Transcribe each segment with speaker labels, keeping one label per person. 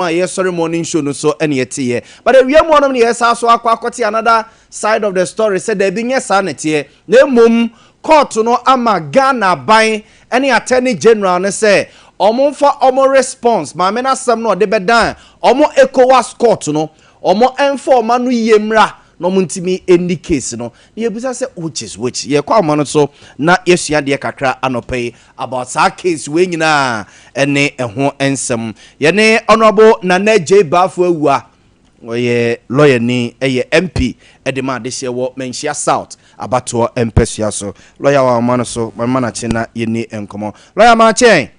Speaker 1: A yɛsɔre morning show no so ɛne yɛteɛ, but awia mu ɔnom ne yɛsa so akɔ akɔte another side of the story sɛ daabi, nyɛ saa ne teɛ, na mmom court no ama Ghana aban ne Attorney General no sɛ ɔmo mfa ɔmo response maame no asɛm no ɔde bɛdan ɔmo ECOWAS court no, ɔmo ɛmfa ɔma no yie mmra na ɔmo ntumi ɛni case no. Na yɛbisa sɛ, which is which? Yɛkɔ ama no so na yɛsua deɛ kakra anɔpa yi about saa case wei nyinaa ɛne ɛho nsɛm. Yɛne Honourable Nana J Baafo Awua, ɔyɛ lawyer ni, ɛyɛ MP ɛde ma adehyɛ wɔ Manhyia South abatoɔ mpɛsua so. Lawyer wa ɔma no so mama n'akyi na yɛni nkɔmɔ. Lawyer, maa kyɛn.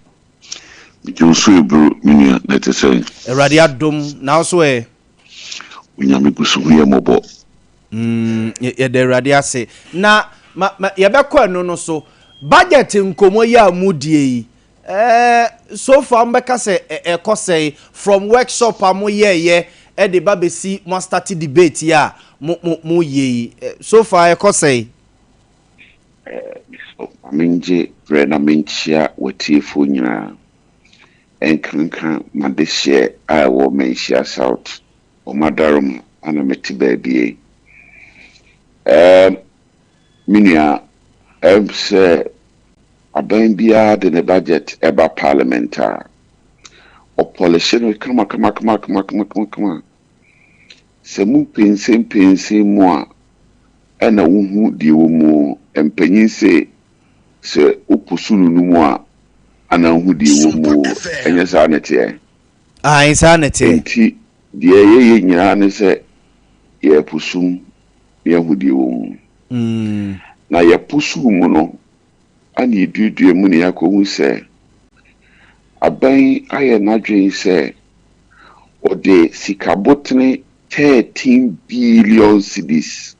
Speaker 2: Megye wo so eburu, me nua, na ɛte sɛ?
Speaker 1: Awurade adom, na wo so ɛ?
Speaker 2: Onyame gu so hu yɛ mmɔbɔ.
Speaker 1: Yɛda Awurade ase. Na ma, ma yɛbɛkɔ ɛno no so, budget nkɔmmɔ yi a mudie yi, so far mbɛka sɛ ɛkɔ sɛe from workshop a moyɛɛyɛ ɛde ba bɛsi mo start debate yi a mo mo mo yɛ yi, so far ɛkɔ sɛe?
Speaker 2: Mengye berɛ na menkyia w'atiefoɔ nyinaa, ɛnkanka m'adehyeɛ a ɛwɔ Manhyia South. Ɔmadaroma ana mete baabi yi. Me nua, sɛ aban biara de ne budget ɛba parliament a, ɔpolish no kama kama kama kama kama kama kama. Sɛ mu mpɛnsɛmpɛnsɛn mu a, ɛna wohu deɛ wɔ mu. Mpanyin sɛ wopusu no no mu a, ana wohu deɛ wɔ mu. Ɛnyɛ saa ne teɛ?
Speaker 1: Ae, saa ne teɛ.
Speaker 2: Nti deɛ yɛyɛ nyinaa ne sɛ yɛpusum na yɛhu deɛ wɔ mu. Na yɛpusu mu no ana yɛduadua mu na yɛakɔhu sɛ aban ayɛ n'adwene sɛ ɔde sikabotene 13 billion cedis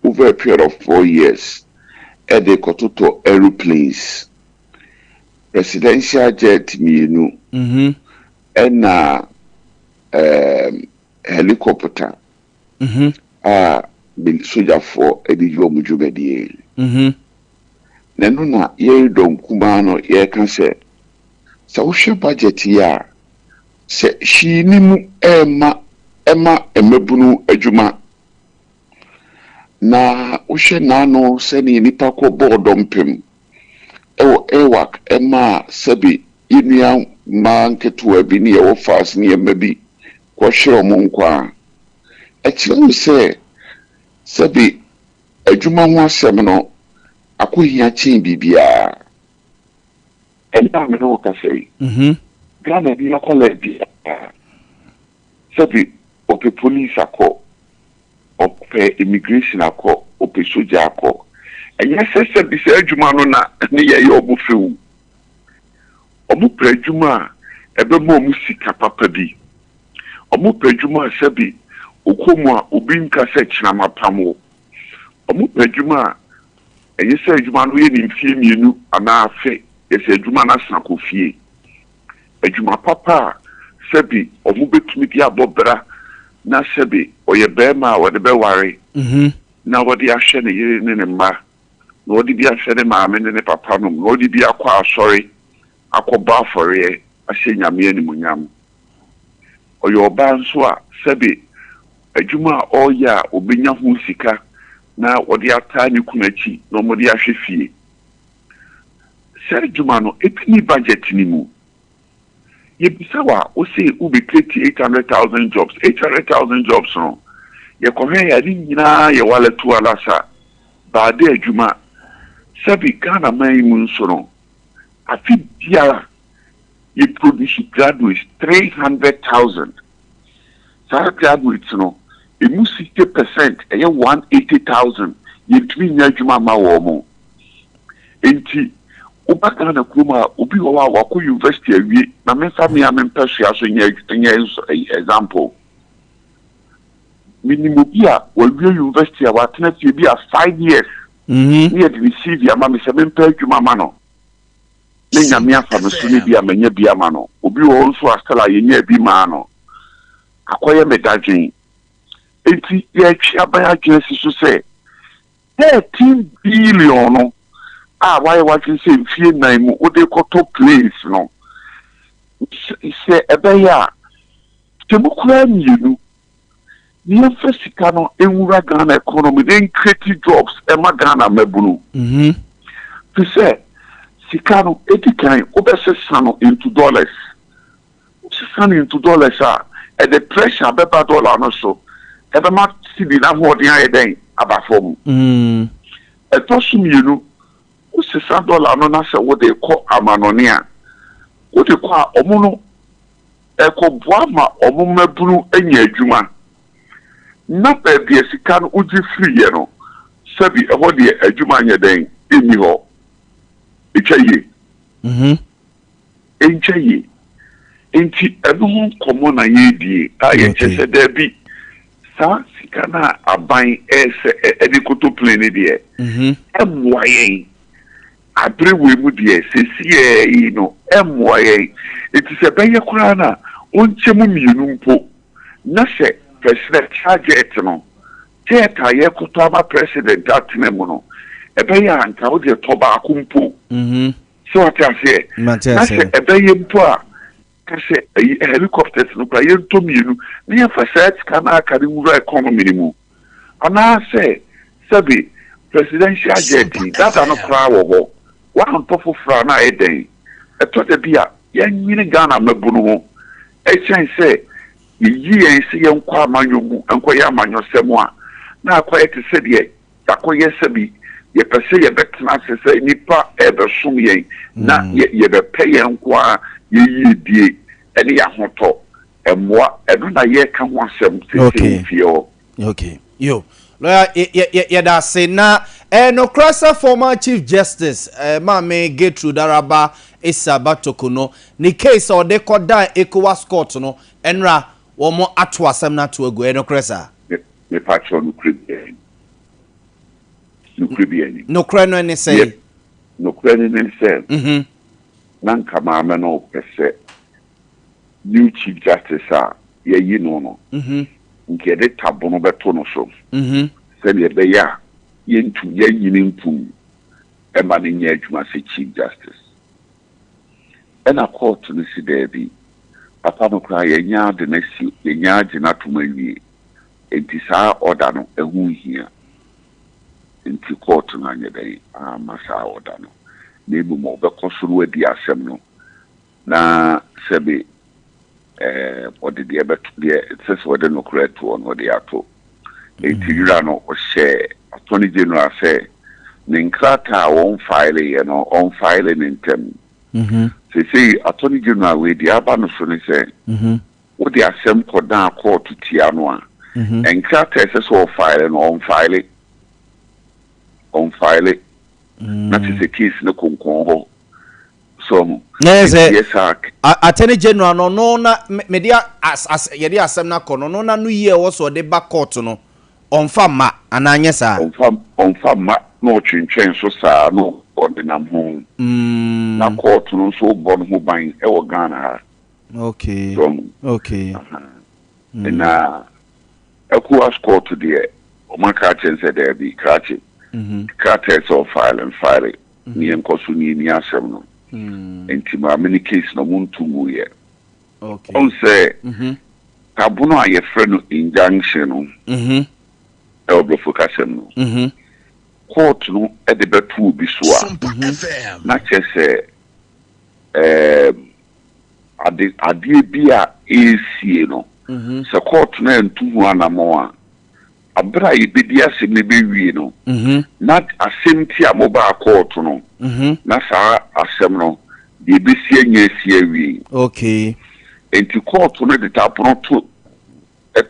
Speaker 2: over a period of 4 years ɛde kɔtotɔ aeroplanes, presidential jet mmienu, ɛna helicopter a sogyafoɔ de di wɔn dwumadie. Na ɛno na yɛredɔ nkumaa no, yɛreka sɛ sɛ wohwɛ budget yi a, sɛ hwee ni mu ɛɛma ɛma mmabunu adwuma. Na wohwɛ n'ano sɛnea nipa kɔ bɔɔ dɔmpem ɛwɔ Elwak, ɛma sɛbi yɛnua mmaa nketewa bi ne yɛwɔ faas ne yɛmma bi kɔhwere ɔmo nkwa a, ɛkyerɛ wo sɛ sɛbi adwuma ho asɛm no akɔhia kyɛn biribiara. Ɛnna a me ne wo kasa yi, Ghana bi akɔla biara, sɛbi ɔpɛ police akɔ, ɔpɛ immigration akɔ, ɔpɛ sogya akɔ. Ɛnyɛ sɛ sɛbi sɛ adwuma no na ne yɛyɛ ɔmo fɛw. Ɔmo pɛ adwuma a ɛbɛma ɔmo sika papa bi. Ɔmo pɛ adwuma a sɛbi okɔ mu a, obi nka sɛ kyena mapam wo. Ɔmo pɛ adwuma a ɛnyɛ sɛ adwuma no yɛ ne mfie 2 anaa afe, yɛsɛ adwuma no asan akɔ fie. Adwuma papa a sɛbi ɔmo bɛtumi de abɔ bra, na sɛbi ɔyɛ bɛrima a wɔde bɛware na wɔde ahwɛ ne yere ne ne mma, na wɔde bi ahwɛ ne maame ne ne papa nom, na wɔde bi akɔ asɔre akɔbɔ afɔreɛ ahyɛ Nyame animuonyam. Ɔyɛ ɔbaa nso a, sɛbi adwuma a ɔreyɛ a obɛnya ho sika na wɔde ataa ne kunu akyi na wɔde ahwɛ fie. Sɛ adwuma no ebi ni budget ni mu, yɛbisa wa wose wobɛ create 800,000 jobs. 800,000 jobs no, yɛkɔhwɛ yɛ ne nyinaa yɛ wale to alasa baade adwuma. Sɛbi Ghana man yi mu nso no, afe biara yɛ produce graduates 300,000. Saa graduates no emu 60%, ɛyɛ 180,000, yɛntumi nya adwuma ma wɔn mo. Nti woba Ghana kurom a, obi wɔ hɔ a wakɔ university awie. Na memfa me a mempɛ sua so nyɛ example. Menim obi a wawie university a watena fie bi a 5 years ne yɛde ne CV ama me sɛ mempɛ adwuma ma no, ne Nyame afa me so ne bi a manya bi ama no. Obi wɔ hɔ nso a still a yɛnya bi maa no. Akɔyɛ me dadwen. Enti yɛtwe aban adwene si so sɛ 13 billion no a wayɛ wadwene sɛ mfie 4 mu wode kɔtɔ planes no, sɛ ɛbɛyɛ a Kyɛ mu koraa mmienu na yɛmfa sika no nwura Ghana economy na ɛncreate jobs ɛma Ghana mmabunu. Fi sɛ sika no ɛdi kan wobɛsesa no into dollars. Wosesa no into dollars a, ɛde pressure bɛba dollar no so. Ɛbɛma cedi no ahoɔden ayɛ dɛn? Aba fam. Ɛtɔ so mmienu, wosesa dollar no na sɛ wode kɔ amanɔne a, wode kɔ a wɔn no ɛkɔboa ma wɔn mmabunu anya adwuma. Na baabi a sika no wogye firiiɛ no, sɛbi ɛhɔ deɛ adwuma nyɛ dɛn? Nni hɔ. Ɛtwa yie. Ɛntwa yie. Enti ɛno ho nkɔmmɔ na yɛredie a yɛkyerɛ sɛ daabi, saa sika no a aban ɛresɛ ɛde kɔtɔ plane no deɛ, ɛmmoa yɛn. Abere wei mu deɛ, seesei yi no, ɛmmoa yɛn. Enti sɛ ɛbɛyɛ koraa no a, ɔnkyɛ mu mmienu mpo, na sɛ presidential jet no, jet a yɛrekɔtɔ ama president atena mu no, ɛbɛyɛ a anka wo deɛ tɔ baako mpo. So wate aseɛ? Na sɛ ɛbɛyɛ mpo a, ka sɛ ayi helicopters no koraa yɛntɔ mmienu na yɛmfa saa sika no a aka no nwura economy no mu. Anaasɛ sɛbe presidential jet yi, dada no koraa wɔ hɔ, woantɔ foforɔ a na ayɛ dɛn? Ɛtɔ da bi a yɛnnwene Ghana mmabunu ho ɛkyɛn sɛ yɛyi yɛn sɛ yɛnkɔ amanyɔ mu nkɔyɛ amanyɔsɛm a na akɔyɛ te sɛ deɛ Yɛakɔyɛ sɛ bi yɛpɛ sɛ yɛbɛtena ase sɛ nnipa rebɛsom yɛn na yɛbɛpɛ yɛn nko ara yɛn yiedie ne yɛn ahotɔ. Mmoa, ɛno na yɛreka ho asɛm seesei wɔ fie hɔ.
Speaker 1: Okay. Yo. Lawyer, yɛda ase. Na ɛyɛ nokorɛ sɛ former Chief Justice eh, Maame Gertrude Araba Issa Batoko no, ne case a ɔde kɔdan ECOWAS court no, ɛnora wɔn ato asɛm no ato agu. Ɛyɛ nokorɛ saa?
Speaker 2: Mepakyɛw, nokorɛ biara nnim. Nokorɛ biara nnim.
Speaker 1: Nokorɛ no ne sɛn?
Speaker 2: Deɛ nokorɛ no ne sɛ, na nka maame no pɛ sɛ new Chief Justice a yɛayi no no, nka yɛde tabono bɛto no so sɛdeɛ ɛbɛyɛ a yɛntu yɛnyini ntom mma no nyɛ adwuma sɛ Chief Justice. Ɛna kɔɔto no se daabi, papa no koraa yɛanya ade no asi, yɛanya agye no atom awie, enti saa ɔda no ɛho nhia. Enti kɔɔto no anyɛ dɛn amma saa ɔda no, na mmom ɔbɛkɔ so na wadi asɛm no, na sɛbe ɛɛ ɔde deɛ ɛbɛto deɛ ɛsɛ sɛ ɔde nokorɛ toɔ no ɔde ato. Enti wura no ɔhyɛɛ Attorney General sɛ ne nkrataa a wɔnfaeleeɛ no ɔnfaele no ntɛm. Seesei Attorney General wei deɛ aba no so ne sɛ wode asɛm kɔdan kɔɔto tia no a, nkrataa a ɛsɛ sɛ ɔfaele no ɔnfaele. Ɔnfaele. Na kyerɛ sɛ case no konkɔn hɔ. So ho.
Speaker 1: Na yɛ sɛ Attorney General no ɔno na mede as as yɛde asɛm no akɔ no ɔno na no yie a ɛwɔ sɛ ɔde ba court no ɔnfa mma anaa nyɛ saa?
Speaker 2: Ɔnfa ɔnfa mma na ɔtwentwɛn so saa na ɔdenam ho. Na court no nso bɔ no ho ban wɔ Ghana ha.
Speaker 1: Okay.
Speaker 2: So ho.
Speaker 1: Okay.
Speaker 2: Aha. Na ECOWAS court deɛ wɔn aka akyerɛ no sɛ daabi krakye krataa sɛ ɔfile mfile. Ne yɛnkɔ so ne yɛnni asɛm no. Nti maame no case no ɔmo nto nguiɛ. Ɔhu sɛ tabono a yɛfrɛ no injunction no ɛwɔ brɔfo kasam no, court no de bɛto obi so a, na kyerɛ sɛ ɛɛm ade adeɛ bi a ɛresie no, sɛ court no antu ho anamɔn a, Aber a yebedi asɛm no ebewie no, na asɛm ntsi a mobaa kɔɔto no, na saa asɛm no, deɛ ebesi anya esi awie.
Speaker 1: Okay.
Speaker 2: Enti kɔɔto no de tapono to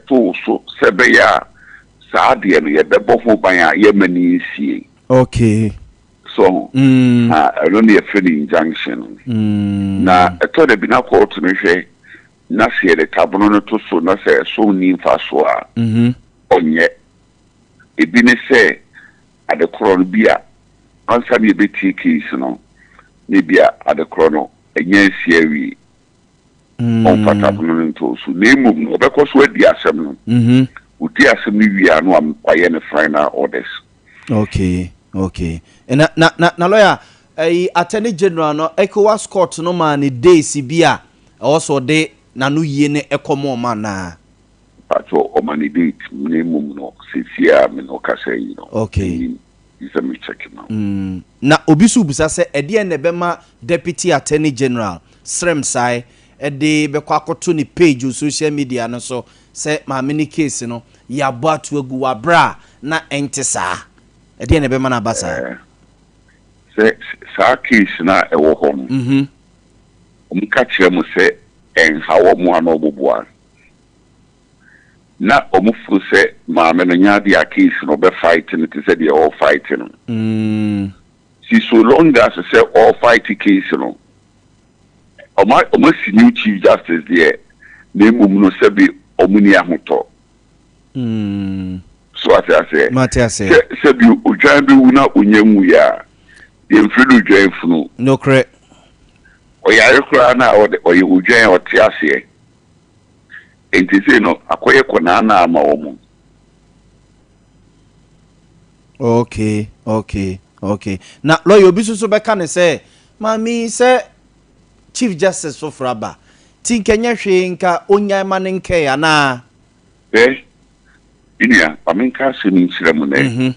Speaker 2: too so sɛ ɛbɛyɛ a saa adeɛ no yɛbɛbɔ ho ban a yɛmma no nsie.
Speaker 1: Okay.
Speaker 2: So ho? Ha, ɛno na yɛfrɛ no injunction no. Na ɛtɔ da bi na kɔɔto no hwɛ na sɛ yɛde tabono no to so na sɛ ɛso nni mfasoɔ a, ɔnyɛ. Ebi ne sɛ ade korɔ no bi a ansa na yɛbɛtie case no na ebi a ade korɔ no anya asi awie, ɔmfa tabono no ntoo so. Na mmom no, ɔbɛkɔ so adi asɛm no. Ɔdi asɛm no wie a na wayɛ ne final orders.
Speaker 1: Okay, okay. Na na na na lawyer, ɛyi Attorney General no, ECOWAS court no maa ne days bi a ɛwɔ sɛ ɔde. n'ano yie no kɔ ma wɔn anaa?
Speaker 2: Mpakyɛw ɔma ne date na mmom no seesei a me ne wo kasa yi no mennim gye sɛ me check ma wo.
Speaker 1: Na obi nso rebisa sɛ ɛdeɛn na ɛbɛma Deputy Attorney General Srem Sai de bɛkɔ akɔto ne page wɔ social media no so sɛ maame no case no yɛabɔ ato agu wɔ aberɛ a na ɛnte saa. Ɛdeɛn na ɛbɛma no aba saa?
Speaker 2: Sɛ saa case no a ɛwɔ hɔ no wɔka kyerɛ mo sɛ ɛnha wɔn a na wɔboa. Na ɔmo feel sɛ maame no nyɛ adeɛ a case no ɔbɛ fight no te sɛ deɛ ɔɔ fight no. Nti so long as sɛ ɔɔ fight case no, ɔmo ɔmo asi new chief justice deɛ na mmom no sɛbe ɔmo nni ahotɔ. So wate aseɛ?
Speaker 1: Mate aseɛ.
Speaker 2: Sɛ sɛbe odwan bɛwu na onya nwuiɛ a, yɛmfrɛ no odwan funu.
Speaker 1: Nokorɛ.
Speaker 2: Ɔyare koraa no a ɔde ɔyɛ odwan a ɔte aseɛ. Enti sei no akɔyɛ kɔnaanaa ama wɔn.
Speaker 1: Okay, okay, okay. Na lawyer obi nso so bɛka ne sɛ, maame yi sɛ Chief Justice foforɔ aba, ti nka nyɛ hwee nka ɔnyae ma no nkɛe anaa?
Speaker 2: Hwɛ, me nua, ma menka asɛm yi nkyerɛ mo nnɛ.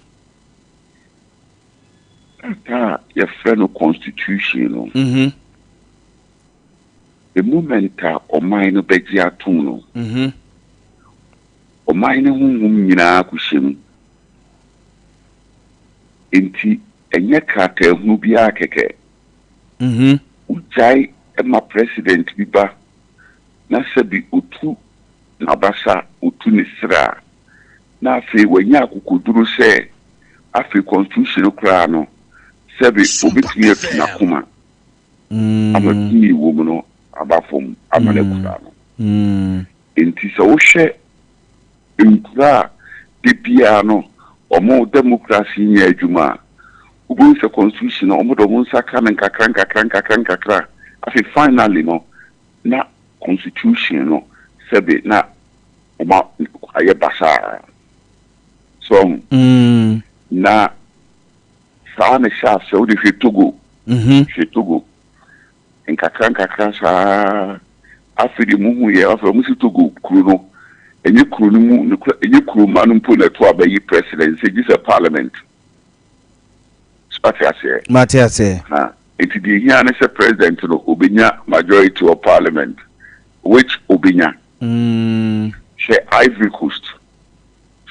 Speaker 2: Krataa a yɛfrɛ no Constitution no, The moment a ɔman no bɛgye atom no, ɔman no honhom nyinaa kɔhyɛ mu. Enti ɛnyɛ krataahunu biara kɛkɛ. Wogyae ma president bi ba na sɛbi ɔtu n'abasa, ɔtu ne serɛ a, na afei wanya akokoduro sɛ afei constitution no koraa no, sɛbi ɔbɛtumi atu n'akoma. ama tumi wɔ mu no aba fam ama no akura no. Enti sɛ wohwɛ nkura a da biara no wɔn democracy nyɛ adwuma a, wobɛhu sɛ constitution no wɔde wɔn nsa ka no nkakra nkakra nkakra nkakra. Afei finally no na constitution no sɛbe na wɔn ayɛ basaa. So ɔho? Na Saa na ɛhyɛ aseɛ. Wode hwɛ Togo, hwɛ Togo. Nkakra nkakra saa. Afei deɛ muhu yɛ, afei wɔn si Togo kuro no, ɛnyɛ kuro no mu, ne kura, ɛnyɛ kuro mma no mpo na ɛto aba yi president, sɛ gye sɛ parliament. So ate aseɛ?
Speaker 1: Mate aseɛ.
Speaker 2: Ha, nti deɛ ehia ne sɛ president no obenya majority wɔ parliament, which obenya. Hwɛ Ivory Coast.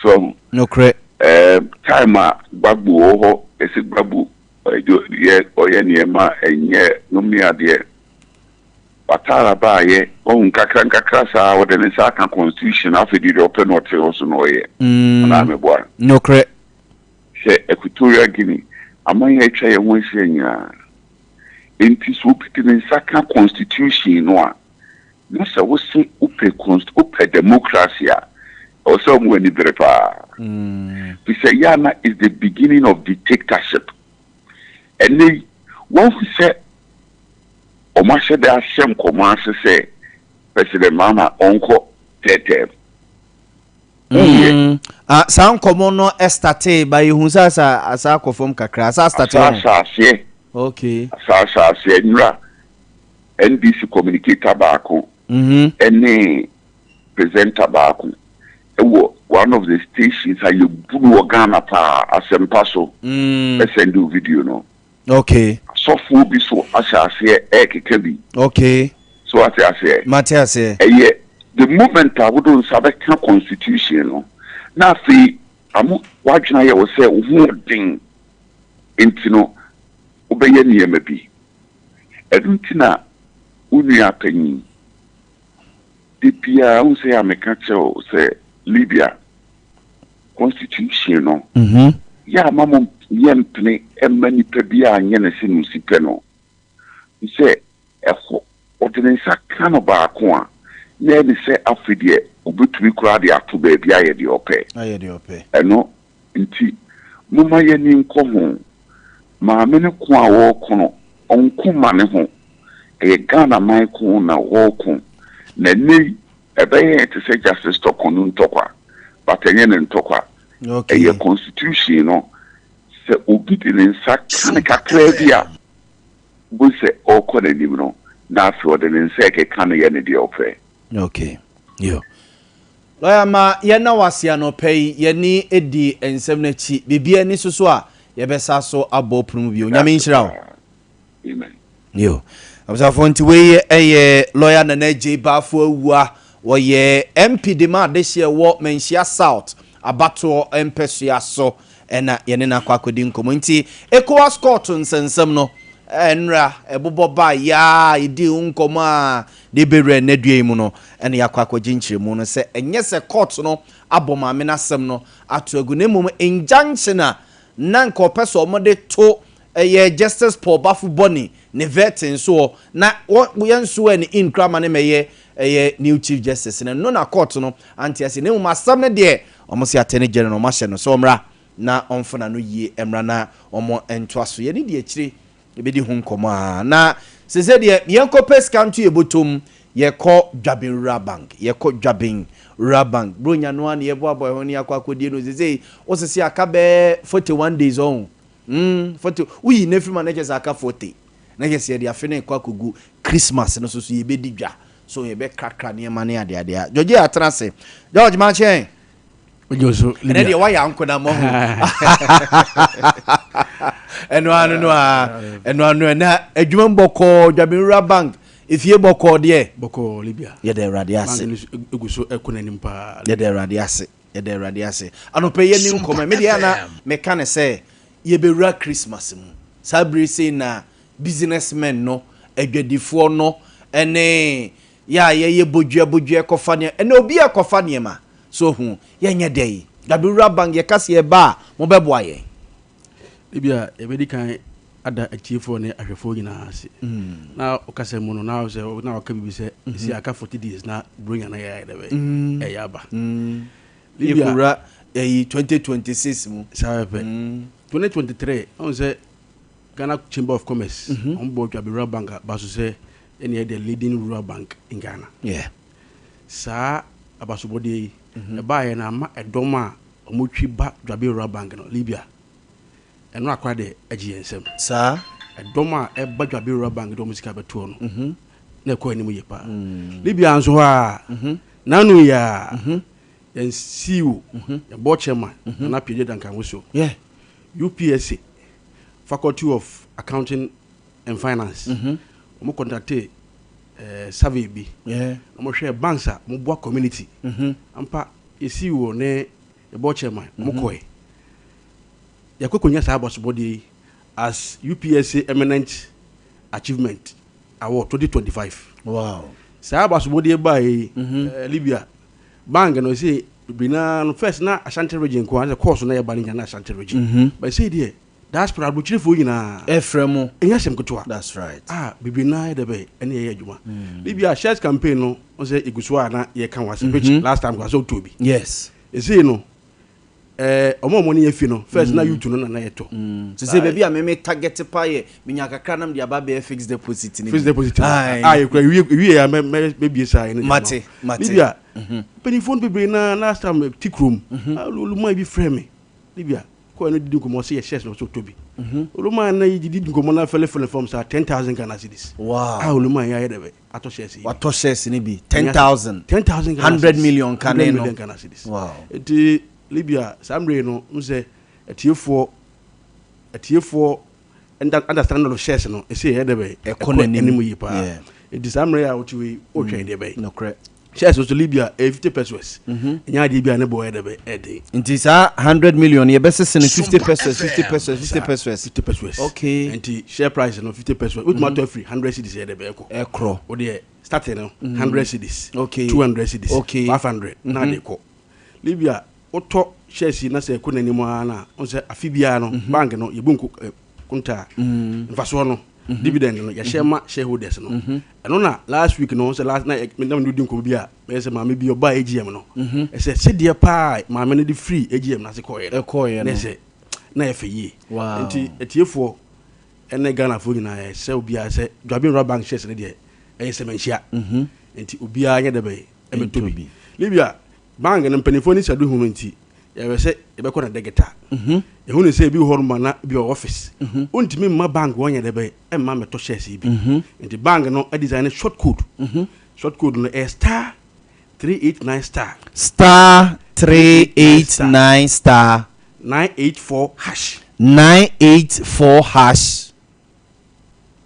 Speaker 2: So ahu?
Speaker 1: Nokorɛ.
Speaker 2: Ɛɛm, time a Gbagbo wɔ hɔ, yɛse Gbagbo yɛ ɔyɛ nneɛma a ɛnyɛ nom ne adeɛ. Ouattara baayɛ, wahu, nkakra nkakra saa, ɔde ne nsa aka constitution, afei deɛ deɛ ɔpɛ na ɔte hɔ so na ɔyɛ. Anaa meboa?
Speaker 1: Nokorɛ.
Speaker 2: Hwɛ Equatorial Guinea, aman a atwa yɛn ho ahyia nyinaa. Enti sɛ obi de ne nsa ka constitution no a, Na sɛ wose wopɛ const wopɛ democracy a, ɛwɔ sɛ wɔn ani bere paa. Fisɛ yɛ a na is the beginning of dictatorship. Ɛnnɛ yi, woahu sɛ wɔn ahyɛ da ahyɛ nkɔmɔ ase sɛ President Mahama ɔnkɔ third term. Wohu yɛ?
Speaker 1: Ah, saa nkɔmɔ no startee, ba yɛhu sɛ asa asa akɔ fam kakra, asa startee
Speaker 2: Asa ahyɛ aseɛ.
Speaker 1: Okay.
Speaker 2: Asa ahyɛ aseɛ, nnura. NDC communicator baako ne presenter baako wɔ one of the stations a yɛbu no wɔ Ghana paa, Asɛmpa so, sɛnde wo video no.
Speaker 1: Okay.
Speaker 2: Asɔfoɔ bi so ahyɛ aseɛ ɛrekeka bi.
Speaker 1: Okay.
Speaker 2: So ate aseɛ?
Speaker 1: Mate aseɛ.
Speaker 2: Ɛyɛ the moment a wode wo nsa bɛka constitution no, na afei amo w'adwene ayɛ wo sɛ wo ho ɔden nti no wobɛyɛ nneɛma bi. Ɛno nti na wo nua panyin, da biara wohu sɛ yɛ a meka kyerɛ wo sɛ Libya constitution no, yɛ a ma mo yɛ mpene mma nipa biara nyɛ no sɛ nea osi pɛ no. Sɛ ɛhɔ ɔde ne nsa ka no baako a, na ɛne sɛ afei deɛ obetumi koraa de ato baabi ayɛ deɛ ɔpɛ. Ɛno nti momma yɛn ani nkɔ ho. Maame no ko a ɔreko no, ɔnko mma ne ho. Ɛyɛ Ghana man ko na ɔreko. Na ɛnnɛ yi, ɛbɛyɛ yɛn te sɛ Justice Torkornoo ntɔkwa, but ɛnyɛ ne ntɔkwa. Ɛyɛ constitution no, sɛ obi de ne nsa ka no kakraa bi a, wobɛhu sɛ ɔrekɔ n'anim no, na afei ɔde ne nsa rekeka no yɛ no deɛ ɔpɛ.
Speaker 1: Okay. Yo. Lawyer ma yɛna wase anɔpa yi, yɛne di nsɛm no akyi. Biribiara ni so so a, yɛbɛsa so abɔ pono mu bio. Nyame nhyira wo.
Speaker 2: Amen.
Speaker 1: Yo. Abusuafoɔ nti wei yɛ lawyer Nana Adjei Bafo Awua. Wɔyɛ MP de ma adehyeɛ wɔ Manhyia South abatoɔ mpɛsoa so ɛna yɛne no akɔ akɔdi nkɔmmɔ. Nti ECOWAS court nsɛnsɛm no nnra ɛbobɔ ba yaa yɛdii ho nkɔmmɔ a de bɛwura nnɛ dua yi mu no ɛna yɛakɔ akɔgye nkyerɛmu no sɛ ɛnyɛ sɛ court no abɔ maame no asɛm no ato agu na mmom injunction a na nka ɔpɛ sɛ wɔde to ɛyɛ Justice Paul Baffoe-Bonnie ne vetting soɔ na wɔ yɛn swear no in koraa ma no mmɛyɛ ɛyɛ new Chief Justice no, ɛno na court no ante aseɛ na mmom asɛm no deɛ wɔn se Attorney General wɔn ahyɛ no sɛ ɔmmra na ɔmfa n'ano yie mmra na wɔn ntoa so. Yɛne di akyire yɛbɛdi ho nkɔmmɔ a na sese deɛ yɛnkɔ pɛ sika nto yɛ bɔtɔm, yɛkɔ Dwaben Rural Bank, yɛkɔ Dwaben Rural Bank, Buronya no ara na yɛboaboa yɛn ho na yɛakɔ akɔdie no sese wosese aka bɛɛ 41 days ɔho. Mm, 40, woyi no afiri mu a na kyerɛ sɛ aka 40. Na kyerɛ sɛ yɛde afe no rekɔ akɔgu Christmas no so so yɛbɛdi dwa. So yɛbɛkrakra nneɛma ne adeade a. George atena ase. George makyɛn.
Speaker 3: Ojo so
Speaker 1: Ɛnɛ deɛ wayɛ anko na mahu. Ɛno ano no a, ɛno ano na adwuma mu bɔkɔɔ, Dwabenwura Bank, efie bɔkɔɔ deɛ.
Speaker 3: Bɔkɔɔ Libya.
Speaker 1: Yɛda Awurade ase.
Speaker 3: Bank no egu so ɛkɔ n'anim paa.
Speaker 1: Yɛda Awurade ase. Yɛda Awurade ase. Anɔpa yi yɛni nkɔmmɔ. Me deɛ na meka ne sɛ yɛbɛwura Christmas mu. Saa bere sei na businessmen no, adwadifoɔ no, ɛne yɛ a yɛyɛ bodua bodua kɔfa nneɛma. Ɛnna obi a kɔfa nneɛma. So hu, yɛnyɛ dɛ yi. Dabewura Bank yɛka sɛ yɛba a, mobɛboa yɛn.
Speaker 3: Ebia yɛbɛdi kan ada atiefoɔ ne ahwɛfoɔ nyinaa ase. Na ɔkasa mu no, na sɛ na ɔka biribi sɛ ɛsi aka 40 days na Buronya no yɛ dɛ bɛ ɛyɛ aba.
Speaker 1: Libya yɛkura ɛyi 2026 mu.
Speaker 3: Saa pɛ. 2023 ɔn sɛ Ghana Chamber of Commerce wɔn bɔ Dwabe Rural Bank aba so sɛ ɛna yɛ the leading rural bank in Ghana.
Speaker 1: Yeah.
Speaker 3: Saa abasobɔdeɛ yi ɛbaeɛ na ama ɛdɔm a wɔtwi ba Dwabe Rural Bank no Libya. Ɛno akora deɛ agye yɛn nsam.
Speaker 1: Saa.
Speaker 3: Ɛdɔm a ɛba Dwabe Rural Bank de wɔn sika bɛtoɔ no, na ɛkɔ anim yie paa. Libya nso hɔ a, n'ano yi a, yɛn CEO, yɛn board chairman, Nana Pierre Duncan Wusu, UPSA, Faculty of Accounting and Finance, wɔn kɔntate survey bi, na wɔhwɛɛ banks a wɔboa community. Ampa, yɛn CEO ne yɛn board chairman, wɔn kɔɛ. Yɛakɔ akɔnya saa abasobɔdeɛ yi as UPSA Eminent Achievement Award 2025.
Speaker 1: Wow.
Speaker 3: Saa abasobɔdeɛ baeɛ yi, Libya bank no ɛsɛ bebree naa no first na Ashanti region nko ara sɛ course na yɛba no nyinaa na Ashanti region. But ɛsɛ deɛ diaspora aburokyerefoɔ nyinaa.
Speaker 1: Ɛfrɛ mo.
Speaker 3: Ɛnyɛ asɛm ketewa.
Speaker 1: That's right.
Speaker 3: Ah, bebree naa yɛ dɛ bɛyɛ ɛne yɛyɛ adwuma. Libya shares campaign no sɛ egu so a na yɛka ho asɛm which last time kora sɛ wotɔ bi.
Speaker 1: Yes.
Speaker 3: Ɛsei no Eh, ɔmo a ɔmo ne yɛ fi no, first na youth no na na yɛ tɔ.
Speaker 1: Sese baabi a me me target pa yɛ, menya kakra na mede aba abɛyɛ fixed deposit no bi.
Speaker 3: Fixed deposit no, a yɛ kura ewie ewie a mɛ mɛ mɛbie saa yɛ ne deɛ
Speaker 1: Mate, mate.
Speaker 3: Libya, mpanyinfoɔ no bebree na last time ti kurom, oluman bi frɛ me, Libya, kɔɛ no didi nkɔmɔ ɔsɛ yɛ shares na ɔsɛ ɔtɔ bi. Oluman na yi didi nkɔmɔ na fɛlɛ fɛlɛ fam saa 10,000 Ghana cedis.
Speaker 1: Wow.
Speaker 3: A oluman yɛ ayɛ dɛ bɛ. Atɔ shares yi bi.
Speaker 1: Watɔ shares no bi. 10,000.
Speaker 3: 10,000 Ghana
Speaker 1: 100 million kane no.
Speaker 3: 100 million Ghana cedis.
Speaker 1: Wow.
Speaker 3: Nti Libya saa mmerɛ yi no n sɛ atiefoɔ atiefoɔ understanding of shares no ɛsɛ yɛ dɛ bɛ
Speaker 1: ɛkɔ n'anim
Speaker 3: yie paa. Nti saa mmerɛ yi a wote wei wotwɛn deɛ bɛyɛ.
Speaker 1: Nokorɛ.
Speaker 3: Shares nso Libya ɛyɛ 50 pesos. Ɛnyɛ adeɛ bi a ne boɔ yɛ dɛ bɛ ɛden.
Speaker 1: Nti saa 100 million yɛbɛsese no 50 pesos 50 pesos 50 pesos.
Speaker 3: 50 pesos.
Speaker 1: Okay.
Speaker 3: Nti share price no 50 pesos. Wotumi atɔ afiri 100 cedis yɛ dɛ bɛ ɛkɔ.
Speaker 1: Ɛkorɔ.
Speaker 3: Wo deɛ starting no 100 cedis.
Speaker 1: Okay.
Speaker 3: 200 cedis.
Speaker 1: Okay.
Speaker 3: 500 na de kɔ. Libya wotɔ shares yi na sɛ ɛkɔ n'anim ara na wɔn sɛ afi biara no bank no yɛbu nko konta mfasoɔ no dividend no yɛhyɛ ma shareholders no. Ɛno na last week no sɛ last na na me di nkɔmɔ bi a mɛyɛ sɛ maame bi ɔbaa AGM no ɛsɛ sɛdeɛ paa maame no de free AGM no ase kɔɔyɛ no
Speaker 1: ɛkɔɔyɛ
Speaker 3: na ɛsɛ na ɛfɛ yie.
Speaker 1: Wow.
Speaker 3: Nti atiefoɔ ɛne Ghanafoɔ nyinaa ɛsɛ obiara sɛ Dwaben Rural Bank shares no deɛ ɛyɛ sɛmɛnhyia. Nti obiara nyɛ dɛ bɛyɛ ɛmɛtɔ bi. Libya bank no mpanimfoɔ ne sadu hunu nti yɛbɛ sɛ yɛbɛkɔ na digital. Ehu ne sɛ ebi wɔ hɔ nom a na bi wɔ office. Wontumi mma bank wɔn nyɛ dɛ bɛyɛ ɛmma mɛtɔ shares yi bi. Nti bank no design short code. Short code no ɛyɛ star. 389 star.
Speaker 1: Star 389 star.
Speaker 3: 984 hash.
Speaker 1: 984 hash.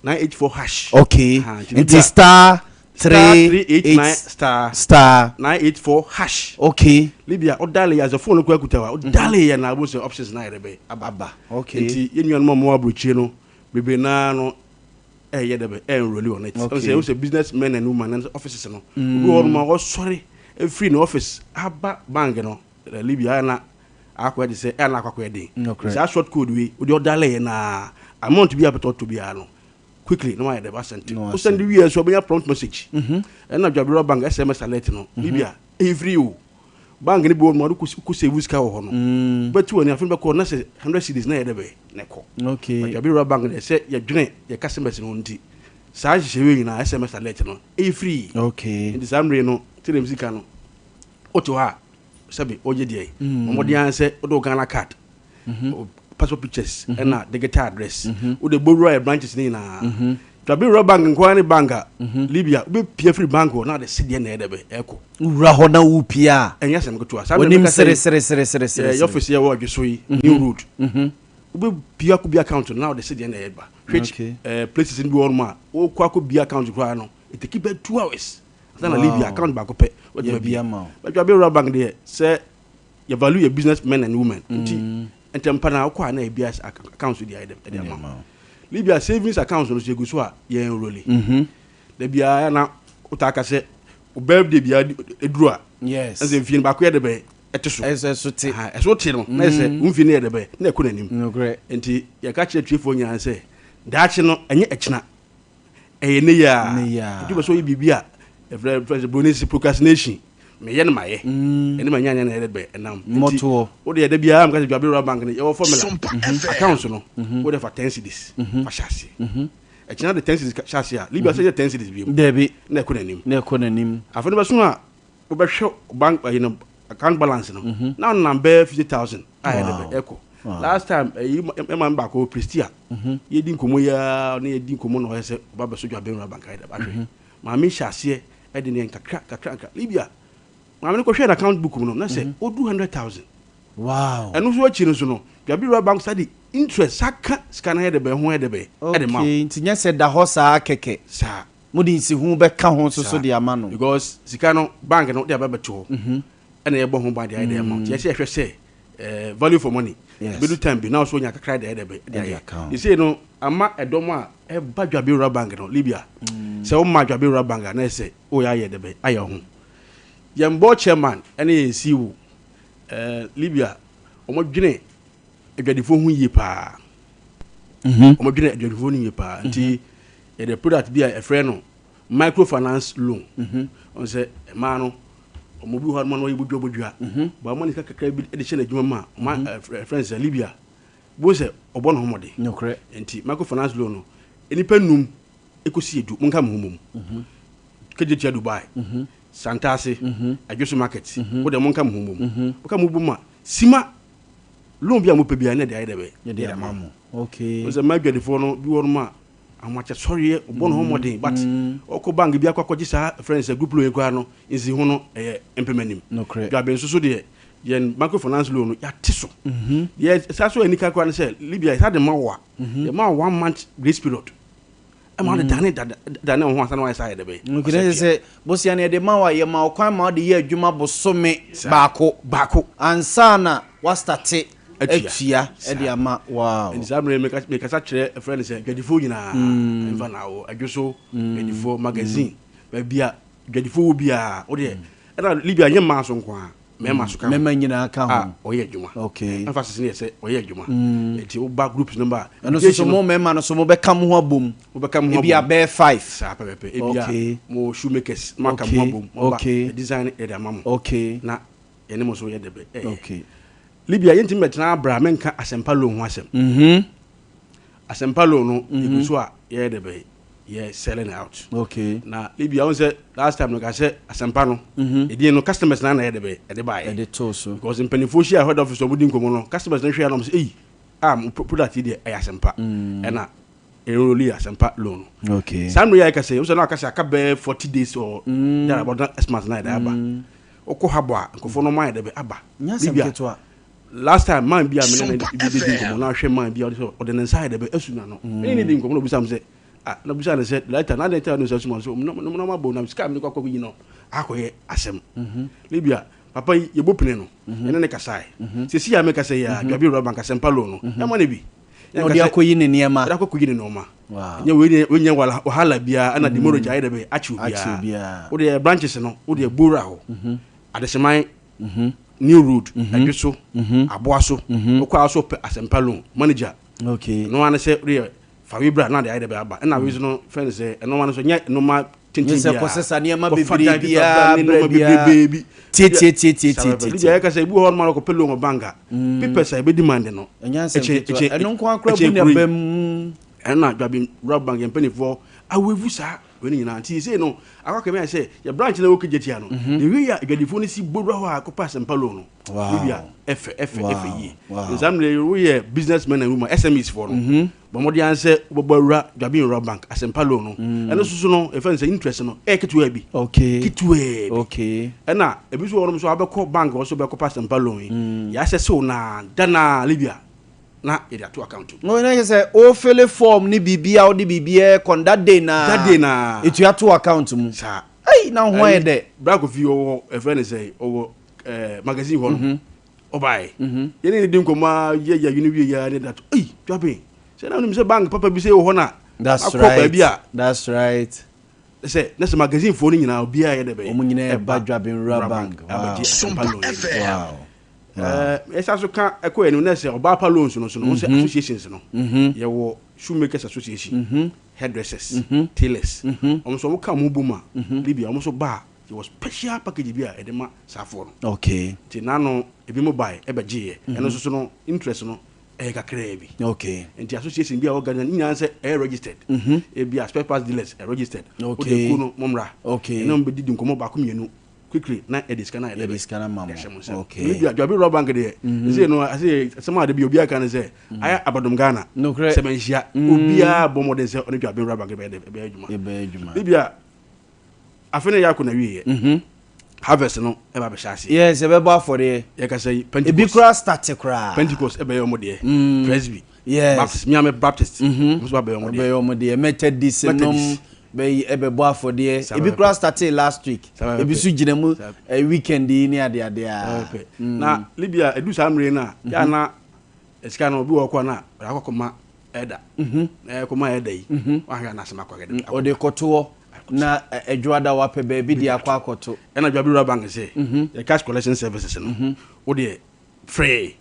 Speaker 3: 984 hash.
Speaker 1: Okay. Nti star 389
Speaker 3: star
Speaker 1: star
Speaker 3: 984 hash.
Speaker 1: Okay.
Speaker 3: Libya o dial yɛ as a phone kura kuta wa o dial yɛ na abo sɛ options na yɛrɛ bɛ
Speaker 1: aba. Aba. Okay.
Speaker 3: Nti yɛn nuanom a wɔwɔ aburokyire no bebree naa no ɛyɛ dɛ bɛ ɛnroli on it.
Speaker 1: Okay.
Speaker 3: Ɔsɛ ɔsɛ business men and women and offices no. Obi wɔ hɔ nom a ɔsɔre efiri ne office aba bank no Libya ayɛ na akɔyɛ de sɛ ɛyɛ na akɔ akɔyɛ den. Saa short code wei o de ɔdial yɛ na amount bi a pɛtɛ ɔtɔ biara no quickly na wayɛ dɛ ba send. O send wie nso ɔbɛnya prompt message. Ɛna Dwabirɔ bank SMS alert no Libya ɛyɛ free o. Bank ni bi wɔ hɔ nom a ɔde kɔ save sika wɔ hɔ no. Bɛti wɔ ni afei bɛkɔ na sɛ 100 cedis na yɛ dɛ bɛ na ɛkɔ. Dwabirɔ bank deɛ sɛ yɛdwene yɛ customers no nti saa nhyehyɛ wei nyinaa SMS alert no ɛyɛ free. Nti saa mmere no tẹlẹm sika no wote hɔ a sɛbi ɔgye deɛ ɔmɔden ara sɛ wode wo Ghana card, passport pictures ɛna digital address wode bɔwura yɛ branches ne nyinaa. Dwabirɔ bank nkoa ne bank a Libya wobɛpia firi bank hɔ na wode sedeɛ na ɛyɛ dɛ bɛ ɛkɔ.
Speaker 1: Wura hɔ na wopia a
Speaker 3: ɛnyɛ asɛm ketewa. Saa
Speaker 1: w'anim sere sere sere sere sere.
Speaker 3: Yɛ office yɛ wɔ Adweso yi New Road, wobɛpia akɔ bi account no na wode sedeɛ na ɛyɛ ba which places no bi wɔ hɔ nom a wokɔ akɔ bi account koraa no it take bɛ 2 hours ansa na Libya account baako pɛ wɔde
Speaker 1: bi ama.
Speaker 3: But Dwabirɔ bank deɛ sɛ yɛ value yɛ business men and women nti ntɛmpa na wokɔ a na ebi account so de ayɛ dɛm ɛde ama. Libya savings account no so yɛgu so a yɛn enroli. Da biara na wotaa ka sɛ wo birthday biara eduru a ɛsɛ mfie no baako yɛ de bɛ ɛte so.
Speaker 1: Ɛsɛ so te.
Speaker 3: Ɛso te no na ɛsɛ wo mfie no yɛ de bɛ na ɛkɔ n'anim. Nti yɛka kyerɛ tiefoɔ nyinaa sɛ daakye no ɛnyɛ ɛkyina, ɛyɛ ne yɛ a nti wobɛ sɛ ɔyɛ biribi a ɛfrɛ fɛ sɛ broni sɛ procrastination meyɛ no mayɛ ɛne ma nyanya na ɛyɛ bɛ ɛnam. Nti wode yɛda biara mka sɛ Dwabirɔ bank no yɛwɔ formula accounts no wode fa 10 cedis fa hyɛ aseɛ, ɛkyina de 10 cedis hyɛ aseɛ a Libya sɛ yɛ 10 cedis biom.
Speaker 1: Dabi.
Speaker 3: Na ɛkɔ n'anim.
Speaker 1: Na ɛkɔ n'anim.
Speaker 3: Afei no bɛso a wobɛhwɛ bank ɛyi no account balance no na ɔnam bɛyɛ 50,000 a ɛyɛ dɛ ɛkɔ. Last time ɛyi ɛma mi baako Prestia yɛdi nkɔmɔ yi ara ne yɛdi nkɔmɔ na ɔyɛ sɛ ɔba bɛso Dwabirɔ bank ayɛ dɛ ahwɛ maame hyɛ aseɛ ɛde ne nkakra kakra nkakra. Libya maame no kɔhwɛ account book mu no na sɛ ɔdu 100,000. Ɛno nso akyi no so no Dwabirɔ bank sa de interest saka sika no ayɛ dɛ bɛn ho ayɛ dɛ bɛn ɛde ma.
Speaker 1: Okay, nti nyɛ sɛ da hɔ saa kɛkɛ.
Speaker 3: Saa.
Speaker 1: Mo de nsiho bɛka ho nso so de ama no.
Speaker 3: Because sika no bank no de aba bɛto hɔ ɛna yɛbɔ ho ban de ayɛ dɛ ama nti yɛsɛ yɛhwɛ sɛ value for money. Bɛdu time bi na ɔso nya kakra de ayɛ dɛ bɛ de ayɛ ɛsei no ama ɛdɔm a ɛba Dwabirɔ bank no. Libya sɛ woma Dwabirɔ bank a na ɛsɛ woyɛ ayɛ dɛ bɛ ayɛ ho. Yɛn board chairman ɛne yɛn CEO Libya wɔn dwene adwadifoɔ ho yie paa. Wɔn dwene adwadifoɔ ho yie paa nti yɛde product bi a yɛfrɛ no microfinance loan. Wɔn sɛ mmaa no wɔn bi hɔ a wɔn yɛ bodua bodua bɔn wɔn ne sika kakra bi de hyɛ n'adwuma mu a wɔn ɛfrɛ no sɛ Libya bo sɛ ɔbɔ ne ho mmɔden. Nti microfinance loan no nipa num ekosi 10 mo nka mo ho mom Kejetia, Dubai, Santase, Adwoso market wo de mo nka mo ho mom mo ka mo bom a sima loan bi a mo pɛ bi a ne de ayɛ dɛ bɛ
Speaker 1: yɛde ama mo.
Speaker 3: Okay. Sɛ mmaa adwadifoɔ no bi wɔ nom a ahomakyɛ sɔreɛ ɔbɔ ne ho mmɔden but ɔkɔ bank bi akɔ akɔgye saa frɛ sɛ group loan koraa no nsi ho no ɛyɛ mpem anim. Dwabe nso so deɛ yɛn microfinance loan no yɛate so deɛ saa so anika koraa no sɛ Libya yɛsa de ma wo a yɛma wo one month grace period ɛma wode dane dane wo ho ansa na wayɛ saa yɛ dɛ bɛyɛ.
Speaker 1: Nkiri sɛ bosia no yɛde ma wo a yɛma wo kwan ma wode yɛ adwuma bosome baako
Speaker 3: baako
Speaker 1: ansa na wastate atua ɛde ama. Wow.
Speaker 3: Nti saa mmerɛ mekasa kyerɛ ɛfrɛ no sɛ dwadifoɔ nyinaa mfa na wɔ adwo so dwadifoɔ magazine baabi a dwadifoɔ wɔ biara wodeɛ ɛna Libya nyɛ mmaa so nko a mmarima so ka ho.
Speaker 1: Mmarima nyinaa ka ho.
Speaker 3: A ɔyɛ adwuma. Emphasis ne yɛ sɛ ɔyɛ adwuma nti woba groups no ba.
Speaker 1: Ɛno nso so mo mmarima no so mobɛka mo ho abom.
Speaker 3: Wobɛka mo ho abom.
Speaker 1: Ebi abɛɛ five.
Speaker 3: Saa pɛpɛpɛ. Ebi a mo shoemakers mo aka mo ho abom. Mo ba design yɛde ama mo. Na yɛne mo so yɛ dɛbɛ. Libya yɛntumi bɛtena abra menka Asɛmpa loan ho asɛm. Asɛmpa loan no egu so a yɛyɛ dɛbɛ yɛ selling out. Na Libya wɔn sɛ last time no ka sɛ Asɛmpa no edin no customers na yɛ dɛbɛ ɛde ba yɛ.
Speaker 1: Ɛde to so.
Speaker 3: Because mpanimfoɔ hyia head office wɔn di nkɔmɔ no customers no hwɛ yɛ na wɔn sɛ eyi a mo product yi deɛ ɛyɛ Asɛmpa ɛna. Enrolli Asɛmpa loan no.
Speaker 1: Okay.
Speaker 3: Saa mmerɛ yi a yɛka sɛ, wosɛ na aka sɛ aka bɛyɛ 40 days or mm. there about that month na yɛde aba. Wokɔ ha bɔ a, nkurɔfoɔ no ɔmo ayɛ dɛ bɛ aba.
Speaker 1: Nyɛ asɛm
Speaker 3: Libya,
Speaker 1: ketewa.
Speaker 3: Last time man bi a me ne no
Speaker 2: Sompa
Speaker 3: bi di
Speaker 2: FM.
Speaker 3: nkɔmmɔ na ahwɛ man bi a ɔde sɛ ɔde ne nsa ayɛ dɛ bɛ asu n'ano. Me ne no di nkɔmmɔ na obisa me sɛ, ah, na obisa no sɛ, director, na adɛn nti na ɔde ne nsa asu m'ano? So ɔmo na ɔmo abɔ na sika a mede kɔ akɔ yi no akɔyɛ asɛm. Libya, papa yi yɛbɔ pene no, yɛne ne kasae. Sɛsi a meka sɛ yɛ a, Dwabi Rural Bank Asɛmpa loan no, yɛama no bi.
Speaker 1: Na ɔde akɔyi ne nneɛma.
Speaker 3: Ɔde akɔkɔyi ne nneɛma.
Speaker 1: Wow.
Speaker 3: Nyɛ wei ne wei nyɛ wala wahala biara ɛna demurrage ayɛ dɛ bɛ akye
Speaker 1: Akye
Speaker 3: obiara.
Speaker 1: obiara.
Speaker 3: Wo deɛ branches no wo deɛ Bowura hɔ. Adeseman New Road Adweso Aboaso wokɔ a so pɛ Asɛmpa loan manager.
Speaker 1: Okay.
Speaker 3: Ɛno ara ne sɛ wo deɛ fa wei bra na de ayɛ dɛ bɛ aba. Ɛna wei nso no fɛn ne sɛ ɛno ara no nso nyɛ nneɛma tenten
Speaker 1: Nyɛ sɛ
Speaker 3: biara.
Speaker 1: kɔsesa nneɛma
Speaker 3: Kɔfa
Speaker 1: bebree
Speaker 3: dan ketewa bra
Speaker 1: biara
Speaker 3: ne
Speaker 1: brɛ
Speaker 3: nneɛma
Speaker 1: biara.
Speaker 3: bebree bi.
Speaker 1: Tie tie tie tie
Speaker 3: Saa
Speaker 1: tie
Speaker 3: pɛpɛ.
Speaker 1: tie
Speaker 3: Libya
Speaker 1: tie.
Speaker 3: yɛka sɛ ebi wɔ hɔ nom a wɔkɔpɛ loan wɔ bank a papers a yɛbɛ demand no
Speaker 1: Ɛnyɛ asɛm
Speaker 3: ɛkyɛn
Speaker 1: ketewa.
Speaker 3: ɛkyɛn
Speaker 1: Ɛno nko ara koraa
Speaker 3: ɛkyɛn
Speaker 1: bu
Speaker 3: kuro yi.
Speaker 1: n'aba mu.
Speaker 3: Ɛna Dwaben Rural Bank yɛn mpanimfoɔ awevu saa wei no nyinaa nti seesei no akɔ akɛmɛ ayɛ sɛ yɛ branch na ɛwɔ Kejetia no the way a adwadifoɔ no si bɔ wura hɔ a kɔpɛ asɛmpa loan no
Speaker 1: Wow.
Speaker 3: Libya ɛfɛ ɛfɛ ɛfɛ
Speaker 1: Wow.
Speaker 3: yie
Speaker 1: Wow.
Speaker 3: nti saa mmerɛ yi woyɛ business men and women SMEs foɔ no bɔ mmɔden ara sɛ wobɛbɔ awura Dwaben Rural Bank asɛmpa loan no ɛno nso so no yɛfrɛ no sɛ interest no ɛyɛ ketewaa bi
Speaker 1: Okay.
Speaker 3: ketewaa bi
Speaker 1: Okay.
Speaker 3: ɛna ebi nso wɔ hɔnom nso abɛkɔ bank hɔ so bɛkɔpɛ asɛmpa loan yi yɛasɛ sew na da na Libya na yɛde ato account mu.
Speaker 1: No, na kyerɛ sɛ wofele form ne biribi a wode biribi ɛkɔ no that day na
Speaker 3: That day na.
Speaker 1: ɛtua to account mu.
Speaker 3: Saa.
Speaker 1: Ei, na ho ayɛ dɛ.
Speaker 3: Bra Kofi ɔwɔ ɛfrɛ ne sɛ ɔwɔ magazine hɔ no ɔbaeɛ yɛne ne di nkɔmmɔ a yɛ yɛ yɛne wie yɛ ne da to ei Dwaben sɛ na wonim sɛ bank papa bi sɛ wɔ hɔ na
Speaker 1: That's
Speaker 3: akɔ
Speaker 1: right.
Speaker 3: baabi a
Speaker 1: That's right.
Speaker 3: sɛ na sɛ magazine foɔ no nyinaa obiara yɛ dɛ bɛyɛ
Speaker 1: Wɔn nyinaa ɛba Dwaben Rural Bank. Wow.
Speaker 3: abɛgye asɛmpa loan yɛ bi.
Speaker 1: Wow.
Speaker 3: Ɛsa so ka ɛkɔ yɛn na sɛ ɔbaa pa loans no so no sɛ associations no yɛwɔ shoemakers association hairdressers tailors wɔn nso wɔn ka wɔn bom a Libya wɔn nso ba a yɛwɔ special package bi a yɛde ma saafoɔ no.
Speaker 1: Okay.
Speaker 3: Nti n'ano ebi mo bae ɛbɛgye yɛ ɛno nso so no interest no ɛyɛ kakraa bi.
Speaker 1: Okay.
Speaker 3: Nti association bi a ɛwɔ Ghana ne nyinaa sɛ ɛyɛ registered. Ebi a spare parts dealers ɛ registered.
Speaker 1: Okay.
Speaker 3: Wode kuo no mo mmra.
Speaker 1: Okay.
Speaker 3: Ɛne wɔn bɛdidi nkɔmmɔ baako mmienu quickly na yɛde sika no ayɛ dɛ
Speaker 1: Yɛde sika no ama mo.
Speaker 3: yɛahyɛ mo nsa.
Speaker 1: Okay.
Speaker 3: Libya Dwabi Rural Bank deɛ ɛsɛ no ɛsɛ asɛm a de bi obiara ka ne sɛ ayɛ abadom Ghana.
Speaker 1: Nokorɛ.
Speaker 3: Sɛ manhyia obiara bɔ mmɔden sɛ ɔne Dwabi Rural Bank bɛyɛ dɛ ɛbɛyɛ adwuma.
Speaker 1: Yɛbɛyɛ adwuma.
Speaker 3: Libya afe no yɛ akɔ na wieɛ. Harvest no ɛba bɛhyɛ ase.
Speaker 1: Yes, ɛbɛbɔ afɔreɛ.
Speaker 3: Yɛka sɛ
Speaker 1: Ebi
Speaker 3: Pentecost.
Speaker 1: koraa start koraa.
Speaker 3: Pentecost ɛbɛyɛ ɔmo deɛ. Presby.
Speaker 1: Yes.
Speaker 3: Baptist Miami Baptist. Ɔmo nso ba bɛyɛ ɔmo deɛ.
Speaker 1: Ɛbɛyɛ ɔmo deɛ. Methodist nom
Speaker 3: Methodist.
Speaker 1: bɛyi ɛbɛbɔ afɔdeɛ.
Speaker 3: Saa
Speaker 1: Ebi
Speaker 3: pɛpɛ.
Speaker 1: koraa startee last week.
Speaker 3: Saa
Speaker 1: Ebi
Speaker 3: pɛpɛ.
Speaker 1: nso gyina mu
Speaker 3: Saa
Speaker 1: weekend yi ne adeade a.
Speaker 3: Pɛpɛ. Na Libya edu saa mmere no a yɛ ana sika no obi wɔ hɔ kɔ na ɔde akɔkɔma ɛda. Na ɛkɔma ɛda yi. Wahwɛ ana asɛm akɔ akɛdɛ.
Speaker 1: Ɔde kɔtoɔ na ɛdwoada wapɛ baabi de akɔ akɔto.
Speaker 3: Ɛna Dwabi Rural Bank sɛ yɛ cash collection services no wo deɛ free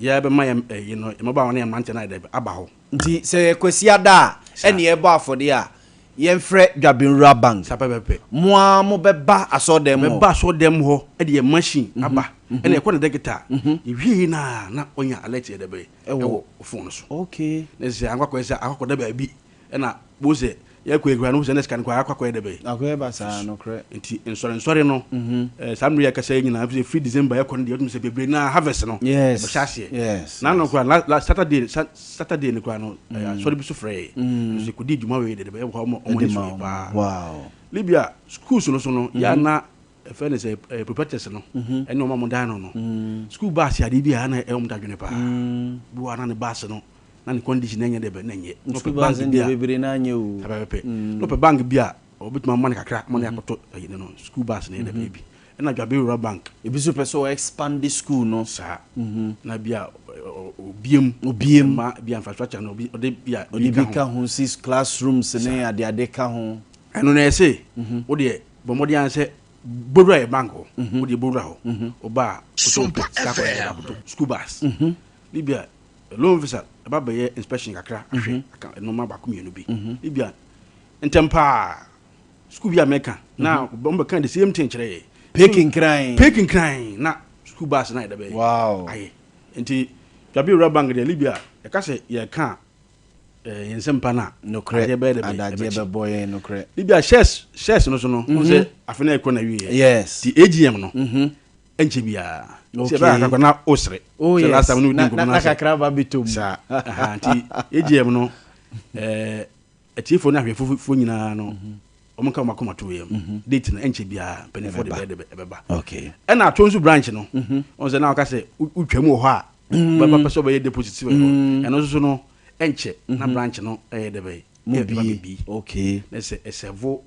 Speaker 3: yɛ bɛma yɛ ɛyi no mmabaawa ne yɛ mmeranteɛ no ayɛ dɛ aba hɔ.
Speaker 1: Nti sɛ yɛ Kwasiada a ɛne yɛbɔ afɔdeɛ a yɛmfrɛ Dwabi Rural Bank.
Speaker 3: Saa pɛpɛpɛ.
Speaker 1: Mo ara mobɛba asɔɔdɛm hɔ.
Speaker 3: Bɛba asɔɔdɛm hɔ ɛde yɛ machine aba ɛna ɛkɔ ne dɛkita yɛwie na na ɔnya alert yɛ dɛ bɛyɛ ɛwɔ phone no so.
Speaker 1: Okay.
Speaker 3: Na sɛ akɔkɔ sɛ akɔkɔ da baabi ɛna bo sɛ yɛkɔ ekura no sɛ ne sika no kɔ akɔkɔ yɛ dɛ bɛyɛ.
Speaker 1: Akɔyɛ ba saa nokorɛ.
Speaker 3: Nti nsɔre nsɔre no saa mmere yɛ kasa yi nyinaa fi firi December yɛkɔ no deɛ ɔtum sɛ bebree na harvest no
Speaker 1: Yes.
Speaker 3: ɛbɛhyɛ aseɛ.
Speaker 1: Yes.
Speaker 3: Na no kora la Saturday Saturday no kora no asɔre bi so frɛ yɛ. Nso kɔdi dwuma wei de bɛyɛ hɔ ɔmo ɔmo
Speaker 1: Ɛde
Speaker 3: ani so
Speaker 1: ma
Speaker 3: yɛ
Speaker 1: wɔn.
Speaker 3: paa.
Speaker 1: Wow.
Speaker 3: Libya schools no so no yɛ ana ɛfɛ ne sɛ proprietors no ɛne ɔmo a ɔmo dan no no school bus adeɛ bi a na ɛyɛ ɔmo da dwene paa. Bi wɔ hɔ a na ne bus no na ne condition na ɛnyɛ dɛ bɛ na ɛnyɛ. Na ɔpɛ
Speaker 1: School
Speaker 3: bank
Speaker 1: bus
Speaker 3: bi
Speaker 1: deɛ
Speaker 3: a
Speaker 1: bebree na anyɛ o.
Speaker 3: pɛpɛpɛ. Na ɔpɛ bank bi a ɔbɛtumi ama no kakra ama no akɔtɔ ɛyi no no school bus no yɛ dɛ bɛyɛ bi. Ɛna Dwabi Rural Bank
Speaker 1: Ebi nso pɛ sɛ ɔ expand school no.
Speaker 3: saa na bi a obiem
Speaker 1: Obiem.
Speaker 3: ma bi a infrastructure no obi ɔde bi a
Speaker 1: Ɔde bi ka ho si classrooms ne adeade ka ho.
Speaker 3: ɛno na ɛsɛ wo deɛ bɔ mmɔden ara sɛ bowura yɛ bank hɔ wo deɛ bowura hɔ ɔba a wosɛ wopɛ sika kɔ yɛ akɔtɔ school bus Libya loan officer ɛba bɛyɛ inspection kakra ahwɛ aka nneɛma baako mmienu bi Libya ntɛm paa school bi a mɛka na wɔn bɛka the same thing kyerɛ yɛ
Speaker 1: Pekinkran.
Speaker 3: Pekinkran na school bus na yɛ dɛ bɛyɛ
Speaker 1: Wow.
Speaker 3: ayɛ nti Dwabi Rural Bank deɛ Libya yɛka sɛ yɛka yɛn nsɛm pa no a
Speaker 1: Nokorɛ.
Speaker 3: adeɛ bɛyɛ dɛ bɛyɛ
Speaker 1: Adagyeɛ
Speaker 3: ɛbɛkye.
Speaker 1: bɛbɔ yɛn nokorɛ.
Speaker 3: Libya shares no so no wɔn sɛ afe na ɛkɔ na wie yɛ
Speaker 1: Yes.
Speaker 3: ti AGM no ɛnkyɛ biara
Speaker 1: Okay.
Speaker 3: sɛ ɛbɛyɛ kakra na ɔsere
Speaker 1: Oh
Speaker 3: sɛ
Speaker 1: yes.
Speaker 3: last time no
Speaker 1: Na
Speaker 3: di
Speaker 1: na
Speaker 3: nkɔmɔ
Speaker 1: na
Speaker 3: na sɛ
Speaker 1: kakra ba bi tom.
Speaker 3: saa aha, nti AGM no Atiefoɔ ne ahwɛfoɔ nyinaa no, wɔn nka wɔn akoma to yam. Date no ɛnkyɛ biara mpanimfoɔ de bɛyɛ de ɛbɛba. Ɛna ato nso branch no, wɔn sɛ na wɔka sɛ wotwa mu wɔ hɔ a, bɛba pɛ sɛ ɔbɛyɛ deposit wɔ hɔ. Ɛno nso so no ɛnkyɛ na branch no ɛyɛ de bɛyɛ.
Speaker 1: Mo
Speaker 3: Ɛbɛba
Speaker 1: bie.
Speaker 3: bɛbi. Na sɛ ɛsɛvo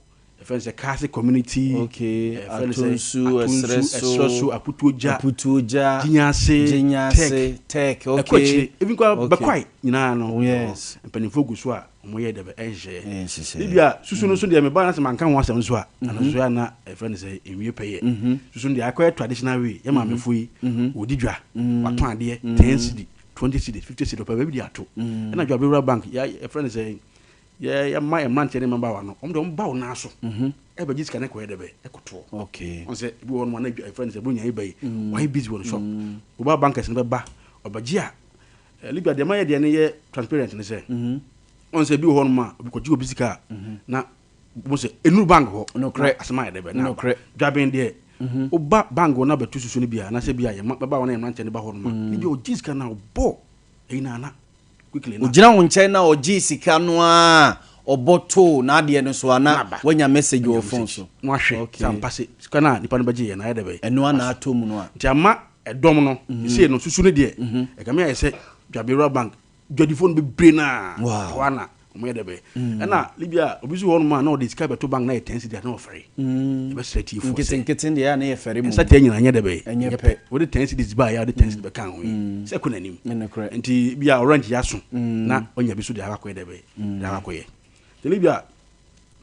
Speaker 3: ɛfɛn sɛ Kaase community. Ɛfɛn sɛ
Speaker 1: Atonsu,
Speaker 3: Atonsu,
Speaker 1: Ɛserɛ so,
Speaker 3: Ɛserɛ so, Aputuogya,
Speaker 1: Aputuogya,
Speaker 3: Gyinyase,
Speaker 1: Gyinyase,
Speaker 3: Tech,
Speaker 1: Tech,
Speaker 3: ɛkɔ akyire, even kɔ Bɛkwae nyinaa no, mpanimfoɔ gu so a wɔyɛ dɛ ɛnhyehyɛeɛ.
Speaker 1: Ɛnhyehyɛeɛ.
Speaker 3: Ebi a susu no nso deɛ, meba na sɛ manka ho asɛm nso a, ɛno nso yɛ na ɛfrɛ no sɛ nwie pɛyɛ. Susu no deɛ, akɔyɛ traditional way. Yɛ maamefo yi wɔdi dwa, watɔn adeɛ 10 cedi, 20 cedi, 50 cedi, ɔpɛ baabi de ato. Ɛna Dwabe Rural Bank yɛ yɛfrɛ no sɛ yɛ yɛma yɛ mmeranteɛ ne mmabaawa no, wɔn deɛ, wɔn ba wo nan so ɛbɛgye sika no kɔyɛ dɛ bɛ ɛkɔtoɔ. Wɔn sɛ ebi wɔ hɔ nom a na ɛfrɛ no sɛ buronya yi ba yi, wɔayɛ busy wɔ ne shop, mobile bankers no bɛba ɔbɛgye a Libya deɛ, ma yɛ deɛ no yɛ transparent ne sɛ wɔn sɛ ebi wɔ hɔ nom a obi kɔgye obi sika a na mo sɛ enuru bank hɔ na asɛm ayɛ dɛ bɛ na aba. Dwaben deɛ, woba bank hɔ na bɛto susu no bi a, anaasɛ bi a yɛ bɛba wɔn a yɛ mmeranteɛ no ba hɔ nom a ne bi a ɔgye sika na ɔbɔ ɛyi na ana quickly na
Speaker 1: Ogyina wo nkyɛn na ɔgye sika no a, ɔbɔ too n'adeɛ no so a, na
Speaker 3: Na aba.
Speaker 1: wanya message wɔ
Speaker 3: Wanya
Speaker 1: phone
Speaker 3: message
Speaker 1: so.
Speaker 3: na wahwɛ sɛ ampa sɛ sika no a nipa no bɛgye yɛ na ayɛ dɛ bɛ
Speaker 1: Ɛno ana atɔ mu no a.
Speaker 3: Nti ama ɛdɔm no sei no, susu no deɛ, ɛkame ayɛ sɛ Dwabe Rural Bank dwadifoɔ no bebree naa ɛhɔ ana wɔn yɛ dɛ bɛ. Ɛna Libya obi so wɔ hɔnom a na ɔde sika bɛto bank na yɛ 10 cedi a na ɔfɛre. Yɛbɛsrɛ tiefoɔ sɛ
Speaker 1: Nketenkete deɛ a na yɛ fɛre mu.
Speaker 3: Nsa tia nyinaa nyɛ dɛ bɛ
Speaker 1: Ɛnyɛ pɛ.
Speaker 3: Wode 10 cedis ba yɛ a, wode 10 cedis bɛka ho yi sɛ kɔ n'anim. Nti bi a orange yɛ aso na ɔnya bi so de akɔyɛ dɛ bɛ de akɔyɛ. Nti Libya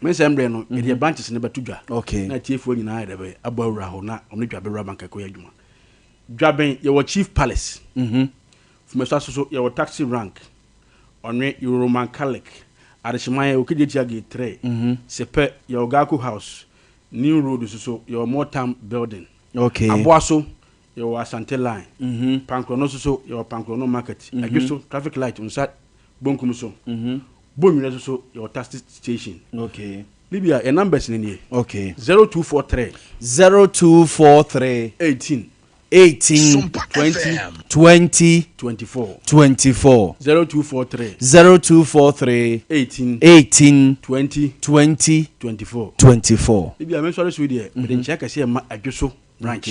Speaker 3: me nsɛm berɛ no, yɛde yɛ branches no bɛto dwa na atiefoɔ nyinaa yɛ dɛ bɛ abɔ awura hɔ na ɔno Dwabe Rural Bank akɔyɛ adwuma. Dwaben yɛwɔ Chief Palace, Fumesa so yɛwɔ taxi rank, ɔnwe yɛwɔ Roman Catholic, Adehyeman yɛwɔ Kejetia Gate 3, Sepɛ yɛwɔ Gako House, New Road so yɛwɔ Motam Building, Aboa so yɛwɔ Asante Line, Pankrono nso so yɛwɔ Pankrono Market, Adwo so traffic light nsa bonkum so, Bonwire nso so yɛwɔ taxi station. Libya yɛ numbers ni nie: 0243
Speaker 1: 0243
Speaker 3: 18
Speaker 1: 18
Speaker 3: 20
Speaker 1: 20
Speaker 3: 24.
Speaker 1: 24.
Speaker 3: 0243
Speaker 1: 0243
Speaker 3: 18
Speaker 1: 18
Speaker 3: 20
Speaker 1: 20
Speaker 3: 24.
Speaker 1: 24.
Speaker 3: Libya, me nsɔre so yi deɛ, mede nkyɛn kɛseɛ ma Adwo so branch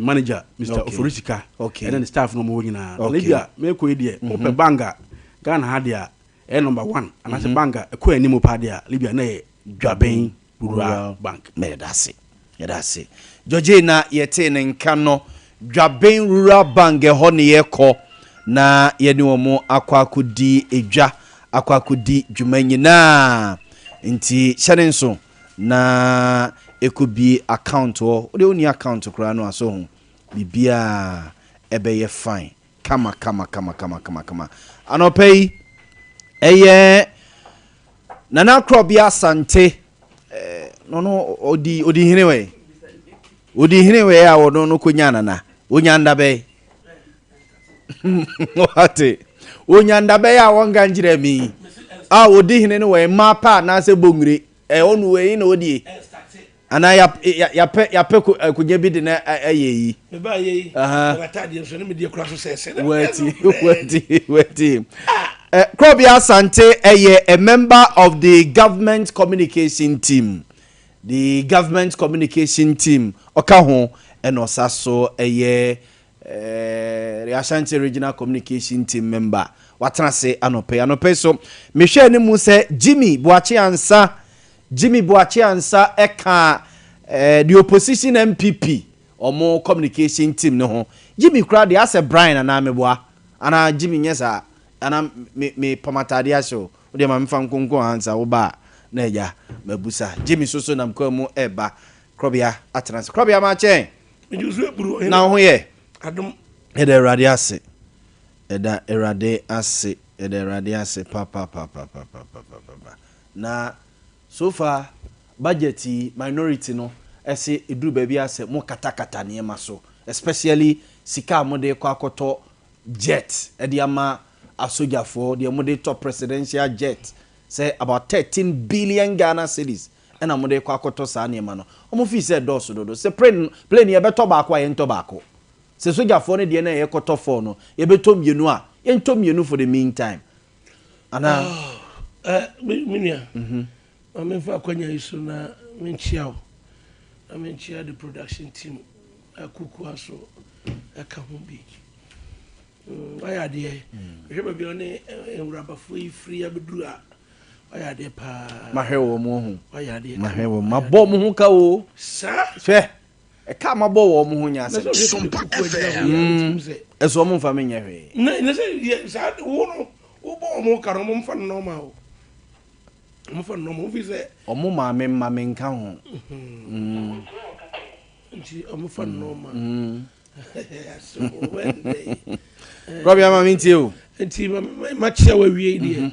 Speaker 3: manager Mr. Oforisika ɛne ne staff no ɔmo wɔ nyinaa. Libya, mekɔ yi deɛ, wopɛ bank a Ghana ha deɛ a ɛyɛ number one anaasɛ bank a ɛkɔ anim paa deɛ a, Libya, na yɛ Dwaben Rural Bank.
Speaker 1: Yɛda ase, yɛda ase, George. Na yɛtee ne nka no, Dwaben Rural Bank ɛhɔ ne yɛkɔ na yɛne wɔn akɔ akɔdi edwa, akɔ akɔdi dwuma nyinaa. Nti hyɛ ne nso na ɛkɔbie account hɔ. Wode wonni account koraa no aso ho biribiaa ɛbɛyɛ fine, kama kama kama kama kama kama. Anɔpɛ yi ɛyɛ Nana Korɔbea Asante no ɔdi hene wɛ, ɔdi hene wɛ a ɔno no kɔnya nana ɔnya ndabɛ wate, ɔnya ndabɛ a wɔnka nkyerɛ mi a ɔdi hene no wɔ mmaa pa anaasɛ bɔnwire ɔno wɔ yi na ɔdie anaa yapɛ akonnwa bi de na ɛyɛ yi.
Speaker 4: Meba yɛ yi. Ataadeɛ nso ne medeɛ kora so sɛ ɛsɛ.
Speaker 1: Wati wati wati. Krobea Asante ɛyɛ a member of the government communication team, the government communication team ɔka ho, ɛna ɔsa so ɛyɛ the Ashanti Regional Communication Team member. Watena ase anɔpɛ anɔpɛ so. Mehwɛ ne mu sɛ Jimmy Boakye Ansa, Jimmy Boakye Ansa ɛka the opposition NPP ɔmo communication team ne ho. Jimmy koraa deɛ, asɛ Brian anaa meboa anaa Jimmy nyɛ saa anaa me pam ataadeɛ ahyɛ o. Wodeɛ ma mefa nkonko ansa wo ba a na agya mabusa. Jimmy soso nam kwan mu ɛba. Korɔbea atena ase. Korɔbea, ma kyɛn.
Speaker 4: Megye so aburu, ɔhene.
Speaker 1: Na wo ho yɛ?
Speaker 4: Adom.
Speaker 1: Yɛda Awurade ase, yɛda Awurade ase, yɛda Awurade ase papapapapapapapa. Na so far budget yi, minority no ɛsɛ eduru baabi asɛ mo katakata nneɛma so, especially sika a mo de kɔ akɔtɔ jet ɛde ama asogyafoɔ deɛ, mo de tɔ presidential jet sɛ about 13 billion Ghana cedis ɛna mo de kɔ akɔtɔ saa nneɛma no. Wɔn fi sɛ dɔɔso dodo sɛ plane yɛbɛtɔ baako a, yɛntɔ baako. Sɛ sogyafoɔ no deɛ no a yɛkɔtɔ fɔɔ no, yɛbɛtɔ mmienu a, yɛntɔ mmienu for the meantime. Anaa?
Speaker 4: Oh, me nua, ma memfa akwanya yi so na menkyia wo, na menkyia the production team a Kukua so ɛka ho bi. Wayɛ adeɛ. Mehwɛ baabi a ɔne nwurabafoɔ yi firi abɛduru a, wayɛ adeɛ paa.
Speaker 1: Mahwɛ wɔn ho.
Speaker 4: Wayɛ adeɛ.
Speaker 1: Mahwɛ wɔn. Mabɔ wɔn ho ka o.
Speaker 4: Saa.
Speaker 1: Hwɛ. Ɛka a mabɔ wɔn ho nyɛ asɛm.
Speaker 4: Sompa FM.
Speaker 1: Ɛso wɔn mfa me nyɛ hwee.
Speaker 4: Na na sɛ yɛ saa wo no wobɔ wɔn ho ka no wɔn mfa no normal o. Wɔn mfa no normal wofi sɛ.
Speaker 1: Wɔn maame mma me nka ho.
Speaker 4: Nti wɔn fa no normal.
Speaker 1: Rɔbi ama mi ntie o.
Speaker 4: Nti ma kyia wa wie deɛ.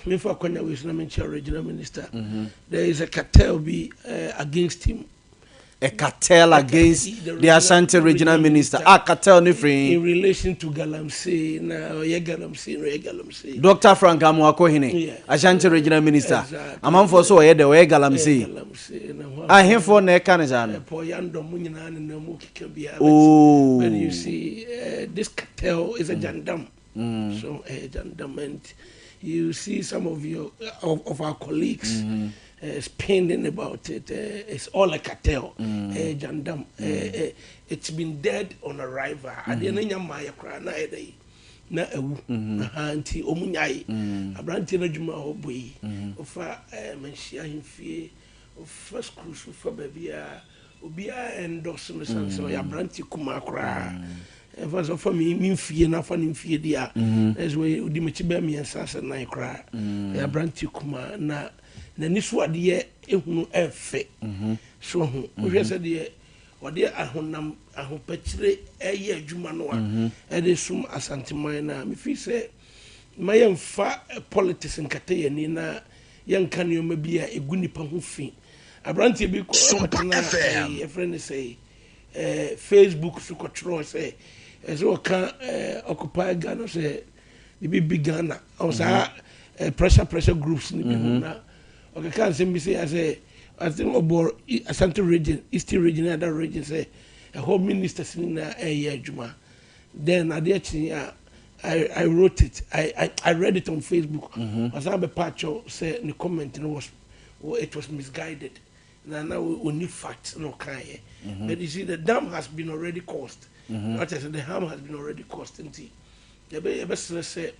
Speaker 4: Mefa akwanya wei so na menkyia regional minister. There is a cartel bi against him.
Speaker 1: A cartel against the Ashanti regional minister. Ah, cartel ni free.
Speaker 4: In relation to Galamsey, na ɔyɛ Galamsey, na ɔyɛ Galamsey.
Speaker 1: Dr. Frank Amoakohene,
Speaker 4: Yeah.
Speaker 1: Ashanti regional minister.
Speaker 4: Exactly.
Speaker 1: Amanfoɔ so ɔyɛ dɛ ɔyɛ Galamsey.
Speaker 4: Galamsey na ho.
Speaker 1: Ahemfo na ɛka ne saa no.
Speaker 4: Paul Yandom mu nyinaa ne nam mu keka biara.
Speaker 1: Oh.
Speaker 4: But you see, this cartel is a jandam. So jandam, and you see some of your of our colleagues spinning about it. It's all a cartel. Jandam. It's been dead on arrival. Adeɛ no nya mmaa yɛ koraa na ayɛ dɛ yi na ewu. Aha, nti ɔmu nyae. Aberanteɛ no adwuma a ɔbɔ yi, ɔfa Manhyia ahemfie, ɔfa schools, ɔfa baabi a obiara endorse no sane sɛ ɔyɛ aberanteɛ kumaa koraa. Ɛfa sɛ ɔfa me mfie na afa ne mfie di a, ɛsɛ sɛ ɔdi m'akyi bɛyɛ 3 sɛ 4 koraa. Ɔyɛ aberanteɛ kumaa na n'ani so adeɛ ehunu ɛfɛ. So ho wohwɛ sɛ deɛ ɔde ahonam ahopɛkyerɛ ɛyɛ adwuma no a ɛde som Asanteman no a, mefi sɛ ma yɛmfa politics nkata yɛn ani na yɛnka nneɛma bi a ɛgu nipa ho fi. Aberanteɛ bi kɔtena yɛfrɛ no sɛ Facebook so kɔtwerɛ sɛ ɛsɛ ɔka Occupy Ghana sɛ bibi bi Ghana ɔwɔ saa pressure groups no bi ho, na ɔkeka nsɛm bi sɛ yɛ sɛ ɔbɔ Ashanti Region, Eastern Region ne other region sɛ ɛhɔ ministers no nyinaa ɛyɛ adwuma. Then adeɛ kye a I wrote it, I read it on Facebook. Ɔsan bɛpa akyɛw sɛ ne comment no was, well, it was misguided. Na onni facts na ɔkaeɛ. But you see, the dam has been already caused. What I said, the harm has been already caused. Nti yɛbɛsrɛ sɛ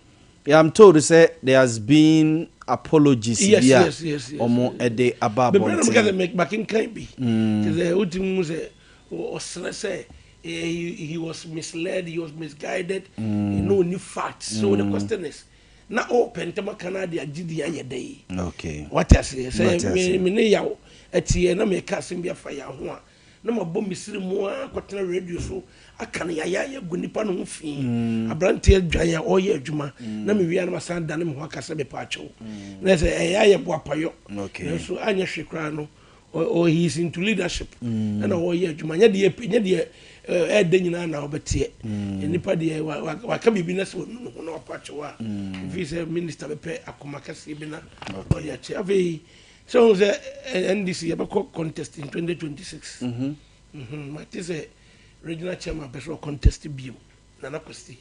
Speaker 1: Yeah, I'm told sɛ there has been apologies
Speaker 4: Yes,
Speaker 1: bi a
Speaker 4: yes.
Speaker 1: ɔmo ɛde aba
Speaker 4: bebree na meka
Speaker 1: abɔnten.
Speaker 4: sɛ makenkan bi kyerɛ sɛ wotumi mu sɛ ɔsrɛ sɛ he was misled, he was misguided, no onni facts. So the question is, na ɔpɛ ntɛm aka no ade agye di ayɛ dɛ yi. Wate aseɛ sɛ
Speaker 1: Mate aseɛ.
Speaker 4: Me ne yaw ɛteɛ na meka asɛm bi afa yaw ho a, na mabɔ mesiri mu a kɔtena radio so aka no yayaya gu nipa no ho fi. Aberanteɛ dwan a ɔreyɛ adwuma na mewia no, masan dane me ho aka sɛ mepɛ akyɛw na sɛ ɛyɛ ayɛ boapayɔ. Nanso anyɛ hwee koraa no, he is into leadership ɛna ɔreyɛ adwuma. Nyɛ deɛ ɛɛdɛ nyinaa na ɔbɛteɛ nipa deɛ waka biribi na sɛ ɔnu ne ho na wapa akyɛw a, ɛfiri sɛ minister bɛpɛ akoma kɛseɛ bi na ɔde akyɛ. Afei sɛ wohu sɛ NDC yɛbɛkɔ contest in 2026. Mate sɛ regional chairman pɛ sɛ ɔcontest bio, Nana Kwasi.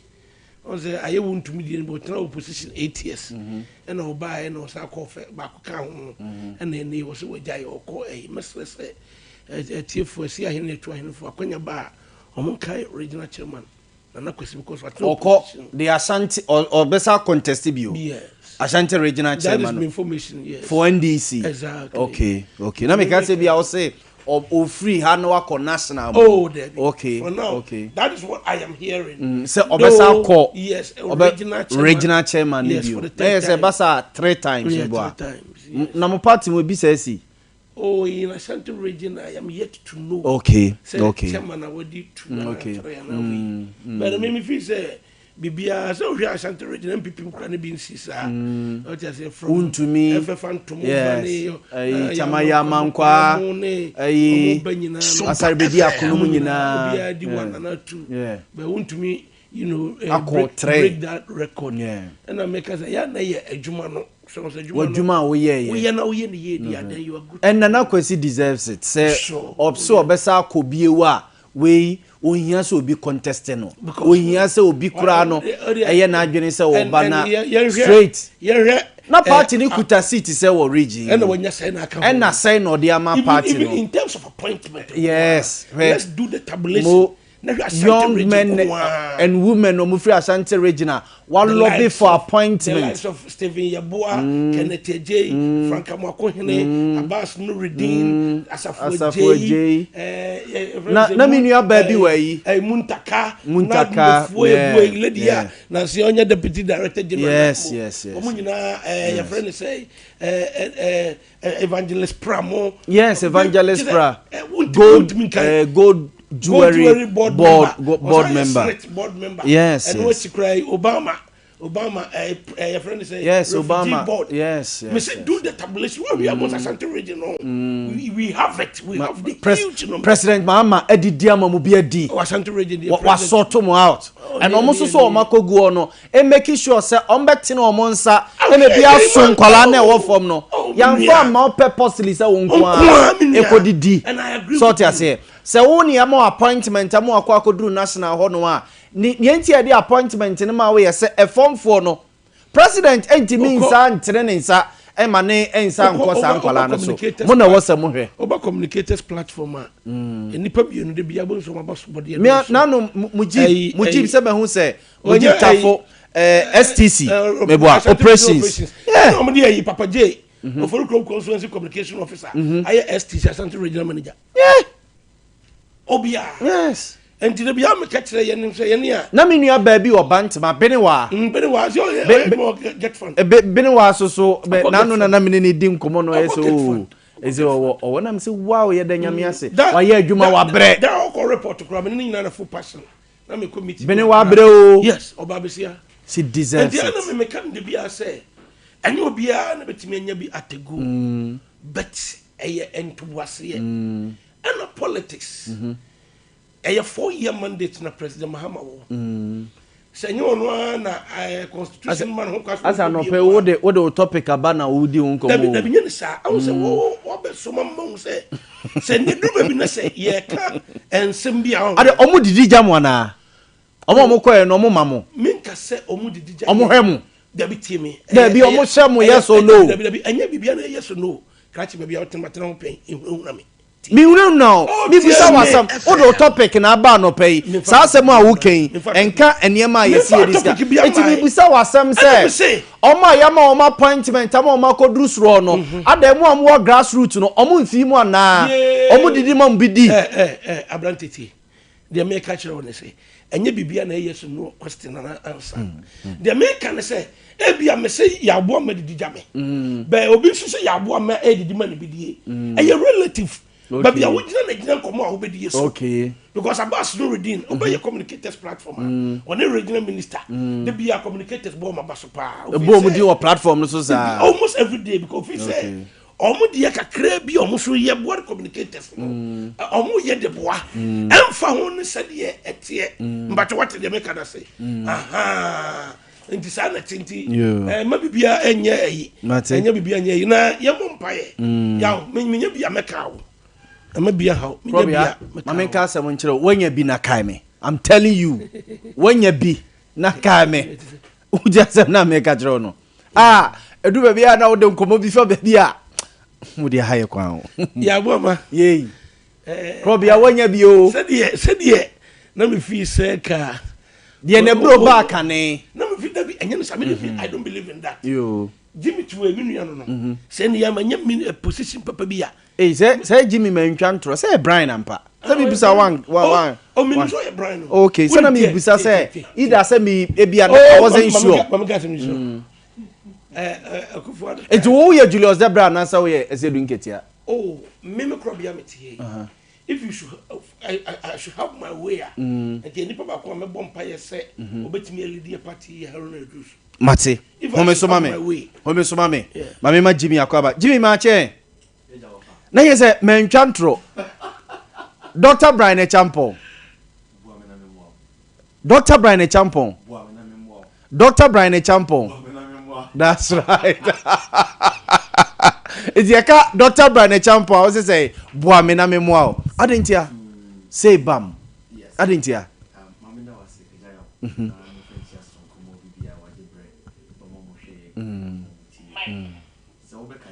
Speaker 4: Ɔn sɛ ayɛ wo ntumi deɛ no bi ɔtena opposition 8 years ɛna ɔbaeɛ na ɔsan kɔ fɛ baako ka ho ɛna ɛne wɔ sɛ wagya yɛ ɔkɔ. Ɛyi mɛsrɛ sɛ atiefoɔ asi ahene atu ahenefoɔ akwanya ba a, ɔmo nkae regional chairman Nana Kwasi because watena
Speaker 1: Ɔkɔ
Speaker 4: opposition.
Speaker 1: The Ashanti ɔbɛsa contest bio.
Speaker 4: Yes.
Speaker 1: Ashanti regional
Speaker 4: That is
Speaker 1: chairman
Speaker 4: my information, yes.
Speaker 1: for NDC.
Speaker 4: Exactly.
Speaker 1: Okay. Na meka sɛ bi a ɔsɛ ofiri ha na wakɔ national mu.
Speaker 4: Oh, Debbie. For now, that is what I am hearing.
Speaker 1: Sɛ ɔbɛsa akɔ
Speaker 4: Yes,
Speaker 1: ɔbɛ
Speaker 4: regional chairman.
Speaker 1: regional chairman ni
Speaker 4: Yes,
Speaker 1: bio.
Speaker 4: for the
Speaker 1: Na yɛ
Speaker 4: third
Speaker 1: sɛ
Speaker 4: time.
Speaker 1: basa three times.
Speaker 4: Yeah,
Speaker 1: Mboa.
Speaker 4: three times. Yes.
Speaker 1: Na mo party mo bi sɛ esi.
Speaker 4: Oh, in Ashanti Region, I am yet to know. Sɛ chairman a wadi two and three and we. But me feel sɛ biribiara sɛ wohwɛ Ashanti Region, NPP kura ne bi nsi saa. Ɔte ase from
Speaker 1: Wontumi.
Speaker 4: ɛfɛfa ntomo
Speaker 1: Yes.
Speaker 4: ba ne
Speaker 1: Ɛyi, Chamaya Mankwa,
Speaker 4: ɔmo ne
Speaker 1: ɛyi,
Speaker 4: ɔmo ba nyinaa no.
Speaker 1: Asare bedi akono mu nyinaa.
Speaker 4: Obiara di one and two. But wontumi
Speaker 1: Akɔ three.
Speaker 4: break that record. Ɛna meka sɛ yɛa na yɛ adwuma no sɛ adwuma no
Speaker 1: W'adwuma a woyɛɛyɛ.
Speaker 4: Woyɛ na woyɛ ne yie di a, then you are good.
Speaker 1: And Nana Kwesi deserves it. Sɛ
Speaker 4: Sure.
Speaker 1: ɔsɛ ɔbɛsa akɔ bio a, wei Ohia sɛ obi contest no. Ohia sɛ obi koraa no ɛyɛ n'adwene sɛ ɔba na straight. Na party no kuta seat sɛ wɔ region yi.
Speaker 4: Ɛna wanya sɛn na aka ho.
Speaker 1: Ɛna sɛn na ɔde ama party no.
Speaker 4: Even in terms of appointment.
Speaker 1: Yes.
Speaker 4: Let's do the tabulation.
Speaker 1: Mo young men and women ɔmo firi Ashanti region a wa lobby for appointment.
Speaker 4: The likes of Stephen Yeboah, mm. Kenneth Adjei, mm. Frank Amoakohene, Abbas Nuruddin, Asafo Adjei, eh, eh,
Speaker 1: na na mi nua baa bi wɔ ayi.
Speaker 4: Eh, Muntaka,
Speaker 1: Muntaka,
Speaker 4: yeah, lady a nansi ɔnyɛ deputy director general.
Speaker 1: Yes.
Speaker 4: Wɔn nyinaa ɛɛ yɛfrɛ ne sɛ ɛɛ ɛɛ evangelist Pra mo.
Speaker 1: Yes, evangelist Pra. Gold, gold jewelry board, board, board member.
Speaker 4: Board member.
Speaker 1: Yes.
Speaker 4: Ɛno akyi kura yi Obama. Obama your friend say
Speaker 1: yes,
Speaker 4: refugee
Speaker 1: Obama.
Speaker 4: board.
Speaker 1: Yes.
Speaker 4: Me say do the tabulation. Where we are most Ashanti region no. We have it. We have the huge number.
Speaker 1: President Mahama edidi ama mu bi adi.
Speaker 4: Oh, Ashanti region the
Speaker 1: president. Wa sort mo out. And ɔmo nso so ɔmo akɔgu hɔ no, e making sure sɛ ɔmo bɛtene ɔmo nsa ɛna ebi aso nkwadaa na ɛwɔ fam no. Yɛnfa ama wo purposely sɛ wo nko ara ekɔdidi. Sɛ ɔte aseɛ. Sɛ wo ne ɛma appointment ama wakɔ akɔduru national hɔ no a, ne nea nti a yɛde appointment no ma wo yɛ sɛ ɛfɔmfoɔ no, president ntumi nsa ntene ne nsa ɛma ne nsa nkɔ saa nkwadaa no so. Mo na ɛwɔ sɛ mo hwɛ.
Speaker 4: Oba communicators platform a, nnipa mmienu de bia bɔ nso aba so bɔdeɛ.
Speaker 1: Mia nanu mujib mujib sɛ mɛhu sɛ mujib tafo STC meboa operations.
Speaker 4: Yeah. Ɛna wɔn de ayi Papa J. Ofori Kurom constituency communication officer. Ayɛ STC Ashanti regional manager.
Speaker 1: Yeah.
Speaker 4: Obia.
Speaker 1: Yes.
Speaker 4: Nti de bia meka kyerɛ yɛn sɛ yɛn a.
Speaker 1: Na me nua baa bi wɔ Bantama Benewa.
Speaker 4: Benewa sɛ ɔyɛ ɔyɛ adwuma get fund.
Speaker 1: Benewa so so n'ano na na me ne ne di nkɔmɔ no ɔyɛ sɛ oo ɛsɛ ɔwɔ ɔwɔ nam sɛ wow yɛ da nyame ase wayɛ adwuma wabrɛ.
Speaker 4: Da ɔkɔ report kora me ne ne nyinaa na full passion na me kɔ meeting.
Speaker 1: Benewa abrɛ o.
Speaker 4: Yes, ɔbaa besia.
Speaker 1: She deserves it.
Speaker 4: Nti ɛna me meka no de bia sɛ ɛnyɛ obiara na betumi anya bi atego but ɛyɛ ntoboaseɛ ɛna politics. Ɛyɛ 4 year mandate na President Mahama wɔ. Sɛ nyɛ ɔno ara na constitution ma no ho kwa so.
Speaker 1: Asa anɔpɛ wode wo topic aba na wodi wo nkɔmmɔ.
Speaker 4: Dabi, dabi, nyɛ ne saa. Ahu sɛ wo wɔbɛ so ma ma hu sɛ ne duru baabi na sɛ yɛka nsɛm bi a.
Speaker 1: Ade ɔmo didi gya mo anaa? Ɔmo a ɔmo kɔɛ no ɔmo ma mo.
Speaker 4: Menka sɛ ɔmo didi gya.
Speaker 1: Ɔmo hwɛ mo.
Speaker 4: Dabi, tie me.
Speaker 1: Dabi, ɔmo hyɛ mo yes or no.
Speaker 4: Dabi, dabi, ɛnyɛ biribi na yes or no. Krakye baabi a wotena matena ho pɛn ehunahuna me.
Speaker 1: Mehunahuna o, mebisa wo asɛm, wode wo topic na aba anɔpa yi, saa asɛm a woka yi, ɛnka nneɛma a yɛsi yɛde sika. Enti mebisa wo asɛm sɛ, ɔmo a yɛama wɔn appointment ama wɔn akɔduru soro hɔ no, adɛn mo a mowɔ grass root no, ɔmo mfii mu anaa? Ɔmo didi ma mo bi di?
Speaker 4: Aberante tie, deɛ meka kyerɛ wo ne sɛ, ɛnyɛ biribiara na ɛyɛ so no question and answer. Deɛ meka ne sɛ, ebia me sɛ yɛaboa ma didi gya me. Bɛɛ obi nso sɛ yɛaboa ma ɛdidi ma ne bi die. Ɛyɛ relative. Baabi a wogyina na gyina nkɔmmɔ a wobɛdi so. Because Abbas Nuruddin, ɔbɛyɛ communicators platform a, ɔne regional minister. De bia communicators bɔ ɔmo aba so paa.
Speaker 1: Ɛbɔ ɔmo din wɔ platform no so saa.
Speaker 4: Almost every day because ofi sɛ ɔmo deɛ kakra bi a ɔmo so yɛ boa communicators no. Ɔmo yɛ de boa. Ɛmfa ho ne sɛdeɛ ɛteɛ. Mbatwa wate deɛ meka na se. Aha. Nti saa na ɛte nti ɛma biribiara ɛnyɛ ɛyi. Ɛnyɛ biribiara ɛnyɛ ɛyi na yɛmmɔ mpaeɛ. Yaw menyɛ bi a mɛka wo. Ɛma bi aha wo. Menyɛ bi a mɛka wo.
Speaker 1: Ma menka asɛm nkyerɛ wo. Woanya bi na kae me. I'm telling you. Woanya bi na kae me. Wogye asɛm na meka kyerɛ wo no. Ah, ɛdu baabi a na wode nkɔmmɔ bi fa baabi a wode aha yɛ kwan o.
Speaker 4: Yɛaboa ma.
Speaker 1: Yei. Krɔbea woanya bi o.
Speaker 4: Sɛdeɛ sɛdeɛ na mefii sɛ ka.
Speaker 1: Deɛ na eburo baa kane.
Speaker 4: Na mefi dabi ɛnyɛ no sa me fi I don't believe in that.
Speaker 1: Yo.
Speaker 4: Jimmy Tuwe me nua no no. Sɛ ne yɛ ma nyɛ me position papa bi a.
Speaker 1: Ei sɛ sɛ Jimmy ma ntwa ntorɔ sɛ Brian ampa. Sɛ mi bisa wan wan wan.
Speaker 4: Oh mi nso yɛ Brian no.
Speaker 1: Okay sɛ na mi bisa sɛ either sɛ mi ebi a I wasn't sure.
Speaker 4: Mami ka sɛ mi sure. Akufo Addo.
Speaker 1: Eti wo yɛ Julius Debrah anaasɛ wo yɛ Asiedu Nketia?
Speaker 4: Oh me me korɔ bia me te yɛ. If you should I should have my way a. Nti nipa baako a mɛbɔ mpa yɛ sɛ obetumi alidi yɛ party yɛ Haruna Iddrisu.
Speaker 1: Mate. Home so ma me. Home so ma me. Ma me ma Jimmy akɔ aba. Jimmy ma kyɛn. Na yɛ sɛ mantwa ntorɔ. Dr. Brian Acheampong. Dr. Brian Acheampong. Dr. Brian Acheampong. That's right. Nti yɛka Dr. Brian Acheampong a wosɛ sɛ boa me na me mmoa o. Adɛn ntia? Say bam.
Speaker 5: Yes.
Speaker 1: Adɛn ntia?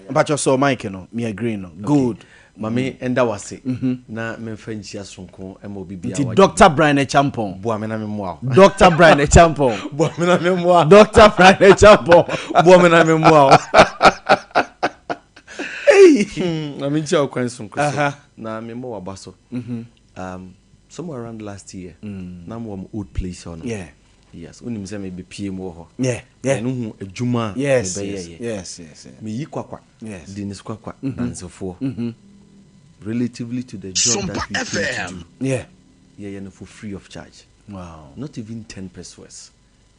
Speaker 1: Mpakyɛ sɔ mic no, me agree no. Good.
Speaker 5: Mame nda wase na memfa nhyia soronko ma obi biara.
Speaker 1: Nti Doctor Brian Acheampong.
Speaker 5: Boa me na me mmoa wo.
Speaker 1: Doctor Brian Acheampong.
Speaker 5: Boa me na me mmoa.
Speaker 1: Doctor Brian Acheampong.
Speaker 5: Boa me na me mmoa wo. Hey. Na me nkyia wo kwan soronko so. Na me mmɔ waba so. Somewhere around last year. Na mo wɔ mo old place hɔ no.
Speaker 1: Yeah.
Speaker 5: Yes, wonim sɛ mebɛpie mu wɔ hɔ.
Speaker 1: Yeah, yeah.
Speaker 5: Ɛno hu adwuma a
Speaker 1: Yes,
Speaker 5: mebɛyɛeɛ.
Speaker 1: yes, yes, yes, yes.
Speaker 5: Meyi kwakwa,
Speaker 1: Yes.
Speaker 5: Dennis Kwakwa, dansefoɔ. Relatively to the job that
Speaker 6: Sompa
Speaker 5: we came to
Speaker 6: FM.
Speaker 5: do,
Speaker 1: Yeah.
Speaker 5: yɛyɛ no for free of charge.
Speaker 1: Wow.
Speaker 5: Not even 10 pesewas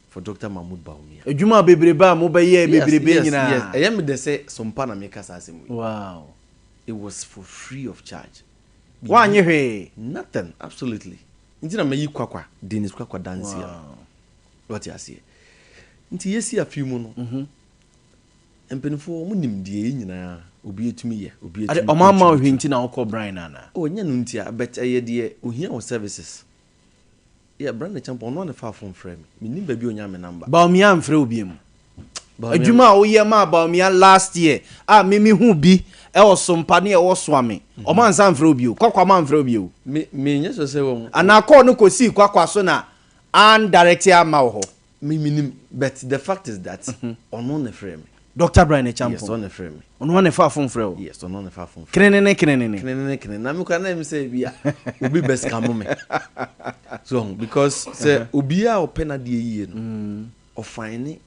Speaker 5: for Doctor Mahmoud Bawumia.
Speaker 1: Adwuma bebrebe a mobɛyɛɛ
Speaker 5: Yes,
Speaker 1: bebrebe
Speaker 5: yes,
Speaker 1: nyinaa.
Speaker 5: yes. Ɛyɛ me dɛ sɛ Sompa na meka saa asɛm wei.
Speaker 1: Wow.
Speaker 5: It was for free of charge.
Speaker 1: Woannye hwee?
Speaker 5: Nothing, absolutely. Nti na mayi Kwakwa, Dennis Kwakwa danseɛ no. Wate aseɛ? Nti yɛsi afe mu no, mpanimfoɔ wɔn nim deɛ yɛn nyinaa obi atumi yɛ, obi
Speaker 1: Ade,
Speaker 5: atumi
Speaker 1: wɔn amma wo hwee
Speaker 5: contribute.
Speaker 1: nti na wokɔ Brian anaa?
Speaker 5: Oh, ɛnyɛ no nti a, but ɛyɛ deɛ ohia wɔ services. Yeah, Brandon Acheampong, ɔno ara na ɛfaa phone frɛɛ me. Mennim baabi a ɔnyaa me number.
Speaker 1: Bawumia amfrɛ wo biom?
Speaker 5: Bawumia.
Speaker 1: Adwuma a woyɛ maa Bawumia last year a me me hu bi ɛwɔ Sompa ne ɛwɔ Soame, wɔn ansa amfrɛ wo bio? Kwakwa mo amfrɛ wo bio?
Speaker 5: Me, me nyɛ sure sɛ wɔn.
Speaker 1: Anaa call no kɔsii Kwakwa so na an direct amma wo hɔ?
Speaker 5: Me me nim, but the fact is that ɔno na ɛfrɛɛ me.
Speaker 1: Doctor Brian Acheampong?
Speaker 5: Yes, ɔno na ɛfrɛɛ me.
Speaker 1: Ɔno ara na ɛfaa phone frɛɛ wo?
Speaker 5: Yes, ɔno na ɛfaa phone frɛɛ me.
Speaker 1: Kenenene kenenene?
Speaker 5: Kenenene kenenene. Na me koraa na ɛyɛ me sɛ ebi a obi bɛ scam me. So ɔho, because sɛ obiara a ɔpɛ n'adeɛ yie no, ɔfine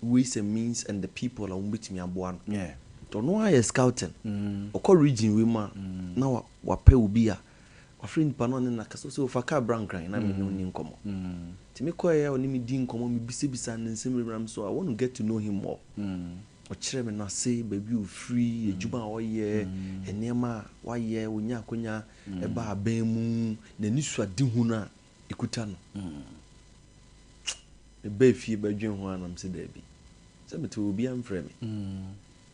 Speaker 5: ways and means and the people a wɔbɛtumi aboa no.
Speaker 1: Yeah.
Speaker 5: Nti ɔno ara yɛ scouting. Ɔkɔ region wei mu a, na wa, wapɛ obi a, wafrɛ nipa no ɔne no akasa, ɔsɛ ɔfa car bra Nkran na me ne wo nni nkɔmmɔ. Nti mekɔeɛ a ɔne me dii nkɔmmɔ, mebisabisaa no nsɛm bebree, I'm so I want to get to know him more. Ɔkyerɛɛ me n'ase, baabi a ɔfiri, adwuma a ɔyɛ, nneɛma a wayɛ, ɔnya akwanya ba aban mu, n'anisuadehunu a ɛkuta no. Mebaa fie bɛdwen ho ara na mese daabi, sɛ mete hɔ obiara mfrɛ me.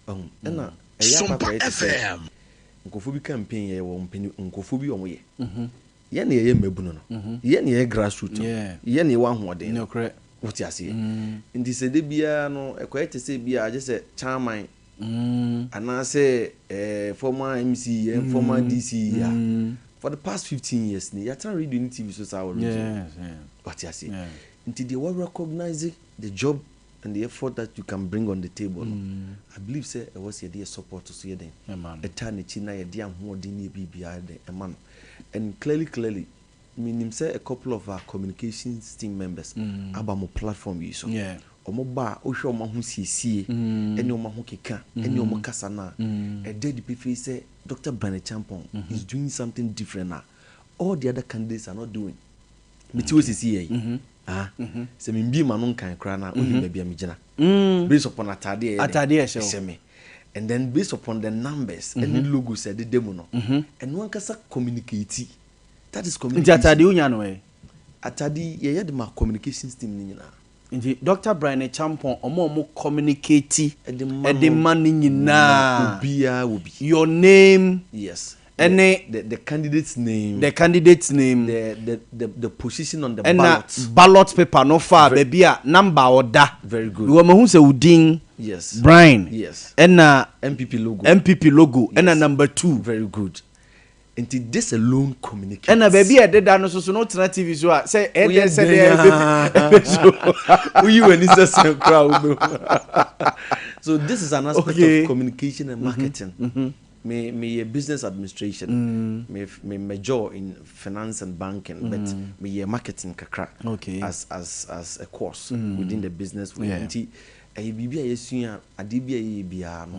Speaker 5: Wahu? Ɛna ɛyɛ akɔ
Speaker 6: Sompa
Speaker 5: akɔyɛ te sɛ
Speaker 6: FM.
Speaker 5: nkurɔfoɔ bi campaign yɛyɛ wɔ mpanin nkurɔfoɔ bi a wɔyɛ. Yɛn na yɛyɛ mmabunu no. Yɛn na yɛyɛ grassroot no. Yɛn na yɛwɔ ahoɔden no.
Speaker 1: Nokorɛ.
Speaker 5: Wote aseɛ? Nti sɛ da biara no ɛkɔyɛ te sɛ bi a gye sɛ chairman anaasɛ eh, former MC, eh, former DC a, for the past 15 years ni yɛatena radio ne TV so saa wɔ region.
Speaker 1: Yes, yeah.
Speaker 5: Wate aseɛ?
Speaker 1: Yeah.
Speaker 5: Nti deɛ wa recognize the job and the effort that you can bring on the table no, I believe sɛ ɛwɔ sɛ yɛde yɛ support so yɛ den,
Speaker 1: Ɛma no.
Speaker 5: ɛtaa n'akyi na yɛde ahoɔden ne yɛ biribiara den ɛma no. And clearly clearly, menim sɛ a couple of our communications team members aba mo platform yi so.
Speaker 1: Yeah.
Speaker 5: Wɔn ba a, wohwɛ wɔn ahosiesie ne wɔn ahokeka ne wɔn kasa no a, ɛda adi pefee sɛ Doctor Brian Acheampong is doing something different a all the other candidates are not doing. Mete hɔ sisi yɛ yi, ah, sɛ membie m'ano nkan koraa no a, wonim baabi a megyina. Based upon ataadeɛ a ɛyɛ dɛn?
Speaker 1: Ataadeɛ a ɛhyɛ wo.
Speaker 5: Ɛhyɛ me. And then based upon the numbers ne logos a ɛdeda mu no, ɛno ankasa communicate. That is
Speaker 1: Nti
Speaker 5: communication.
Speaker 1: ataadeɛ wonya no ɛ?
Speaker 5: Ataade yi, yɛyɛ de ma communications team no nyinaa.
Speaker 1: Nti Doctor Brian Acheampong ɔmo a ɔmo communicate
Speaker 5: Ɛde ma
Speaker 1: ɛde
Speaker 5: no
Speaker 1: ma no
Speaker 5: nyinaa,
Speaker 1: nyinaa,
Speaker 5: obiara wɔ bi.
Speaker 1: your name
Speaker 5: Yes.
Speaker 1: ɛne
Speaker 5: The candidate's name.
Speaker 1: The candidate's name.
Speaker 5: The position on the
Speaker 1: Ɛna
Speaker 5: ballot.
Speaker 1: ballot paper no fa baabi a number a ɔda.
Speaker 5: Very good.
Speaker 1: Because mahu sɛ wo din.
Speaker 5: Yes.
Speaker 1: Brian.
Speaker 5: Yes.
Speaker 1: Ɛna
Speaker 5: NPP logo.
Speaker 1: NPP logo ɛna
Speaker 5: Yes.
Speaker 1: number 2.
Speaker 5: Very good. Nti this alone communicates.
Speaker 1: Ɛna baabi a ɛdeda no soso no wotena TV so a sɛ ɛdɛ
Speaker 5: Woyɛ
Speaker 1: sɛ
Speaker 5: dɛn
Speaker 1: deɛ
Speaker 5: aa?
Speaker 1: ɛbɛ so.
Speaker 5: Woyi w'ani sɛ sɛn koraa wobɛhu. So this is an aspect
Speaker 1: Okay.
Speaker 5: of communication and marketing. Me meyɛ business administration. Me me major in finance and banking, but meyɛ marketing kakra
Speaker 1: Okay.
Speaker 5: as a course within the business way.
Speaker 1: Yeah.
Speaker 5: Nti ɛyɛ biribi a yɛsua adeɛ bi a yɛyɛ biara no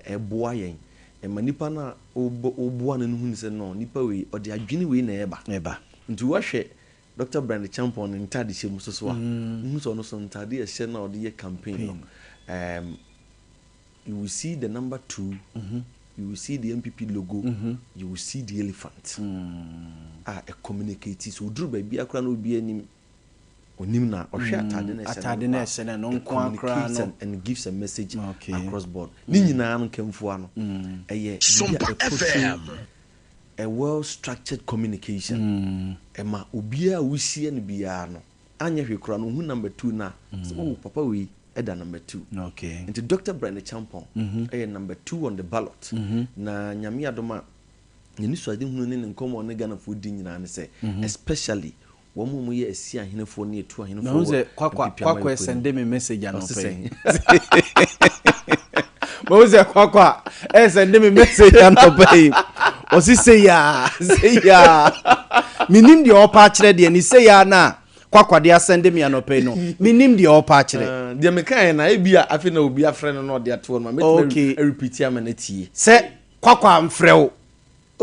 Speaker 5: ɛboa yɛn. Ɛma nipa no a woboa no no hu sɛ no nipa wei ɔde adwene wei na ɛba.
Speaker 1: Ɛba.
Speaker 5: Nti woahwɛ Doctor Brian Acheampong ne ntaade hyɛ mu soso a, wohu sɛ ɔno so ntaade a ɛhyɛ no a ɔde yɛ campaign no, you will see the number 2, you will see the NPP logo, you will see the elephant. A ɛ communicate. So oduru baabi akora na obi anim onim na ɔhwɛ ataade na ɛhyɛ no
Speaker 1: Ataade na ɛhyɛ no, ɛno
Speaker 5: it
Speaker 1: nko ara koraa
Speaker 5: communicates
Speaker 1: no.
Speaker 5: and gives a message
Speaker 1: Okay.
Speaker 5: across board. Ne nyinaa no nkamfua no, ɛyɛ biribi a
Speaker 6: Sompa
Speaker 5: ɛportray
Speaker 6: FM.
Speaker 5: A well structured communication ɛma obiara a wohyia no biara no, anyɛ hwee koraa no, ohu number two no a, sɛ, "Oh, papa wei ɛda number two." Nti Dr Bryan Acheampong ɛyɛ number two on the ballot. Na Nyame adom a, n'ani so adehunu ne ne nkɔmmɔ a ɔne Ghanafoɔ di nyinaa ne sɛ, especially wɔn a wɔyɛ asi ahenefoɔ ne atu ahenefoɔ
Speaker 1: Mahu
Speaker 5: wɔ
Speaker 1: sɛ Kwakwa
Speaker 5: NPP
Speaker 1: Kwakwa
Speaker 5: amayɛkuo no mu.
Speaker 1: sɛnde me message
Speaker 5: Ɔse
Speaker 1: anɔpa yi.
Speaker 5: sɛn?
Speaker 1: Mahu sɛ Kwakwa ɛsɛnde me message anɔpa yi. Ɔse sei aa, sei aa. Menim deɛ ɔpa akyerɛ deɛ ne sei aa na Kwakwa de asɛnde me anɔpa yi no. Menim deɛ ɔpa akyerɛ.
Speaker 5: Ah, deɛ mekaeɛ na ebi a afei na obi afrɛ no na ɔde ato hɔ no ma mɛtumi arepeat ama no atie.
Speaker 1: Sɛ Kwakwa amfrɛ wo.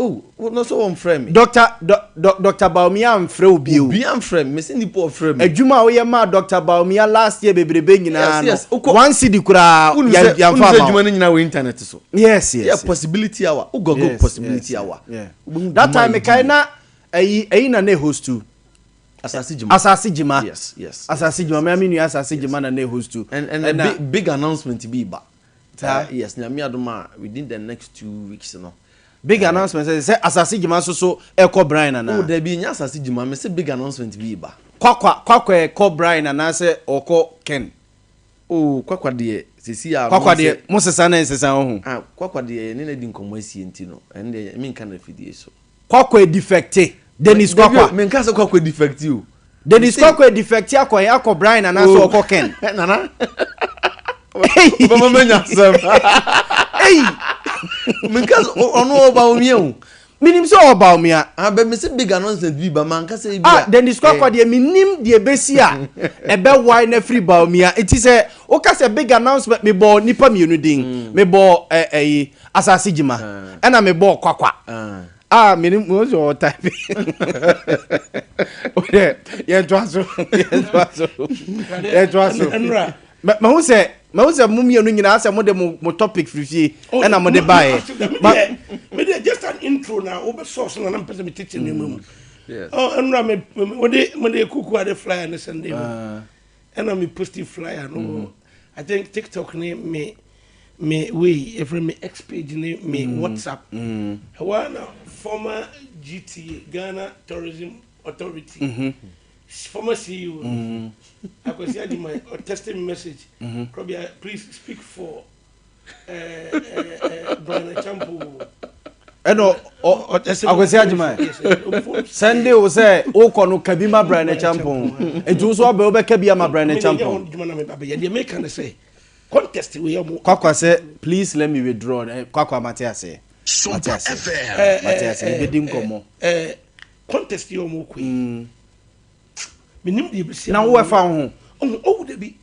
Speaker 5: Oh, wo no so wɔmfrɛ me.
Speaker 1: Doctor, dɔ, dɔ, Doctor Bawumia amfrɛ wo bio.
Speaker 5: Obi amfrɛ me, mese nipa ɔfrɛ me.
Speaker 1: Adwuma a woyɛ maa Doctor Bawumia last year bebrebe nyinaa no,
Speaker 5: Wokɔ-
Speaker 1: 1 cedi koraa
Speaker 5: Wonim
Speaker 1: yɛn
Speaker 5: sɛ
Speaker 1: yɛmfa
Speaker 5: wonim sɛ
Speaker 1: ama wo.
Speaker 5: adwuma no nyinaa wɔ internet so.
Speaker 1: Yes.
Speaker 5: Possibility Hour, wo Google Possibility Hour. Wobɛhu
Speaker 1: That
Speaker 5: dwuma
Speaker 1: time
Speaker 5: a
Speaker 1: mekae
Speaker 5: yɛdi.
Speaker 1: na ɛyi na na host tu.
Speaker 5: Asase Gyima.
Speaker 1: Asase Gyima. Asase Gyima, me nua Asase Gyima na na host tu.
Speaker 5: And a big, big announcement bi ba.
Speaker 1: Saa?
Speaker 5: Yes, Nyame adom a, within the next 2 weeks no.
Speaker 1: Big announcement sɛ Asase Gyima nso so ɛkɔ Brian
Speaker 5: Oh,
Speaker 1: ana?
Speaker 5: dabi, nya Asase Gyima, me sɛ big announcement bi ba.
Speaker 1: Kwakwa ɛkɔ Brian anaasɛ ɔkɔ Ken?
Speaker 5: Oh, Kwakwa deɛ sesi a
Speaker 1: Kwakwa deɛ mo sesa na nsesa wo ho.
Speaker 5: Ah, Kwakwa deɛ ne na di nkɔmmɔ asie nti no, ɛno deɛ menka no afidie so.
Speaker 1: Kwakwa defect. Dennis
Speaker 5: Dabi o,
Speaker 1: Kwakwa.
Speaker 5: menka sɛ Kwakwa defect o.
Speaker 1: Dennis Kwakwa defect akɔ Brian anaasɛ ɔkɔ Ken?
Speaker 5: Nana. Bɛma manya asɛm.
Speaker 1: Ei,
Speaker 5: Menka sɛ ɔno ɔba wo mia o.
Speaker 1: Menim sɛ ɔba wo mia.
Speaker 5: Ah, bɛ me sɛ big announcement bi ba, manka sɛ ebi
Speaker 1: Ah,
Speaker 5: a.
Speaker 1: Dennis Kwakwa deɛ, menim deɛ bɛsi a ɛbɛwae na afiri Bawumia. Nti sɛ woka sɛ big announcement, mebɔ nipa mmienu din. Mebɔ ɛyi Asase Gyima ɛna mebɔ Kwakwa.
Speaker 5: Ah.
Speaker 1: Ah, menim mo sɛ ɔwɔ type. Wode yɛntoa so, yɛntoa so, yɛntoa so.
Speaker 4: Ɛnura.
Speaker 1: Mahu sɛ mo mmienu nyinaa sɛ mode mo topic firi fie ɛna mode baeɛ.
Speaker 4: Me de, just an intro na wo bɛ source na na mpɛ sɛ me tete nneɛma mu. Oh, ɛnura me mo de kuku ade flyer ne sɛnde mu. Ɛna me post flyer no. I think TikTok ne me wei efrɛ me X page ne me WhatsApp. Ɛwɔ na former GTA, Ghana Tourism Authority, former CEO Akwasi Agyeman or texting me message. "Krobia, please speak for Bryan Acheampong."
Speaker 1: Ɛna Akwasi Agyeman sɛnde wo sɛ wokɔ no ka bi ma Bryan Acheampong, nti wo so wabɛ wobɛka bi ama Bryan Acheampong.
Speaker 4: Adwuma na meba bɛyɛ deɛ meka ne sɛ contest wei ɔmo
Speaker 1: Kwakwa sɛ, "Please let me withdraw." Kwakwa, mate ase, mate ase, mate ase, yɛbɛdi nkɔmmɔ.
Speaker 4: Contest yi ɔmo kɔ yi, menim deɛ bɛsi.
Speaker 1: Na wowɛfa wo ho?
Speaker 4: Ɔho ɔwu da bi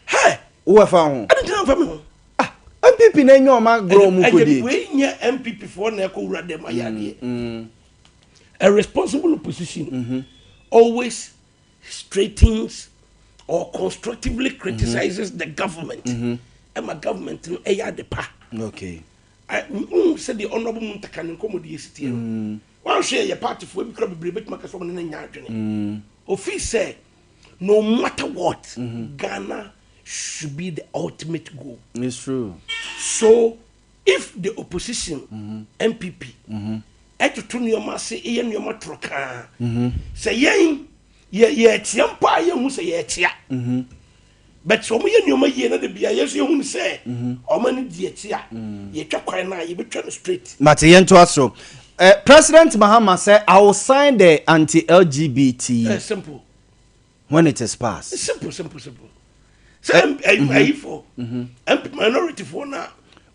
Speaker 4: hɛ.
Speaker 1: Wowɛfa wo ho?
Speaker 4: Ɛne ntina mfa me ho.
Speaker 1: NPP na ɛnyɛ ɔma gorɔ ɔmo kɔdie.
Speaker 4: Wei nyɛ NPP foɔ na ɛkɔ wura dɛm ayɛ adeɛ. A responsible opposition always straightens or constructively criticizes the government ɛma government no ɛyɛ ade pa. Sɛdeɛ Honorable Muntaka ne nkɔmmɔde yɛ sitie no, wanhwɛ yɛ partyfoɔ bi kora bebree bɛtumi aka sɛ ɔmo ne no nya adwene ofii sɛ no matter what, Ghana should be the ultimate goal.
Speaker 1: It's true.
Speaker 4: So if the opposition, NPP, ɛtoto nneɛma ase, ɛyɛ nneɛma toro kaa sɛ yɛn yɛ yɛkyea mpo a, yɛhu sɛ yɛkyea, but sɛ ɔmo yɛ nneɛma yie na de bia yɛn nso yɛhu no sɛ ɔmo ani di akyi a, yɛtwa kwan no a yɛbɛtwa no straight.
Speaker 1: Mate, yɛntoa so. President Mahama sɛ, "I will sign the anti-LGBT
Speaker 4: Simple.
Speaker 1: when it is passed."
Speaker 4: Simple, simple, simple. Sɛ ayifo MP minority foɔ na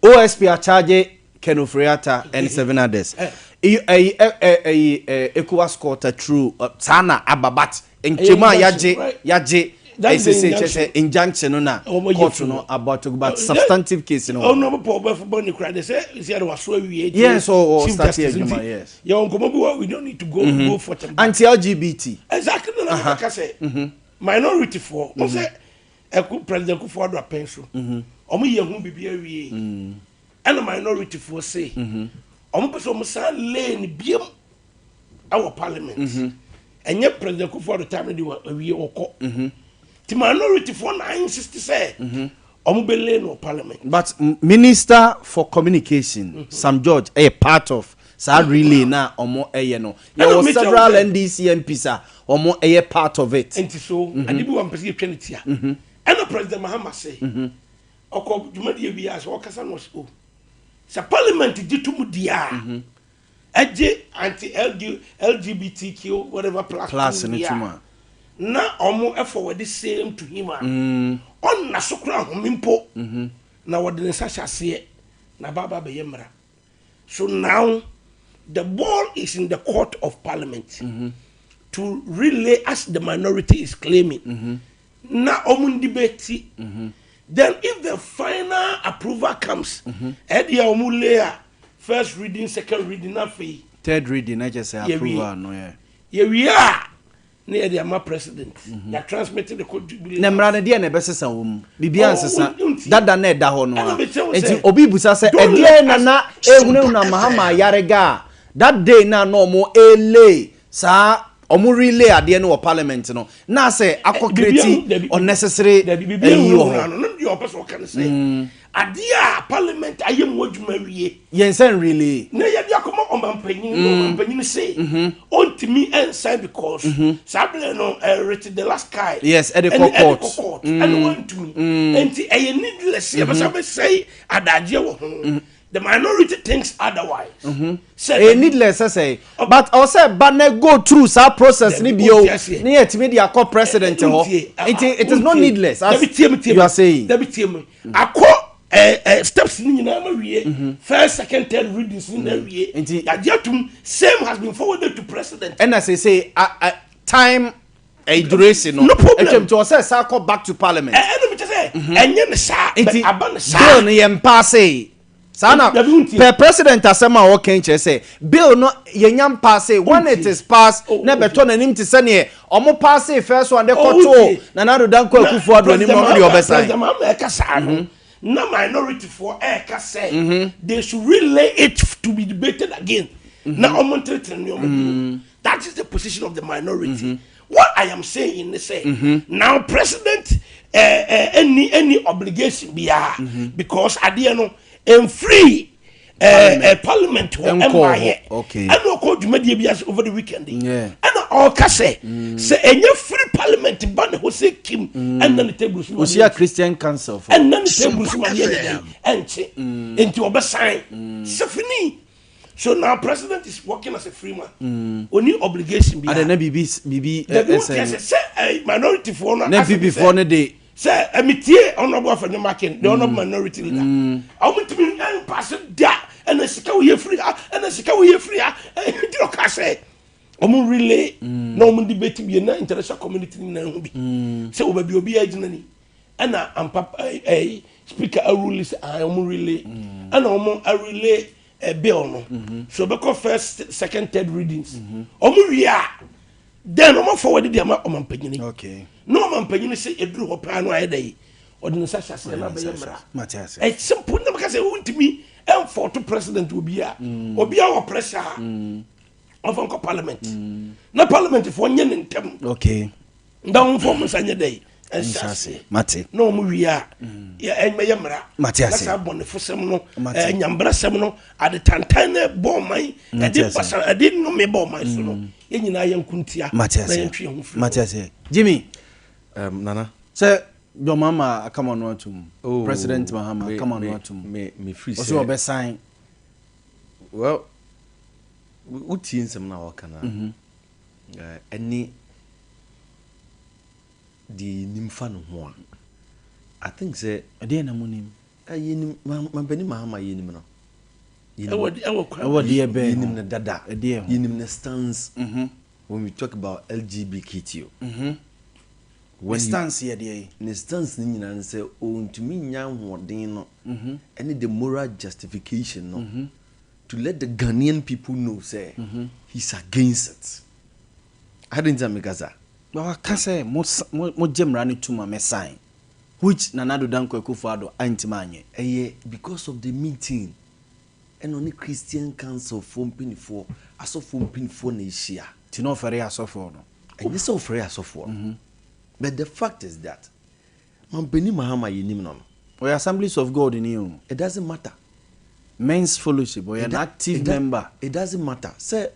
Speaker 1: OSP acharge Ken Ofori-Atta and seven others. Ɛyi ECOWAS court through saa na aba, but nkyɛmu a yagye yagye ɛsese kyɛ sɛ injunction no na court no about to, but substantive case no.
Speaker 4: Ɔno ɔbɛpɔ ɔbɛfo bɔ ne kura de sɛ si ɛde waso awie.
Speaker 1: Yes, ɔ start adwuma, yes.
Speaker 4: Yɛ nkɔmɔ bi wɔ, we don't need to go for them.
Speaker 1: Anti LGBT.
Speaker 4: Exactly, na na ka sɛ minority foɔ wɔn sɛ ɛku President Kufuor Addo apɛn so, ɔmo yɛ ho bibi awie, ɛna minority foɔ se ɔmo pɛ sɛ ɔmo san lane biem ɛwɔ parliament. Ɛnyɛ President Kufuor Addo time no de awie ɔkɔ ti, minority foɔ na insist sɛ ɔmo bɛ lane wɔ parliament.
Speaker 1: But Minister for Communication Sam George ɛyɛ part of saa relay na ɔmo ɛyɛ no. Yɛwɔ several NDC MPs a ɔmo ɛyɛ part of it.
Speaker 4: Nti so ade bi wɔ mpɛ sɛ yɛtwa ne tia. Ɛna President Mahama sɛ ɔkɔ dwumadie bi a sɛ ɔkasa no, ɔsɛ o sɛ Parliament gye to mu deɛ a, ɛgye anti LG, LGBTQ whatever plus
Speaker 1: plus
Speaker 4: to
Speaker 1: no
Speaker 4: mu deɛ
Speaker 1: tum
Speaker 4: a
Speaker 1: a
Speaker 4: na ɔmo ɛforward same to him a, ɔnna so kora ahome mpo na wɔde ne nsa hyɛ aseɛ na baaba bɛyɛ mmara. So now the ball is in the court of Parliament to relay, as the minority is claiming, na ɔmo debate. Then if the final approval comes, ɛdeɛ ɔmo lay a first reading, second reading, afei
Speaker 1: third reading na kyerɛ sɛ
Speaker 4: Yɛwie.
Speaker 1: approval no yɛ.
Speaker 4: Yɛwie a, ne yɛde ama President, yɛ transmit the code Jubilee.
Speaker 1: Na mmara no deɛ na ɛbɛsesa wɔ mu? Biribi
Speaker 4: Oh,
Speaker 1: ansesa.
Speaker 4: wontie.
Speaker 1: Dada na ɛda hɔ no
Speaker 4: Ɛna
Speaker 1: a
Speaker 4: mekyerɛ wo
Speaker 1: nti
Speaker 4: sɛ,
Speaker 1: obi busa sɛ
Speaker 4: don't
Speaker 1: ɛdeɛ
Speaker 4: let
Speaker 1: na
Speaker 4: us-
Speaker 1: na ehunahuna Mahama ayarega a that day na ɔmo ele saa ɔmo relay adeɛ no wɔ Parliament no na sɛ akɔ create unnecessary
Speaker 4: dabi bibi
Speaker 1: ɛyi wɔ
Speaker 4: ehunahuna
Speaker 1: hɔ.
Speaker 4: No deɛ ɔpɛ sɛ ɔka ne sɛ adeɛ a Parliament ayɛ mu adwuma wie
Speaker 1: yɛn sɛ relay
Speaker 4: na yɛde akɔma ɔmampanyin na ɔmampanyin se ɔntumi ɛnsan because saa bere no Richard Dela Sky
Speaker 1: Yes, ɛde kɔ
Speaker 4: ɛne
Speaker 1: court.
Speaker 4: kɔ court, ɛne wantumi, nti ɛyɛ needless yɛbɛsa bɛsɛe adagyeɛ wɔ ho. The minority thinks otherwise sɛ
Speaker 1: Ɛyɛ needless sɛ but ɔsɛ ba na go through saa process ni
Speaker 4: Dabi,
Speaker 1: bio
Speaker 4: wontie aseɛ.
Speaker 1: ne yɛtumi de akɔ President hɔ,
Speaker 4: Wontie.
Speaker 1: nti it is not
Speaker 4: Wontie.
Speaker 1: needless as
Speaker 4: Dabi, tie me, tie
Speaker 1: you
Speaker 4: me.
Speaker 1: are saying.
Speaker 4: Dabi, tie me. Akɔ steps ni nyinaa ma wie, first, second, third readings ni nyinaa wie. Yagye atum, same has been forwarded to President.
Speaker 1: Ɛna sɛ a time a duration no
Speaker 4: No problem.
Speaker 1: atwam nti ɔsɛ saa kɔ back to Parliament.
Speaker 4: Ɛna mi kyɛ sɛ ɛnyɛ ne saa but
Speaker 1: Nti
Speaker 4: aba ne saa.
Speaker 1: Bill no yɛn mpaase saa na
Speaker 4: Dabi, wontie.
Speaker 1: per President asɛm a ɔka kyerɛ sɛ bill no yɛnya mpaase. When it is passed
Speaker 4: Oh,
Speaker 1: na bɛtɔ n'anim te sɛ neɛ ɔmo paase first one de
Speaker 4: Oh,
Speaker 1: kɔtoo
Speaker 4: wontie.
Speaker 1: Nana Addo Dankwa Akufo Addo anim na ɔno deɛ ɔbɛsan.
Speaker 4: President Mahama ɛka saa no na minority foɔ ɛɛka sɛ they should relay it to be debated again na ɔmo ntenetene nneɛma bi. That is the position of the minority. What I am saying is sɛ now President any obligation biara because adeɛ no mfiri Parliament hɔ
Speaker 1: Ɛnkɔɔ hɔ.
Speaker 4: ɛmmaayɛ. Ɛna ɔkɔ dwumadie bi ase over the weekend yi. Ɛna ɔka sɛ ɛnyɛ firi Parliament ba ne hɔ sɛ kim ɛna ne table so ma
Speaker 1: Osia Christian Council for
Speaker 4: ɛnna ne table so ma deɛ yɛ dɛ ɛnkye nti ɔbɛsan sɛfini. So now President is working as a free man, oni obligation bi.
Speaker 1: Ade na biribi biribi
Speaker 4: Dabi, o tiɛ
Speaker 1: ɛsɛn
Speaker 4: sɛ minority foɔ no
Speaker 1: na
Speaker 4: asɛ
Speaker 1: NPP foɔ no de
Speaker 4: sɛ ɛmi tie Honourable Afenyo Markin, the honourable minority leader, ɔmo ntumi ɛnpaase da, ɛna sika wo yɛ firi ha, ɛna sika wo yɛ firi ha. Ɛnti ɔka sɛ ɔmo relay na ɔmo debate bi na international community ni na ɛho bi sɛ ɔbɛbi obi agyina ni. Ɛna ampa ɛɛ ɛɛ Speaker arule sɛ ah, ɔmo relay, ɛna ɔmo arelay bill no so ɔbɛkɔ first, second, third readings. Ɔmo wie a, then ɔmo forward de ama ɔmampanyini na ɔmampanyini sɛ eduru hɔ paa no ayɛ dɛ yi ɔde ne nsa hyɛ aseɛ na abɛyɛ mmara.
Speaker 1: Mate ase.
Speaker 4: Ɛ simple na maka sɛ wontumi ɛnfɔto President. Obi a obi a wɔ pressure a ɔfa nkɔ Parliament na Parliament foɔ nyɛ ne ntɛm nda wɔn fɔ wɔn nsa nyɛ dɛ yi ɛnhyɛ
Speaker 1: Nhyɛ
Speaker 4: aseɛ
Speaker 1: ase. Mate.
Speaker 4: na wɔn wie a yɛ ɛnyɛ mmara.
Speaker 1: Mate
Speaker 4: Na
Speaker 1: ase.
Speaker 4: saa bɔnefosɛm no
Speaker 1: Mate.
Speaker 4: Nyambrasɛm no, ade tantan na ɛbɔ ɔman
Speaker 1: Mate
Speaker 4: ɛde
Speaker 1: ase.
Speaker 4: basa ɛde nnome bɔ ɔman so no, yɛn nyinaa yɛn nko ntia
Speaker 1: Mate
Speaker 4: na
Speaker 1: ase.
Speaker 4: yɛntwe yɛn ho firi
Speaker 1: Mate ase, Jimmy.
Speaker 5: Nana.
Speaker 1: Sɛ John Mahama akama no atum.
Speaker 5: Oh,
Speaker 1: President Mahama akama no atum.
Speaker 5: Me free
Speaker 1: ɔsɛ
Speaker 5: sɛ
Speaker 1: ɔbɛsan.
Speaker 5: Well, wotie nsɛm no a wɔka no a, ɛne deɛ yɛnim fa no ho a, I think sɛ
Speaker 1: Ɛdeɛ na mo nim?
Speaker 5: Yɛnim mampani Mahama, yɛnim no.
Speaker 4: Ɛwɔ kwan
Speaker 1: Ɛwɔ deɛ bɛn
Speaker 5: yɛnim
Speaker 1: ho?
Speaker 5: no dada.
Speaker 1: Ɛdeɛ ho?
Speaker 5: Yɛnim ne stance when we talk about LGBTQ.
Speaker 1: Ne stance yɛ deɛ yi?
Speaker 5: Ne stance no nyinaa ne sɛ ɔntumi nya ahoɔden no ɛne the moral justification no to let the Ghanaian people know sɛ he's against it. Ade nti a meka saa.
Speaker 1: But waka sɛ mo gye mmara no tum a mɛsan, which Nana Addo Dankwa Akufo Addo antimi anyɛ.
Speaker 5: Ɛyɛ because of the meeting ɛna ɔne Christian Council foɔ mpanyinfoɔ, asɔfoɔ mpanyinfoɔ na ahyia.
Speaker 1: Nti na ɔfɛre asɔfoɔ no?
Speaker 5: Ɛnyɛ sɛ ɔfrɛ asɔfoɔ no, but the fact is that mampanin Mahama yɛnim no.
Speaker 1: Ɔyɛ Assemblies of God ni o.
Speaker 5: It doesn't matter.
Speaker 1: Men's Fellowship, ɔyɛ an active member.
Speaker 5: It doesn't matter sɛ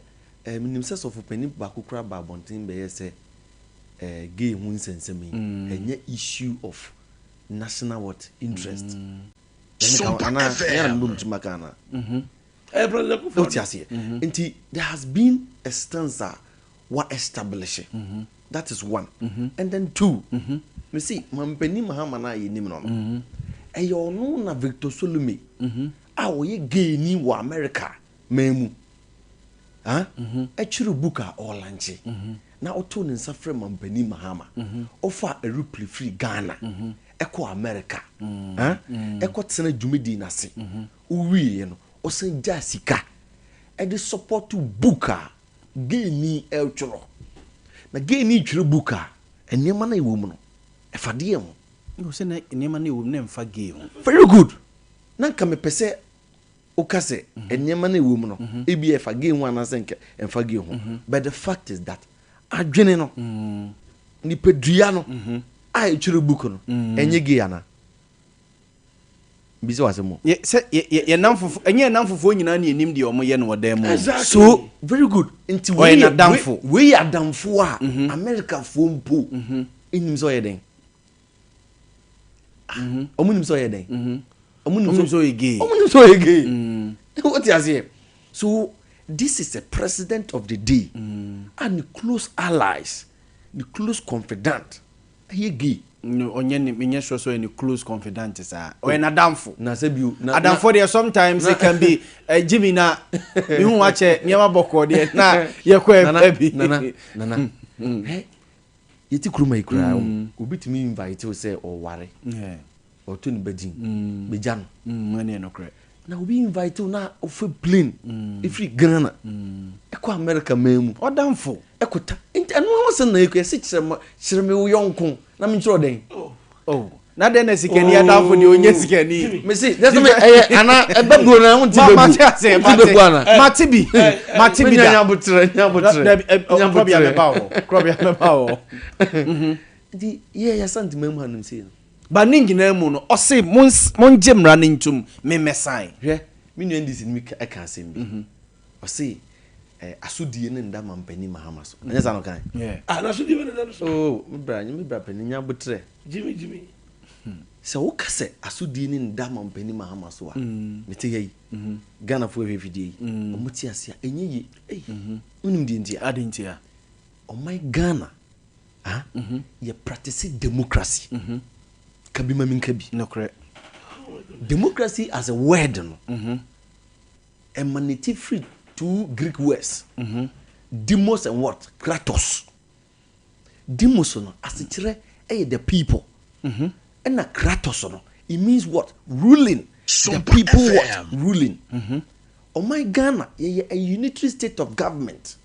Speaker 5: eh, menim sɛ sɔfo panin baako koraa baa abɔnten bɛyɛɛ sɛ eh, gay ho nsɛnsɛm yi, ɛnyɛ issue of national what? Interest. Ɛne ka ho anaa? Ɛnyɛ na mebɔ me tirim aka anaa?
Speaker 4: Ɛyɛ President Kufuor.
Speaker 5: Wote aseɛ? Nti there has been a stance a wa establish. That is one. And then two, mese Mampanin Mahama no a yɛnim no no, ɛyɛ ɔno na Victor Solomey a ɔyɛ gay ni wɔ America man mu ah, ɛtwerɛ book a ɔɔlankye na ɔtoo ne nsa frɛ Mampanin Mahama, ɔfaa aeroplane firi Ghana ɛkɔɔ America ah, ɛkɔtena dwumadie no ase. Ɔwieɛ no, ɔsan gyaa sika ɛde support book a gay ni retwerɛ. Na gay ni retwerɛ book a, nneɛma no a ɛwɔ mu no, ɛfa deɛn ho?
Speaker 1: No, sɛ na nneɛma no a ɛwɔ mu no ɛmfa gay ho.
Speaker 5: Very good. Na nka mepɛ sɛ woka sɛ nneɛma no a ɛwɔ mu no, ebia ɛfa gay ho anaasɛ nka ɛmfa gay ho. But the fact is that adwene no, nipadua no a ɛtwerɛ book no, ɛnyɛ gay anaa? Bisa w'asɛm o.
Speaker 1: Yɛ sɛ yɛ yɛ yɛn nnamfofo ɛnyɛ yɛn nnamfofoɔ nyinaa na yɛnim deɛ wɔyɛ no wɔ dan mu o.
Speaker 4: Exactly.
Speaker 5: So very good nti
Speaker 1: Ɔyɛ
Speaker 5: wei yɛ
Speaker 1: n'adamfo.
Speaker 5: wei yɛ adamfo a Americafoɔ mpo nnim sɛ ɔyɛ dɛn. Ah, wɔn nim sɛ ɔyɛ dɛn. Wɔn
Speaker 1: Wɔn nim sɛ ɔyɛ gay.
Speaker 5: Wɔn nim sɛ ɔyɛ gay. Wote aseɛ? So this is a president of the day a ne close allies, ne close confidant ɛyɛ gay.
Speaker 1: No, ɔnyɛ ne, menyɛ sure sɛ ɔyɛ ne close confidant saa. Ɔyɛ n'adamfo.
Speaker 5: Na sɛ bio, na,
Speaker 1: Adamfo deɛ sometimes it can be, eh, Jimmy na, mehu wakyɛ, nneɛma bɔkɔɔ deɛ, na yɛkɔ
Speaker 5: Nana,
Speaker 1: ɛfɛ bi.
Speaker 5: Nana, Nana, hɛ, yɛte kurom ha yi koraa, obi tumi invite wo sɛ ɔware.
Speaker 1: Yeah.
Speaker 5: Ɔto ne ba din, bɛgya no.
Speaker 1: Ɛne yɛ nokorɛ.
Speaker 5: Na obi invite wo na wofa plane ɛfiri Ghana ɛkɔ America man mu.
Speaker 1: Ɔdamfo.
Speaker 5: Ɛkɔta. Nti ɛno ho asɛm na yɛkɔ yɛse kyerɛ ma kyerɛ me wo yɔnko na menkyerɛ wo dɛn.
Speaker 1: Oh. Na dɛn na sikani adamfo deɛ ɔnyɛ sikani.
Speaker 5: Mese na sɛ me ɛyɛ ana ɛbɛ buo na wonte bɛ buo.
Speaker 1: Mate ase
Speaker 5: Wonte bɛ buo ana.
Speaker 1: mate bi mate bi da.
Speaker 5: Nya abotrɛ nya abotrɛ.
Speaker 1: Dabi krɔbea mɛba wɔ krɔbea mɛba wɔ.
Speaker 5: Nti yɛ yɛ Asante man mu hanom sei no.
Speaker 1: But ne nyinaa mu no, ɔse mongye mmara no ntom, me mɛsan.
Speaker 5: Hwɛ, me nua NDC no bi ka asɛm bi. Ɔse eh, asodie no nda mampanin Mahama so. Ɛnyɛ saa na ɔkae?
Speaker 1: Yeah.
Speaker 4: Ah, n'asodie bɛ na da no so.
Speaker 5: Oh, me bra, me bra panin, nya abotrɛ.
Speaker 4: Jimmy, Jimmy.
Speaker 5: Sɛ woka sɛ asodie no nda mampanin Mahama so a, mete ha yi, Ghanafoɔ hwɛ afidie yi, wɔn te ase a, ɛnyɛ yie. Ei, wonim deɛ nti a?
Speaker 1: Adɛn nti a?
Speaker 5: Ɔman Ghana Ah, yɛ practice democracy. Ka bi ma mi nka bi.
Speaker 1: Nokorɛ.
Speaker 5: Democracy as a word no, emanate firi two Greek words. Demos and what? Kratos. Demos no, asekyerɛ ɛyɛ the people. Ɛna kratos no, it means what? Ruling. The people what? Ruling. Ɔman Ghana, yɛyɛ a unitary state of government.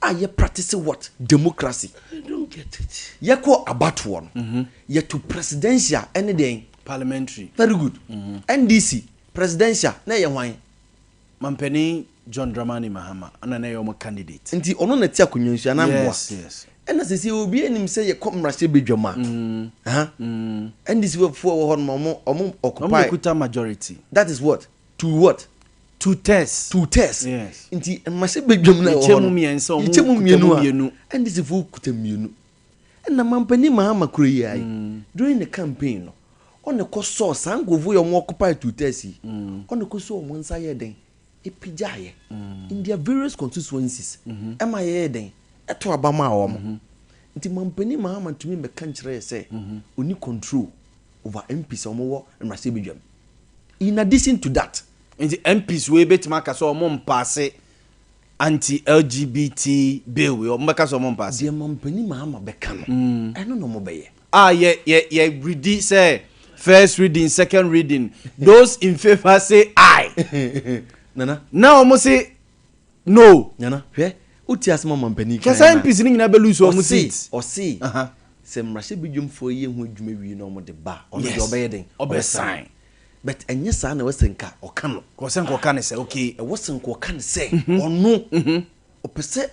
Speaker 5: a yɛ practice what? Democracy.
Speaker 4: I don't get it.
Speaker 5: Yɛkɔ abatoɔ no, yɛto presidential ɛne deɛn?
Speaker 1: Parliamentary.
Speaker 5: Very good. NDC, presidential na ɛyɛ hwan?
Speaker 1: Mampanin John Dramani Mahama ɛna na ɛyɛ wɔn candidate.
Speaker 5: Nti ɔno na ɛte akonnwa nso anaa mboa?
Speaker 1: Yes, yes.
Speaker 5: Ɛna sɛsɛ obiara nim sɛ yɛkɔ mmarahyɛbadwam a, aha, NDC foɔ wɔ hɔ nom a wɔn, wɔn occupy.
Speaker 1: Wɔn na ɛkuta majority.
Speaker 5: That is what? To what?
Speaker 1: Two thirds.
Speaker 5: Two thirds.
Speaker 1: Yes.
Speaker 5: Nti mmarahyɛ badwam na ɛwɔ hɔ no.
Speaker 1: Yɛkyɛ mu mmiɛnsa, wɔn
Speaker 5: Yɛkyɛ mu
Speaker 1: kuta
Speaker 5: mmienu
Speaker 1: mu
Speaker 5: a,
Speaker 1: mmienu.
Speaker 5: NDC foɔ kuta mmienu. Ɛna mampanin Mahama kuro yi ara yi, during the campaign no, ɔna kɔ sɔɔ saa nkurɔfoɔ yi a wɔn occupy two thirds yi, ɔna kɔ sɔɔ wɔn nsa yɛɛ dɛn? Ɛpagyaeɛ in their various constituencies, ɛma yɛyɛɛ dɛn? Ɛto aba maa wɔn. Nti mampanin Mahama ntumi mmɛka nkyerɛ yɛ sɛ ɔnni control over MPs a wɔwɔ mmarahyɛ badwam. In addition to that.
Speaker 1: Nti MPs wei bɛtumi aka sɛ ɔmo mpaase anti LGBT bill wei, ɔmo bɛka sɛ ɔmo mpaase?
Speaker 5: Deɛ Mampanin Mahama bɛka no, ɛno na ɔmo bɛyɛ.
Speaker 1: A yɛ yɛ yɛ redi sɛ first reading, second reading, those in favour say aye.
Speaker 5: Nana.
Speaker 1: Na ɔmo se No.
Speaker 5: Nana, hwɛ, wotie asɛm a ɔmampanin
Speaker 1: Hwɛ
Speaker 5: kae
Speaker 1: saa
Speaker 5: no a,
Speaker 1: MPs no nyinaa bɛ lose wɔn
Speaker 5: ɔse,
Speaker 1: seat.
Speaker 5: ɔse,
Speaker 1: Aha.
Speaker 5: sɛ mmarahyɛbadwamfoɔ yɛ ho adwuma wie na wɔde ba a, ɔno deɛ
Speaker 1: Yes.
Speaker 5: ɔbɛyɛ dɛn?
Speaker 1: Ɔbɛ sign.
Speaker 5: But ɛnyɛ saa na ɛwɔ sɛ nka ɔka no.
Speaker 1: Ɛwɔ sɛ nka ɔka no sɛ, okay.
Speaker 5: Ɛwɔ sɛ nka ɔka no sɛ, ɔno, ɔpɛ sɛ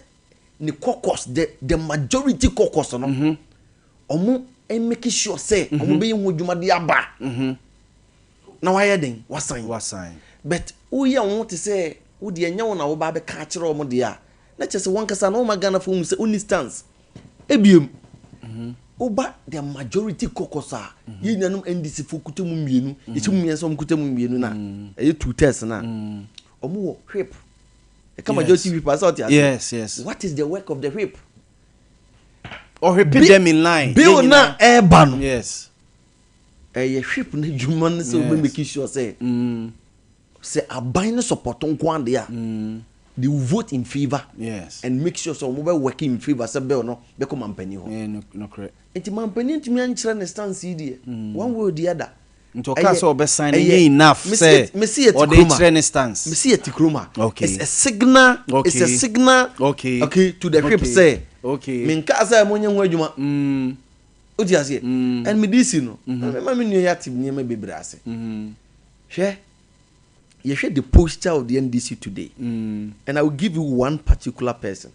Speaker 5: ne caucus, the, the majority caucus no, wɔn make sure sɛ wɔn bɛyɛ ho adwuma de aba. Na wayɛ dɛn? Wasan.
Speaker 1: Wasan.
Speaker 5: But woyɛ wo ho te sɛ wo deɛ ɛnyɛ wo na woba abɛka akyerɛ wɔn deɛ a, na kyerɛ sɛ wankasa na woma Ghanafoɔ hu sɛ wonni stance. Ebiem, woba the majority caucus a, yɛn nuanom NDC foɔ kuta mu mmienu, yɛhyɛ mu mmiɛnsa wɔn kuta mu mmienu no a, ɛyɛ two thirds no a, wɔn wɔ whip. Ɛka majority whip a sɛ ɔte aseɛ.
Speaker 1: Yes.
Speaker 5: What is the work of the whip?
Speaker 1: Ɔhwɛ them in line.
Speaker 5: Bill na ɛreba no. Ɛyɛ whip no adwuma no sɛ wɔbɛ make sure sɛ sɛ aban no support nko adeɛ a, they will vote in favour and make sure sɛ wɔn bɛ work in favour sɛ bill no bɛkɔ mampanin hɔ. Nti mampanin ntumi ankyerɛ ne stance yi deɛ one way or the other.
Speaker 1: Nti ɔka sɛ ɔbɛsan no nyɛ enough sɛ ɔde kyerɛ ne stance.
Speaker 5: Mesi yɛ ti kurom a. It's a signal. It's a signal. Okay. To the whip sɛ. Menka sɛ mo nye ho adwuma. O ti aseɛ. And me di si no. Mema me nua yɛ ate nneɛma bebree ase. Hwɛ. Yɛhwɛ the posture of the NDC today. And I will give you one particular person.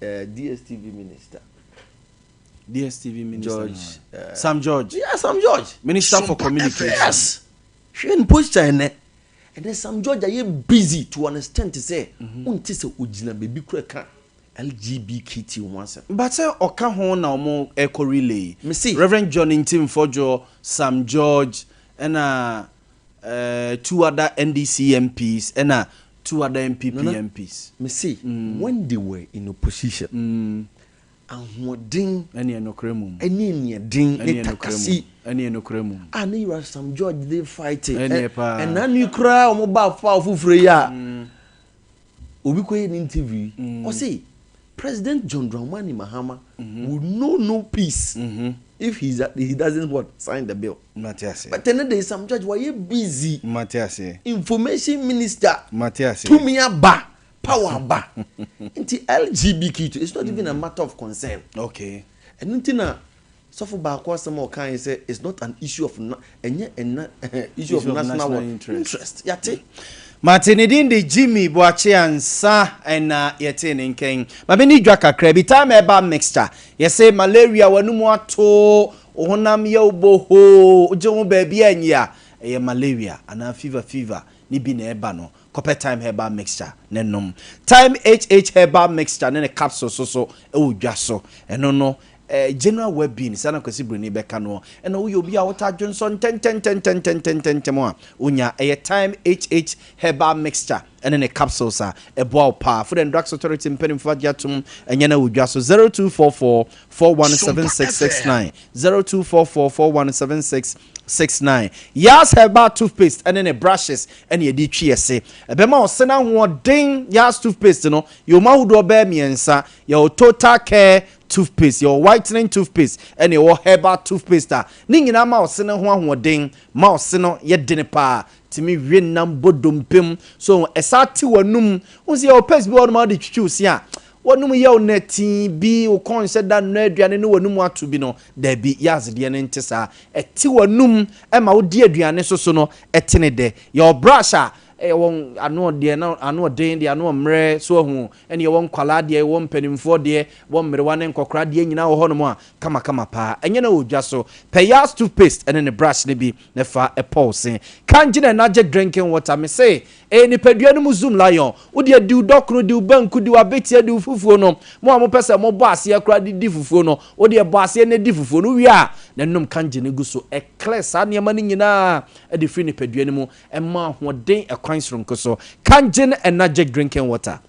Speaker 5: DSTV minister.
Speaker 1: DSTV minister.
Speaker 5: George.
Speaker 1: Sam George.
Speaker 5: Yeah, Sam George.
Speaker 1: Minister for Communication.
Speaker 5: Yes. Hwɛ ne posture ɛnɛ. Ɛnɛ Sam George ayɛ busy to an extent sɛ wonte sɛ ogyina baabi kura ka LGBTQ ho asɛm.
Speaker 1: But sɛ ɔka ho na ɔmo ɛkɔ relay.
Speaker 5: Mesi.
Speaker 1: Reverend John Ntim Fordjour, Sam George, ɛna two other NDC MPs, ɛna two other NPP
Speaker 5: Nana,
Speaker 1: MPs.
Speaker 5: Mesi, when they were in opposition, ahoɔden
Speaker 1: ɛne ɛnokorɛ mu
Speaker 5: ɛne neɛden ne takasi
Speaker 1: ɛne ɛnokorɛ mu
Speaker 5: a ne yɛwura Sam George de fight.
Speaker 1: Ɛne paa.
Speaker 5: Ɛna ne koraa ɔmo ba fa foforɔ yi a obi kɔ yɛ ne interview yi, ɔse President John Dramani Mahama will know no peace if he doesn't what sign the bill.
Speaker 1: Mate ase.
Speaker 5: But ɛnɛ de Sam George wayɛ busy.
Speaker 1: Mate ase.
Speaker 5: Information minister.
Speaker 1: Mate ase.
Speaker 5: Tumi aba, power aba, nti LGBTQ, it's not even a matter of concern. Ɛno nti na sɔfo baako asɛm a ɔka yi sɛ it's not an issue of na ɛnyɛ ɛna issue of national what?
Speaker 1: Interest.
Speaker 5: Interest yate.
Speaker 1: Mate. Ne din de Jimmy Boakye Ansa ɛna yɛtee ne nkɛn. Maame ne dwa kakra bi time ɛba mixture. Yɛsɛ malaria, w'anum ato, wo honam yɛ wo bohoo, wogye ho baabi anyi a, ɛyɛ malaria anaa fever ne bi na ɛba no. Kɔpɛ Time Herbal Mixture ne nom. Time HH Herbal Mixture ne ne capsule so ɛwɔ dwa so. Ɛno no general well-being saa na Kwasi Broni bɛka no. Ɛna woyɛ obi a wota dwonsɔ ntɛntɛntɛntɛntɛntɛntɛm a wonya, ɛyɛ Time HH Herbal Mixture ɛne ne capsules a ɛboa wo paa. Food and Drugs Authority mpanimfoɔ agye atom. Ɛnyɛ no wɔ dwa so 0244 417669, 0244 417669. Yas Herbal Toothpaste ɛne ne brushes ɛne yɛde twi ɛse, ɛbɛma ɔse no ahoɔden. Yas Toothpaste no yɛwɔ mu ahodoɔ bɛɛ mmiɛnsa: yɛwɔ Total Care Toothpaste, yɛwɔ Whitening Toothpaste, ɛne yɛwɔ Herbal Toothpaste a ne nyinaa ma ɔse no ho ahoɔden, ma ɔse no yɛ dene paa, tumi wie nam bɔ dompem so, ɛsa te w'anum wo sɛ yɛwɔ paste bi wɔ hɔ nom a wode twitwi wo se a wɔnum yɛ wo nɛtin bi, wo kɔn hyɛ da nnɔ aduane ne w'anum ato bi no. Daabi, Yas deɛ no nte saa. Ɛte w'anum ɛma wodi aduane so no ɛte ne dɛ. Yɛwɔ brush a ɛwɔ ano deɛ na ano ɔden deɛ, ano mmerɛ so ahu, ɛne yɛwɔ nkwalaa deɛ, yɛwɔ mpanimfoɔ deɛ, wɔ mmerewa ne nkɔkora deɛ nyinaa wɔ hɔnom a kamakama paa. Ɛnyɛ na wɔ dwa so. Pɛ Yas Toothpaste ɛne ne brush ne bi ne fa ɛpɔw se. Kangen Energy Drinking Water, me se ɛyɛ nipadua no mu zoom lion. Wode adi wo dɔkono, di wo banku, di wo abetia, di wo fufuo no. Mo a mopɛ sɛ mobɔ aseɛ koraa de di fufuo no, wode ɛbɔ aseɛ na di fufuo no wie a, na nom Kangen no gu so. Ɛclear saa nneɛma no nyinaa ɛde firi nipadua no mu, ɛma ahoɔden ɛkwan soronko so. Kangen Energy Drinking Water,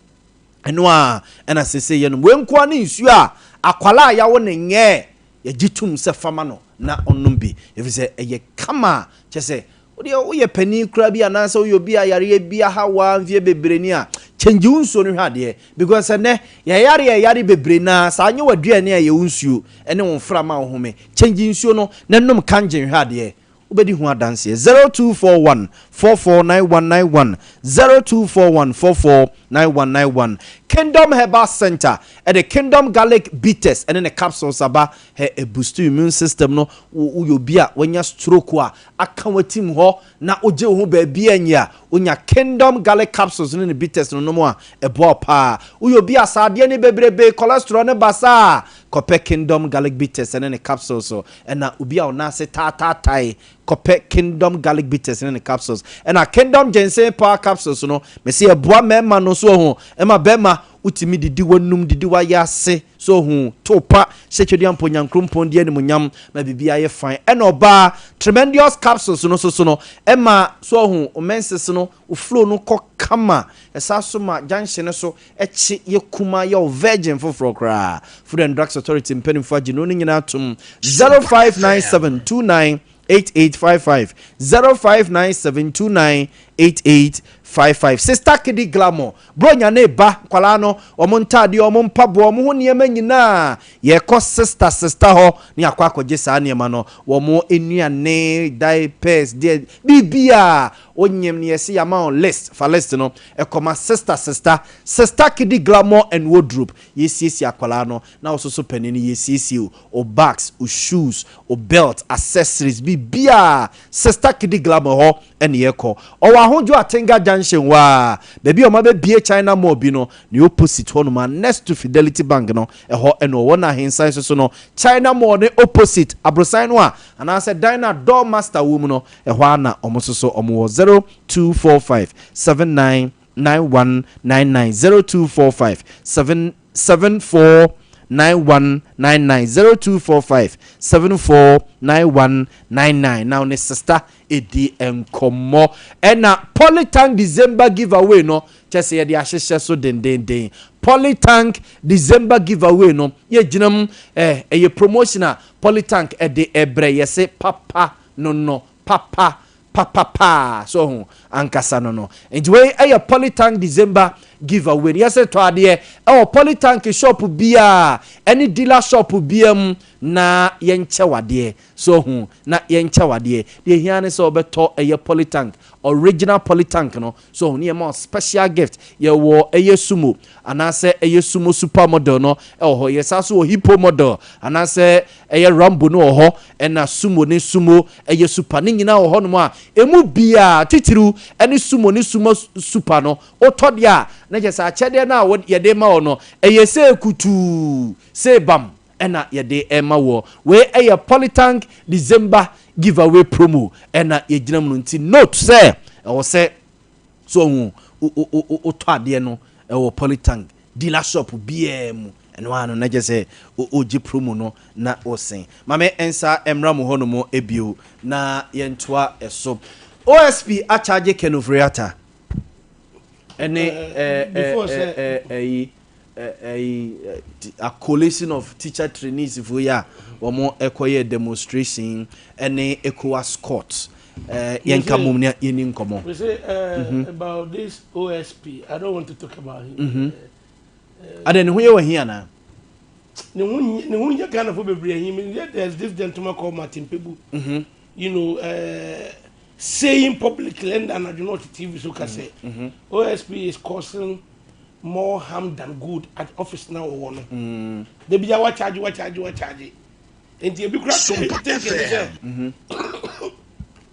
Speaker 1: ɛno a ɛna sese yɛnom. Wei nkoa ne nsuo a akwalaa a yɛawo ne nyɛ yɛgye tom sɛ fama no na ɔnom bi, ɛfiri sɛ ɛyɛ kama a kyɛ sɛ wodeɛ woyɛ panin koraa bi anaasɛ woyɛ obi a yareɛ bi aha waa mfeɛ bebree ni a, kyɛngye wo nsuo no hwɛ adeɛ, because ɛnɛ yɛyare yɛyare bebree naa saa nyɛ w'aduane a ɛyɛ wo nsuo ɛne wo mframa a wo home. Kyɛngye nsuo no na nom Kangen hwɛ adeɛ, wobɛdi ho adanseɛ. 0241 449191, 0241 449191. Kingdom Herbal Center ɛde Kingdom Garlic Bitters ɛne ne capsules aba. Ɛ ɛboost immune system no. Woyɛ obi a wanya stroke a aka watim hɔ na wogye wo ho baabi anyi a, wonya Kingdom Garlic capsules ne ne bitters no nom a, ɛboa wo paa. Woyɛ obi a saadeɛ ne bebrebe, cholesterol ne basaa. Kɔpɛ Kingdom Garlic Bitters ne ne capsules Ɛna obi a ɔnan ase taataatae kɔpɛ Kingdom Garlic Bitters ne ne capsules. Ɛna Kingdom Ginseng Power Capsules no, mese ɛboa mmarima no so ohu, ɛma barima wotumi didi w'anum, didi w'ayɛ ase so ohu, to pa hyɛ Tweduampɔ Nyankrompɔn di animuonyam ma biribiara yɛ fine. Ɛna ɔbaa Tremendous Capsules no nso so no, ɛma so ohu, wo menses no, wo flow no kɔ kama, ɛsan so ma junction no so Kye yɛ kumaa yɛ wo virgin foforɔ koraa. Food and Drugs Authority mpanimfoɔ agye nnuro no nyinaa atom. 0597 29 8855 0597 29 8855 Sister Kidi Glamour Bronya ne ba nkwadaa no wɔn ntaadeɛ wɔn mpaboa wɔn ho nneɛma nyinaa yɛkɔ sister sister hɔ ne akɔ akɔgye saa nneɛma no wɔn nnuane diapers deɛ biribiara Wonyim no yɛse yɛama wo list fa list no kɔma sister sister sister kidi glamour and wardrobe yɛsiesie akwadaa no na wo soso panin no yɛsiesie wo wo bags wo shoes wo belt accessories biribiaa sister kidi glamour hɔ ɛne yɛkɔ ɔwɔ ahodwo atenga junction hɔ aa baabi a wɔabɛbie china mall bi no ne opposite hɔ nom a next to fidelity bank no ɛhɔ ɛna ɔwɔ na ahensan soso no china mall ne opposite abrosan no a anaasɛ dan no a door master wɔ mu no Ɛhɔ ara na wɔn nso so wɔn wɔ 0245 79 9199 0245 7 74 9199 0245 74 9199 na wo ne sista ɛdi nkɔmmɔ. Ɛna Polytank December giveaway no kyɛ sɛ yɛde ahyehyɛ so dendenden. Polytank December giveaway no yɛgyina mu eh, ɛyɛ promotion a Polytank ɛde ɛbrɛ yɛse papa no no papa papa paa so ho ankasa no no nti wei ɛyɛ polytank December give away no yɛsɛ tɔ adeɛ ɛwɔ polytank shop biaa ɛne dealer shop biaa mu na yɛnkyɛ wadeɛ so ho na yɛnkyɛ wadeɛ deɛ hia ne sɛ wɔbɛtɔ ɛyɛ polytank original polytank no So ho nneɛma special gift yɛwɔ ɛyɛ sumo anaasɛ ɛyɛ sumo super model no ɛwɔ hɔ yɛsan so wɔ hippo model anaasɛ ɛyɛ rambo no wɔ hɔ ɛna sumo ne sumo ɛyɛ super ne nyinaa wɔ hɔnom a emu biara titiriw ɛne sumo ne sumo super no wotɔ deɛ a na kyerɛ sɛ akyɛdeɛ no a yɛde ma wɔ no ɛyɛ sɛ kutuu sɛ bam ɛna yɛde ɛma woɔ. Wei ɛyɛ Polytank December giveaway promo ɛna yɛgyina mu no nti note sɛ ɛwɔ sɛ so ɔhu wotɔ adeɛ no ɛwɔ Polytank dealer shop biara mu ɛno ara no na kyerɛ sɛ wogye promo no na wosen. Ma me nsa mmra mo hɔ nom bio na yɛntoa ɛso. OSP akyagye Ken Ofori-Atta ɛne ɛyi ɛyi a coalition of teacher trainees foɔ yi a wɔn ɛkɔyɛ demonstration ɛne ECOWAS court ɛɛ yɛn ka mom ne yɛn ni nkɔmɔ.
Speaker 4: We say uh, mm -hmm. about this OSP, I don't want to talk about him.
Speaker 1: Mm -hmm. uh, Ade ne ho yɛ wɔ hi ana?
Speaker 4: Ne ho ne ho yɛ Ghana fo bebree ahi. There's this gentleman called Martin Pebu. Mm -hmm. You know, uh, saying publicly and anadwo na ɔte TV so ka sɛ mm -hmm. OSP is causing more harm than good at office na ɔwɔ no mm. da bia wakyagye wakyagye wakyagye nti ebi kura think sɛ mm-hmm.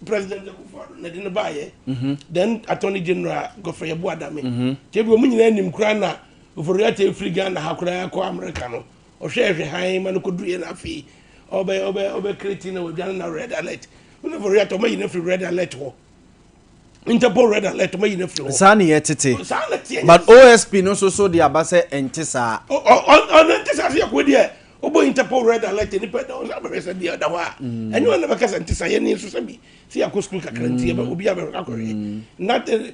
Speaker 4: President Akufo-Addo na de ne baayɛ mm-hmm. then Attorney General Godfrey Yeboah Dame mm-hmm. nti ebi wɔn nyinaa nim kura na Ofori-Atta efiri Ghana ha koraa kɔ America no ɔhwɛ ɛhwɛ han ma no kɔduru yɛ na afei ɔbɛ ɔbɛ ɔbɛ create na wadwane na red alert wɔn Ofori-Atta wɔn ayi no afiri red alert hɔ. Interpol red alert ɔmo ayi no afiri hɔ.
Speaker 1: Saa ne yɛ tete.
Speaker 4: Saa na teɛ.
Speaker 1: But OSP no nso so de aba sɛ ɛnte saa.
Speaker 4: Ɔno nte saa sɛ yɛkɔ deɛ ɔbɔ Interpol red alert nipa da ɔsɛ abɛhwɛ sɛ deɛ ɔda hɔ a mm. ɛnyɛ ɔna bɛka sɛ nte saa yɛne nso sɛ bi sɛ yɛakɔ sukuu kakra nti yɛbɛ mm. obi abɛhwɛ akɔhwɛ mm. not eh,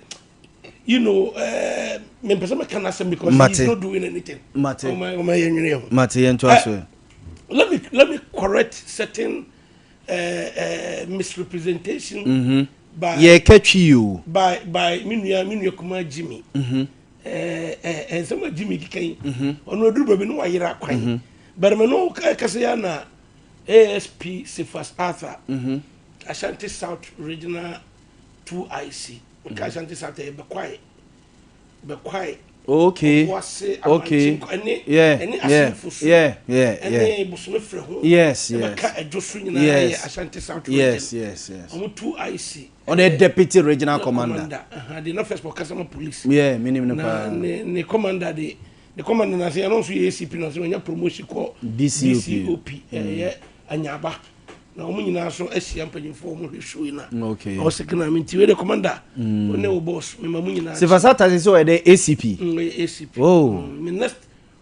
Speaker 4: you know eh, mempɛ sɛ mɛka n'asɛm because he is not doing anything.
Speaker 1: Mate.
Speaker 4: Ɔma ɔma yɛnwene yɛ ho.
Speaker 1: Mate yɛn to aso.
Speaker 4: Eh, let me correct certain uh, misrepresentation.
Speaker 1: Mm -hmm.
Speaker 4: By,
Speaker 1: yɛka twi o.
Speaker 4: By me nua me nua kuma Jimmy.
Speaker 1: Mm-hmm.
Speaker 4: Eh, eh, nsɛm a Jimmy keka yi. Mm-hmm. Ɔno aduru baabi no wayera kwan. Mm-hmm. But me no kasa ya na ASP Cephas Arthur.
Speaker 1: Mm-hmm.
Speaker 4: Ashanti South Regional 2IC. Nka Ashanti South ɛyɛ Bɛkwae. Bɛkwae.
Speaker 1: Okay.
Speaker 4: Ɔboase,
Speaker 1: Okay.
Speaker 4: Amankyem, ɛne
Speaker 1: Yeah,
Speaker 4: ɛne
Speaker 1: yeah,
Speaker 4: Asenfo so.
Speaker 1: yeah, yeah, yeah.
Speaker 4: Ɛne Bosome Frɛ ho.
Speaker 1: Yes, yes.
Speaker 4: Ɛbɛka Ɛdwo so nyinaa yɛ
Speaker 1: Yes.
Speaker 4: Ashanti South
Speaker 1: Yes,
Speaker 4: Region.
Speaker 1: yes, yes.
Speaker 4: Ɔmo 2IC.
Speaker 1: Ɔno yɛ deputy regional commander.
Speaker 4: Commander. Aha, de na first ɔkasa ma police.
Speaker 1: Yeah, menim no
Speaker 4: Na
Speaker 1: paa.
Speaker 4: ne ne commander de The commander na sɛ ɛno nso yɛ ACP na sɛ wɔnya promotion kɔ
Speaker 1: DCOP.
Speaker 4: DCOP ɛyɛ Anyaba na wɔn nyinaa so ahyia mpanyinfoɔ wɔn hwɛ show yi na ɔwɔ sɛ kena mi nti wei de commander wo ne wo boss mema mu nyinaa.
Speaker 1: Sefa Sata sɛ ɔyɛ dɛ ACP.
Speaker 4: Ɔyɛ ACP.
Speaker 1: Oh.
Speaker 4: Me next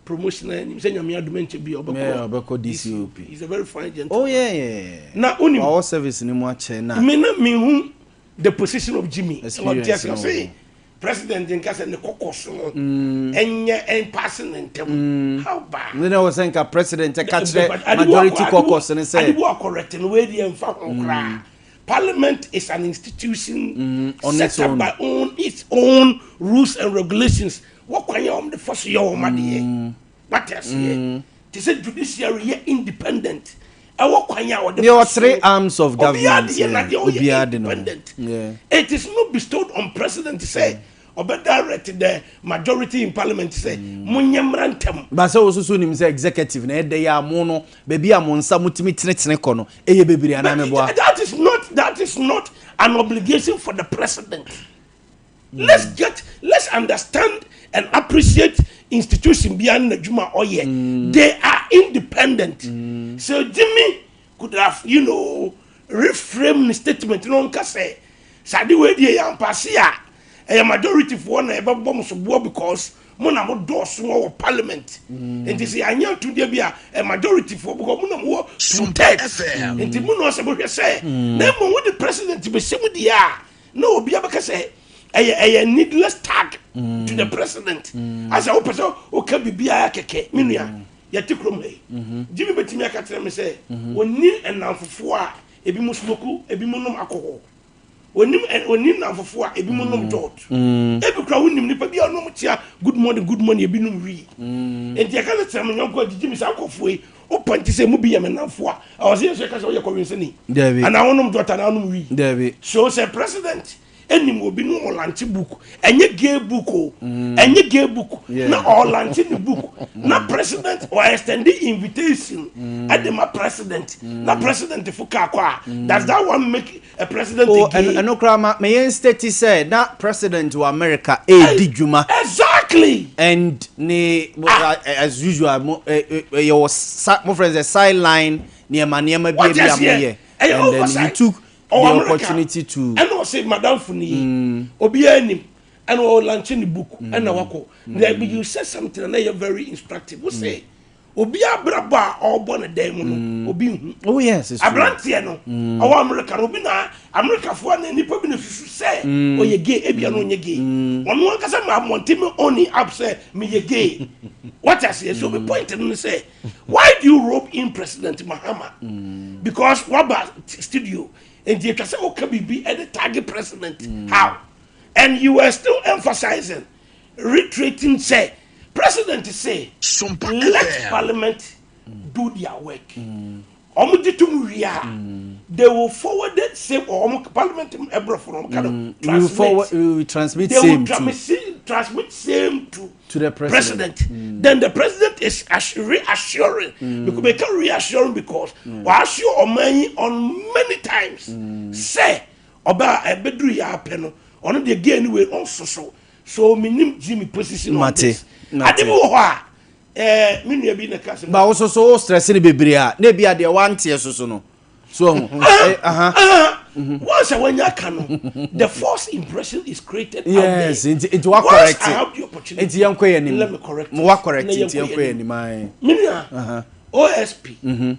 Speaker 4: promotion na nim sɛ Nyame adom nkyɛ bi ɔbɛkɔ.
Speaker 1: Yeah, ɔbɛkɔ DCOP.
Speaker 4: He's a very fine gentleman.
Speaker 1: Oh yeah.
Speaker 4: Na unim.
Speaker 1: Ɔwɔ service ni mu akyɛ na.
Speaker 4: Me na me hu the position of Jimmy.
Speaker 1: Experience no.
Speaker 4: Ɔte president nka sɛ ne kɔkɔ so no ɛnyɛ ɛmpaase ne ntɛm. How bad?
Speaker 1: Ne na wɔ sɛ nka president ka kyerɛ majority caucus ne sɛ.
Speaker 4: Adibu akɔrɛte no wei deɛ nfa ho koraa. Parliament is an institution
Speaker 1: on
Speaker 4: set
Speaker 1: its
Speaker 4: up
Speaker 1: own.
Speaker 4: by own its own rules and regulations. Wɔ kwan yɛ wɔn de fɔ so yɛ wɔn adeɛ. Wate aseɛ. Te sɛ judiciary yɛ independent. Ɛwɔ kwan a wɔde
Speaker 1: There are
Speaker 4: fa so.
Speaker 1: three arms of
Speaker 4: Obiara
Speaker 1: government.
Speaker 4: de yɛ n'adeɛ, ɔyɛ
Speaker 1: Obiara de no.
Speaker 4: independent.
Speaker 1: Yeah.
Speaker 4: It is not bestowed on president sɛ ɔbɛ direct the majority in parliament sɛ mo nyɛ mmara ntɛm.
Speaker 1: Ba sɛ wososo nim sɛ executive na ɛdɛ yɛ amo no baabi a mo nsa motumi tenetene kɔ no ɛyɛ bebree anaa meboa.
Speaker 4: But that is not an obligation for the president. Let's understand and appreciate institution beyond n'adwuma ɔyɛ. They are independent. So Jimmy could have reframe the statement no nka sɛ sade wei deɛ yɛ ampase a ɛyɛ majority foɔ na ɛbɛbɔ mo so boɔ because mo na mo dɔɔso wɔ parliament, nti sɛ yɛanyɛ ntodeɛ bi a ɛ majority foɔ because mo na mo wɔ 2/3, nti mo na ɔsɛ mohwɛ sɛ na mmom wode president bɛhyɛ mu deɛ a na obi abɛka sɛ ɛyɛ needless tag to the president, asɛ wopɛ sɛ woka biribiara kɛkɛ. Me nua, yɛte kurom ha yi, Jimmy bɛtumi aka kyerɛ me sɛ ɔni ɛnamfofoɔ a ebi mu smoke, ebi mu nom alcohol, onim onim namfofoɔ a ebi mu nom jot, ebi kura wonim nipa bi a ɔnom kyia good morning, good morning, ebi nom wii. Nti yɛka sɛ kyerɛ me nyɔnko agyigyi mi saa nkɔfoɔ yi wopɔnte sɛ mu bi yɛ me namfo a ɛwɔ sɛ yɛsɛ yɛka sɛ woyɛ kɔwensani
Speaker 1: Dabi.
Speaker 4: anaa wonom jot anaa wonom wii.
Speaker 1: Dabi.
Speaker 4: So sɛ president enim obi no ɔlaunch book, ɛnyɛ gay book o, ɛnyɛ gay book, na ɔlaunch ne book na president ɔ extend invitation ɛde ma president na president fo kaa kɔ a, does that one make a president a gay?
Speaker 1: Ɛno koraa ma meyɛn state sɛ na president wɔ America ɛredi dwuma. And ne as usual mo yɛwɔ sa mo friends sɛ sideline nneɛma nneɛma bi
Speaker 4: What
Speaker 1: bi a
Speaker 4: is here?
Speaker 1: moyɛ
Speaker 4: Ɛyɛ
Speaker 1: and then you
Speaker 4: oversight.
Speaker 1: took the
Speaker 4: Ɔwɔ America.
Speaker 1: opportunity to
Speaker 4: Ɛna ɔsɛ madamfo ni yi obiara nim ɛna ɔlaunch ne book ɛna wakɔ. Then you said something and ɛyɛ very instructive. Wo sɛ obiara abrabɔ a ɔrebɔ ne dan mu no, obi nhu.
Speaker 1: Oh yes, it's true.
Speaker 4: Aberanteɛ no ɔwɔ Amerika no, obi na Amerikafoɔ na nipa bi na susu sɛ ɔyɛ gay, ebia no ɔnyɛ gay. Ɔno ankasa ma abɔnten mi own up sɛ meyɛ gay. Wate aseɛ? So mi point no ne sɛ, why do you rope in President Mahama? Because waba studio nti atwa sɛ woka biribi ɛde target president. How? And you were still emphasizing, reiterating sɛ president say let parliament do their work. Ɔmo gye tom wie a, they will forward it same or ɔmo parliament ɛbrɔfo no ɔmo ka no
Speaker 1: We will forward, we will transmit
Speaker 4: they will
Speaker 1: same to
Speaker 4: transmit same to
Speaker 1: to the president.
Speaker 4: President. Then the president is reassuring because they can reassuring because wɔassure ɔman yi on many times sɛ ɔbaa ɛbɛduru yɛ apɛ no, ɔno deɛ gay anyway ɔnso so minim Jimmy position on
Speaker 1: Mate,
Speaker 4: this.
Speaker 1: mate.
Speaker 4: Ade bi wɔ hɔ a me nua bi na ka sɛ
Speaker 1: Ba wo so so wo stress ne bebree a na ebi a deɛ wanteɛ so so no so ɔho aha.
Speaker 4: Once a wanya ka no, the false impression is created
Speaker 1: Yes,
Speaker 4: out there.
Speaker 1: nti wa
Speaker 4: Once
Speaker 1: correct.
Speaker 4: I have the opportunity,
Speaker 1: Nti yɛnkɔ yɛn anim.
Speaker 4: let me correct
Speaker 1: Mo wa
Speaker 4: it.
Speaker 1: correct
Speaker 4: Na
Speaker 1: nti
Speaker 4: yɛnkɔ
Speaker 1: yɛnkɔ yɛn anim ayi.
Speaker 4: Me nua, OSP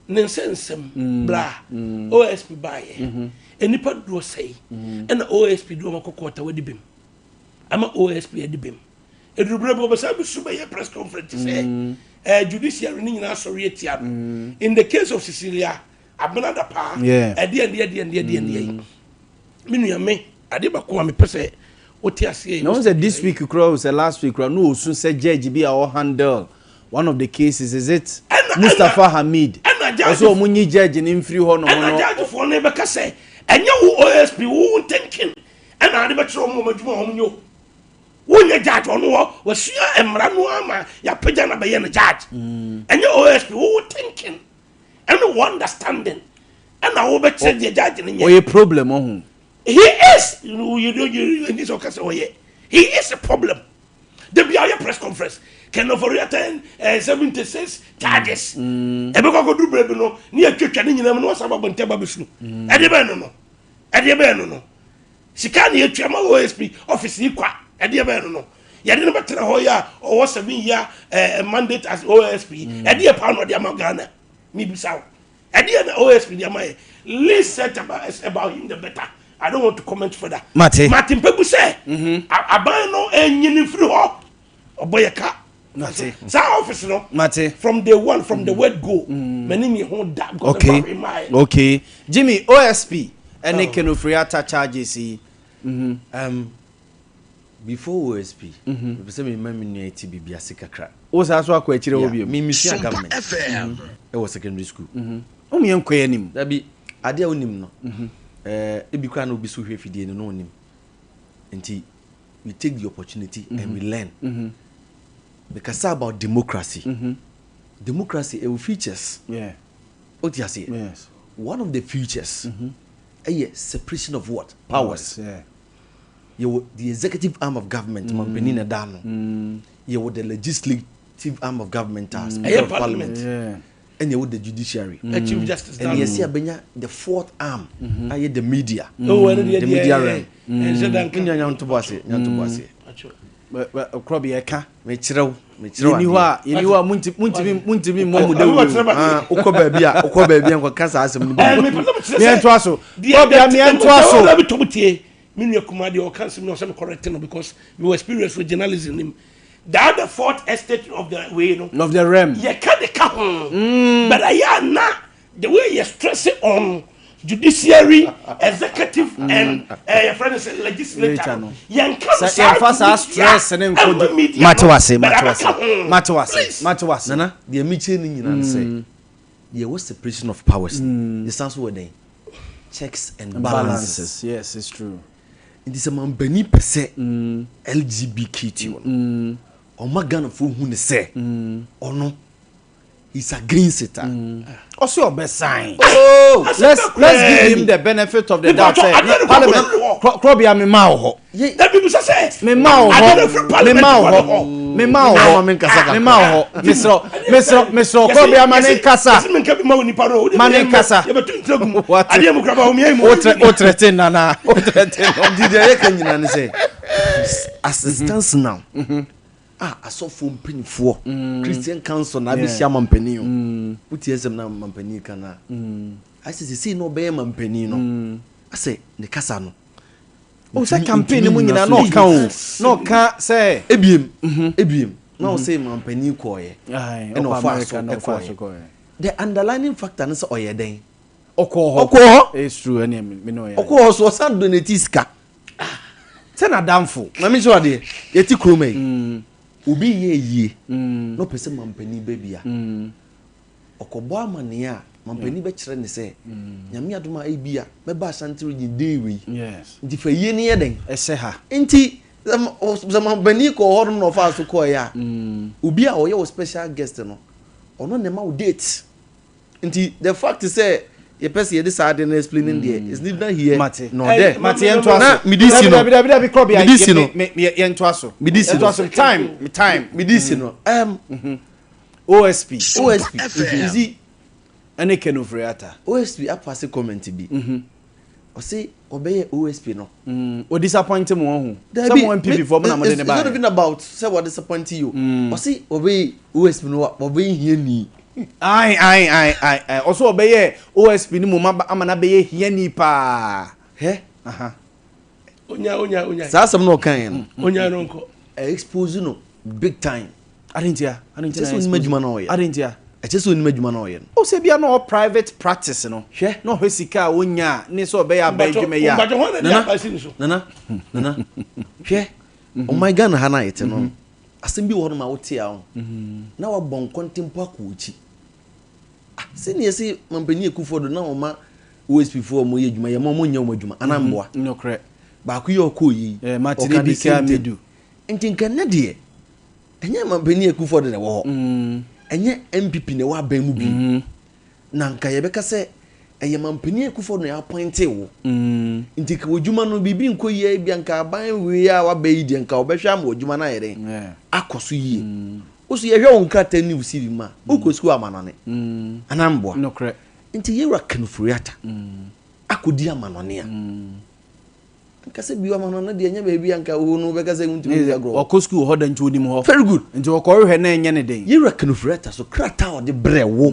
Speaker 4: ne nsɛnsɛm bra OSP baayɛ nipa dodoɔ sɛyi ɛna OSP dodoɔ ma kɔ court a wɔde bem ama OSP ɛde bem edurubere bi wɔbɛsa bi so bɛyɛ press conference sɛ judiciary ne nyinaa sɔre etia no in the case of Cecilia Abena Dapaah. Ɛdeɛ ɛdeɛ ɛdeɛ ɛdeɛ ɛdeɛ ɛdeɛ yi, me nua, me adeɛ baako a mepɛ sɛ wote aseɛ yi.
Speaker 1: Na wɔn sɛ this week kura o sɛ last week kura no osun sɛ judge bi a ɔ handle one of the cases, is it Mustapha Hamid,
Speaker 4: ɛna
Speaker 1: ɔsɛ ɔmo nyi judge ne nfiri hɔ nom
Speaker 4: ɛna
Speaker 1: no.
Speaker 4: judgefoɔ no bɛka sɛ ɛnyɛ wo OSP wo thinking ɛna ade bɛkyerɛ ɔmo ɔmo adwuma a ɔmo nyɛ o. Wonyɛ judge, ɔno hɔ wasua mmara no ama yɛapagya no bɛyɛ no judge. Ɛnyɛ OSP wo thinking ɛne wo understanding ɛna wobɛkyerɛ deɛ judge no nyɛ.
Speaker 1: Ɔyɛ problem ɔho.
Speaker 4: He is you you you you you sɛ ɔka sɛ ɔyɛ, he is a problem. Da bi a ɔyɛ press conference. Ken Ofori-Atta eh, 76 charges. Ɛbɛkɔ akɔduru berɛ bi no ne yɛtwatwa ne nyinaa mu na wasan ba abɔnten aba bɛsunu. Ɛdeɛ bɛn no no? Ɛdeɛ bɛn no no? Sika na yɛtua ma OSP office yi kwa. Ɛdeɛ bɛn no no? Yɛde no bɛtena hɔ yi a ɔwɔ 7 year mandate as OSP. Ɛdeɛ paa na ɔde ama Ghana? Mebisa wo. Ɛdeɛ na OSP de ama yɛ? Least said about him the better. I don't want to comment further.
Speaker 1: Mate.
Speaker 4: Mate mpɛgu sɛ aban no ɛnyini mfiri hɔ. Ɔbɔ yɛ ka.
Speaker 1: Mate.
Speaker 4: Saa office no.
Speaker 1: Mate.
Speaker 4: From day one, from the word go. Mani ni ho da. Because ɛfa hwee maa yɛ.
Speaker 1: Okay. Jimmy, OSP ɛne Ken Ofori-Atta charges yi.
Speaker 5: Before OSP, mepɛ sɛ mema me nua ti biribi ase kakra.
Speaker 1: Wo saa so akɔ akyire hɔ
Speaker 5: Yeah,
Speaker 1: bio.
Speaker 5: me mesua government ɛwɔ secondary school.
Speaker 1: Wo yɛn nkɔ anim.
Speaker 5: Dabi, adeɛ a wonim no, ebi koraa na obi so hwɛ fidie no na onim. Nti, we take the opportunity and we learn. Mekasa about democracy. Democracy ɛwɔ features. Wote aseɛ?
Speaker 1: Yes.
Speaker 5: One of the features ɛyɛ separation of what? Powers. Yɛwɔ the executive arm of government, mampanin na ɛda ano. Yɛwɔ the legislative arm of government a Speaker
Speaker 4: Ɛyɛ
Speaker 5: of Parliament.
Speaker 4: Parliament.
Speaker 5: Ɛna yɛwɔ the judiciary.
Speaker 4: Chief Justice.
Speaker 5: Ɛna yɛsi abɛnya the fourth arm a yɛ the media.
Speaker 4: Oh, ɛno deɛ
Speaker 5: The media realm.
Speaker 4: Ɛnhyɛ da nka.
Speaker 5: Nya nyantobo ase, nyantobo ase.
Speaker 1: Korɔ bi yɛka.
Speaker 5: Mekyerɛw, mekyerɛw
Speaker 1: Yɛni hɔ a, yɛni hɔ a muntimi mmɔ mu dawuro.
Speaker 5: Ah, wokɔ baabi a nkɔka saa asɛm no bi.
Speaker 4: Mepɛ sɛ mekyerɛ sɛ
Speaker 1: Miɛntoa so. Korɔ bia miɛntoa so.
Speaker 4: Deɛ tɔm tie me nua kuma deɛ ɔka nsɛm na ɔsɛ me correct no because me wɔ experience with journalism nim that the fourth estate of the way no
Speaker 1: Of the realm.
Speaker 4: Yɛka de ka ho, but ɛyɛ ana the way yɛ stress on judiciary, executive and yɛfrɛ no sɛ legislature
Speaker 1: Later
Speaker 4: no
Speaker 1: no.
Speaker 4: yɛnka no
Speaker 1: Sɛ
Speaker 4: saa
Speaker 1: yɛmfa saa
Speaker 4: media
Speaker 1: stress ne nkɔ
Speaker 4: ɛma media
Speaker 1: Mate
Speaker 4: no,
Speaker 1: wase,
Speaker 4: but
Speaker 1: mate
Speaker 4: abɛka
Speaker 1: wase.
Speaker 4: ho.
Speaker 1: Mate wase.
Speaker 4: Please.
Speaker 1: Mate wase.
Speaker 5: Nana, deɛ mekyerɛ no nyinaa ne sɛ yɛwɔ separation of powers no, yɛsan so wɔ dɛn? Checks and balances.
Speaker 1: Balances. Yes, it's true.
Speaker 5: Nti sɛ mampanin pɛ sɛ LGBTQ no ɔma Ghanafoɔ hu ne sɛ ɔno he's against it a
Speaker 1: Ɔsɛ ɔbɛsan.
Speaker 5: Oh!
Speaker 1: Let's give him the benefit of the doubt.
Speaker 4: Mepatɔ,
Speaker 1: Sɛ
Speaker 4: adeɛ no kɔ
Speaker 1: parliament
Speaker 4: kɔduru hɔ.
Speaker 1: korɔ bia me ma wo hɔ.
Speaker 4: Dabi bisa sɛ
Speaker 1: Me ma wo
Speaker 4: adeɛ no
Speaker 1: hɔ.
Speaker 4: firi
Speaker 1: Me
Speaker 4: parliament
Speaker 1: ma wo
Speaker 4: hɔ
Speaker 1: hɔ.
Speaker 4: no.
Speaker 1: Me ma wo
Speaker 5: Me
Speaker 1: hɔ.
Speaker 5: ma me nkasa kakra.
Speaker 1: Me ma wo hɔ. Mesrɛ mesrɛ mesrɛ korɔ bia ma ne nkasa.
Speaker 4: Yɛsi mi nka bi ma wo nipa no.
Speaker 1: Ma ne nkasa.
Speaker 4: Yɛbɛtu ntira gu mu.
Speaker 1: Wate.
Speaker 4: Adeɛ mu kura ba omi ayi mu.
Speaker 1: Wotrɛ te nana. Wotrɛ te no.
Speaker 5: Nti deɛ yɛka nyinaa ne sɛ, as it stands now a, asɔfoɔ mpanyinfoɔ, Christian Council na abɛhyia mampanin o, wotie asɛm na mampanin ka no a, ayɛ sɛ sesei na ɔbɛyɛ mampanin no, asɛ ne kasa no
Speaker 1: O sɛ campaign no mu nyinaa na ɔka o. Na ɔka sɛ.
Speaker 5: Ebiem na ɔsɛ mampanin kɔɔyɛ
Speaker 1: Aye,
Speaker 5: ɛna
Speaker 1: ɔkɔ
Speaker 5: ɔfa
Speaker 1: America
Speaker 5: so
Speaker 1: na ɔfa so
Speaker 5: ɛkɔɔyɛ.
Speaker 1: kɔɔyɛ.
Speaker 5: The underlining factor ne sɛ ɔyɛ dɛn?
Speaker 1: Ɔkɔɔ hɔ.
Speaker 5: Ɔkɔɔ hɔ.
Speaker 1: It's true, ɛne me ne ɔyɛ.
Speaker 5: Ɔkɔɔ hɔ so ɔsan donate sika.
Speaker 1: Sɛ n'adamfo.
Speaker 5: Na mi nso adeɛ yɛte kurom yi, obi yɛ yie na ɔpɛ sɛ mampanin bɛ bi a ɔkɔbɔ amaneɛ a, mampanin bɛkyerɛ ne sɛ Nyame adom a ebi a mɛba Ashanti Region day wei nti fa yie ne yɛ dɛn.
Speaker 1: Ɛsɛ ha.
Speaker 5: Nti sɛ mampanin kɔɔ hɔ nom na ɔfaa so kɔɔeɛ a, obi a ɔyɛ wo special guest no, ɔno na ɛma wo date. Nti the fact sɛ yɛpɛ sɛ yɛde saa ade no explaining deɛ is neither here
Speaker 1: Mate.
Speaker 5: nor there.
Speaker 1: Mate, yɛn to aso.
Speaker 5: Na mede si no
Speaker 1: Dabi dabi dabi korɔ bia.
Speaker 5: Mede si no.
Speaker 1: Me yɛn to aso.
Speaker 5: Mede si
Speaker 1: Yɛn to
Speaker 5: no.
Speaker 1: aso time time.
Speaker 5: Mede si no
Speaker 1: OSP.
Speaker 5: OSP, you see,
Speaker 1: Ɛne Ken Ofori-Atta.
Speaker 5: OSP apase comment bi, ɔse ɔbɛyɛ OSP no.
Speaker 1: O disappoint mu wɔn ho. Sɛ mo NPP fɔ mo na mo de ne ba
Speaker 5: It's not even about sɛ wɔ disappoint you. Ɔse ɔbɛyɛ OSP no, ɔbɛyɛ hiani.
Speaker 1: Ayi ayi ayi ayi ayi, ɔso ɔbɛyɛ OSP ni mu ama na bɛyɛ hiani paa.
Speaker 5: Hɛ.
Speaker 4: Onya onya onya.
Speaker 5: Saa asɛm na ɔka yɛn no.
Speaker 4: Onya no nkɔ.
Speaker 5: Expose no big time.
Speaker 1: Adentia adentia.
Speaker 5: Ɛkyɛ sɛ onim adwuma na ɔyɛ.
Speaker 1: Adentia.
Speaker 5: Ɛkyɛ sɛ onim adwuma na ɔyɛ no.
Speaker 1: O sɛ bia na ɔ private practice no.
Speaker 5: Hwɛ.
Speaker 1: Na ɔhwɛ sika a onya a ne sɛ ɔbɛyɛ aba adwuma yi a.
Speaker 4: Mpatwɔ hɔn na de aba si ne so.
Speaker 5: Nana, nana, hwɛ, ɔman Ghana ha na yɛte no, asɛm bi wɔ hɔ nom a wote a ho na wabɔ nkɔntempo akɔ akyi. Ah, sɛnea ɛsɛ mampanyin Akufo do na ɔma OSP foɔ ɔmo yɛ adwuma, yɛ ma ɔmo nyɛ ɔmo adwuma anaa mboa.
Speaker 1: Nokorɛ.
Speaker 5: Baako yi a ɔkɔɔ yi,
Speaker 1: Martin
Speaker 5: ɔka the
Speaker 1: Ebike
Speaker 5: same thing.
Speaker 1: Amidu.
Speaker 5: Nti nka nnɛ deɛ, ɛnyɛ mampanyin Akufo do na ɛwɔ hɔ, ɛnyɛ NPP na ɛwɔ aban mu bi na nka yɛbɛka sɛ Ɛyɛ Mampanin Akufo na appointee wo. Nti nka w'adwuma no biribi nkɔ yie a ebia nka aban wei a waba yi deɛ nka ɔbɛhwɛ ama w'adwuma no ayɛ dɛn? Akɔ so yie. Wo so yɛhwɛ wo nkrataa ne wo CV mu a, wokɔ sukuu amanɔne anaa mboa?
Speaker 1: Nokorɛ.
Speaker 5: Nti Yɛwura Ken Ofori-Atta akɔdi amanɔne a, Nka sɛ bio ama no no deɛ ɛnyɛ baabi a nka wo no wobɛka sɛ wontumi nni agorɔ.
Speaker 1: Wakɔ sukuu hɔ da nti onim hɔ.
Speaker 5: Very good.
Speaker 1: Nti ɔkɔhwehwɛ na ɛnyɛ ne den.
Speaker 5: Yɛwura Ken Ofori-Atta so krataa a ɔde brɛ wo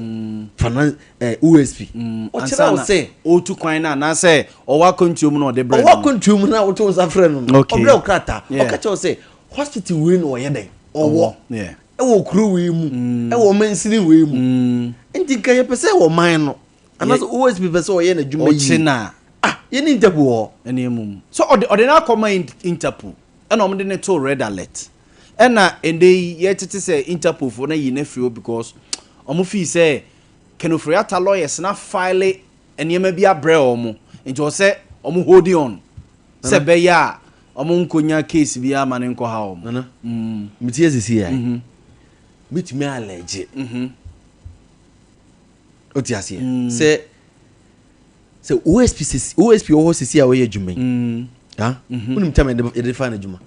Speaker 5: finance eh, OSP. Ɔkyerɛ wo
Speaker 1: Ansa na
Speaker 5: sɛ.
Speaker 1: ɔretu kwan no anaasɛ ɔwɔ akwantuo mu na ɔde brɛ
Speaker 5: Ɔwɔ
Speaker 1: no no.
Speaker 5: akwantuo mu na woto wo nsa frɛ no no.
Speaker 1: Okay.
Speaker 5: Ɔbrɛ wo krataa.
Speaker 1: Yeah.
Speaker 5: Ɔka kyerɛ wo sɛ hospital wei na ɔyɛ dɛn? Ɔwɔ.
Speaker 1: Ɔwɔ. Yeah.
Speaker 5: Ɛwɔ kuro wei mu. Ɛwɔ mansini wei mu. Nti nka yɛpɛ sɛ wɔ man no anaasɛ OSP pɛ sɛ ɔyɛ n'adwuma yie.
Speaker 1: Ɔkye na.
Speaker 5: Ah, yɛne Interpol wɔ hɔ.
Speaker 1: Ɛne mmom. So ɔde ɔde no akɔma Interpol ɛna wɔn de no too red alert. Ɛna ɛndɛ yi yɛtete sɛ Interpol foɔ no ayi no afiri hɔ because wɔn fii sɛ Ken Ofori-Atta lawyers no afile nneɛma bi abrɛ wɔn nti ɔwɔ sɛ wɔn holding on sɛ ɛbɛyɛ a wɔn nkɔnya case biara ma no nkɔha wɔn.
Speaker 5: Nana, mete asisi a, mɛtumi alɛgye. Wote aseɛ? Sɛ sɛ OSP sisi OSP wɔ hɔ sisi a ɔyɛ adwuma yi. Mm. Ha? Mm-hmm. Wonim tam yɛde yɛde fa n'adwuma.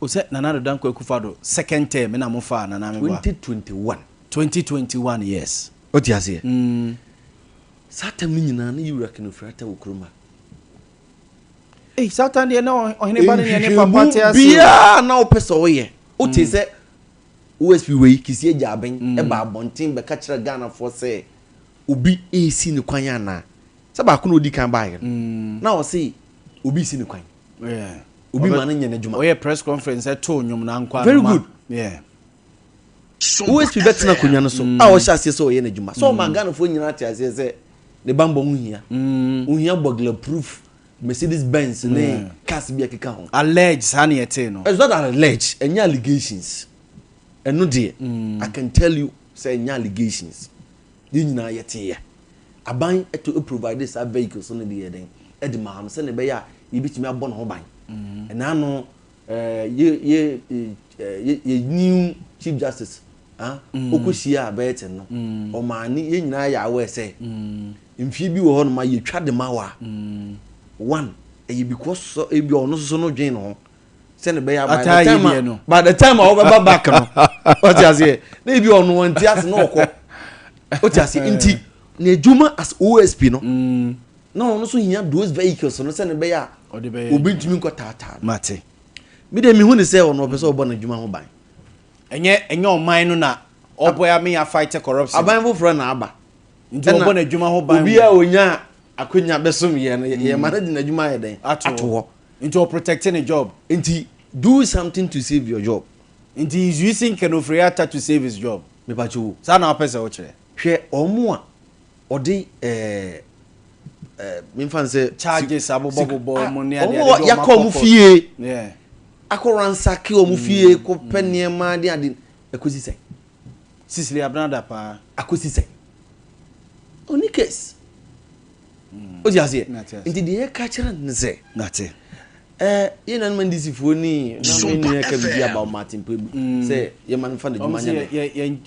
Speaker 1: O sɛ Nana Addo Dankwa Akufo-Addo second term na mo fa Nana Meboa.
Speaker 5: 2021.
Speaker 1: 2021 yes.
Speaker 5: Wote aseɛ? Mm. Saa tam no nyinaa na yɛwura Ken Ofori-Atta wɔ kurom ha.
Speaker 1: Ei, saa tam deɛ na ɔhene ba ne nea ne papa te ase.
Speaker 5: Biara na wopɛ sɛ ɔyɛ. Wote mm. sɛ OSP wei Kissi Agyabeng mm. ba abɔnten bɛka kyerɛ Ghanafoɔ sɛ obi resi ne kwan anaa? Sɛ baako na odi kan baeɛ no, mm. na ɔse obi resi ne kwan. Obi ma no nyɛ n'adwuma.
Speaker 1: Ɔyɛ press conference ɛto nnwom na nkwa
Speaker 5: Very good.
Speaker 1: Yeah.
Speaker 5: OSP bɛtena akonnwa no so mm. a ɔhyɛ aseɛ sɛ ɔyɛ n'adwuma. Sɛ ɔma mm. Ghanafoɔ nyinaa te aseɛ sɛ ne bammɔ ho hia. Ohia burglar proof Mercedes Benz ne cars bi ɛkeka ho.
Speaker 1: Allege saa na yɛtee no.
Speaker 5: It's not allege, ɛnyɛ allegations. Ɛno deɛ, I can tell you sɛ ɛnyɛ allegations. Yɛn nyinaa yɛteeɛ. Aban to provide saa vehicles no de yɛ dɛn de maa no sɛnea ɛbɛyɛ a yɛbɛtumi abɔ ne ho ban. Ɛna ano yɛ yɛ yɛ yɛ new chief justice ah ɔkɔhyia a Burton no ɔmaa ne yɛn nyinaa yɛ aware sɛ mfie bi wɔ hɔ nom a yɛtwa de ma wa one ɛyɛ because sɛ ebi ɔno nso no dwen ne ho sɛne bɛyɛ by the time a by the time a wɔbɛba back no ɔte aseɛ na ebi ɔno wɔn ti ase na ɔkɔ ɔte aseɛ nti na adwuma as OSP no mm. na ɔno nso hia those vehicles no sɛne bɛyɛ a obi ntumi nkɔ taataa no
Speaker 1: mate
Speaker 5: mi de mi hu ne sɛ ɔno ɔpɛ sɛ ɔbɔ n'adwuma ho ban
Speaker 1: ɛnyɛ ɛnyɛ ɔman no na ɔbɔ ya me ya fight corruption
Speaker 5: aban foforɔ na aba
Speaker 1: nti ɔbɔ n'adwuma ho ban
Speaker 5: obi a onya akonya bɛsom yɛ no yɛ ma no de n'adwuma ayɛ dɛn ato hɔ
Speaker 1: Nti ɔ protect ne job.
Speaker 5: Nti do something to save your job.
Speaker 1: Nti he's using Ken Ofori-Atta to save his job.
Speaker 5: Mepakyɛ o.
Speaker 1: Saa na wopɛ sɛ wokyerɛ?
Speaker 5: Hwɛ wɔn a ɔde ɛɛ ɛɛ memfa no sɛ.
Speaker 1: Charges abobɔbobɔ wɔn ne adeade
Speaker 5: de wɔn akɔ court. Yakɔ wɔn fie.
Speaker 1: Yeah.
Speaker 5: Akɔ ransack wɔn fie kɔ pɛ nneɛma de ade ɛkɔsi sɛn.
Speaker 1: Sicily Abena Dapaah.
Speaker 5: Akɔsi sɛn. Ɔni case. O ti aseɛ? Nti deɛ yɛka kyerɛ no sɛ.
Speaker 1: Nate.
Speaker 5: Ɛɛ yɛn nuanom NDC foɔ ni na me nua ka biribi about Martin Kpebu mm. sɛ yɛma no fa n'adwuma nyɛ
Speaker 1: dɛ.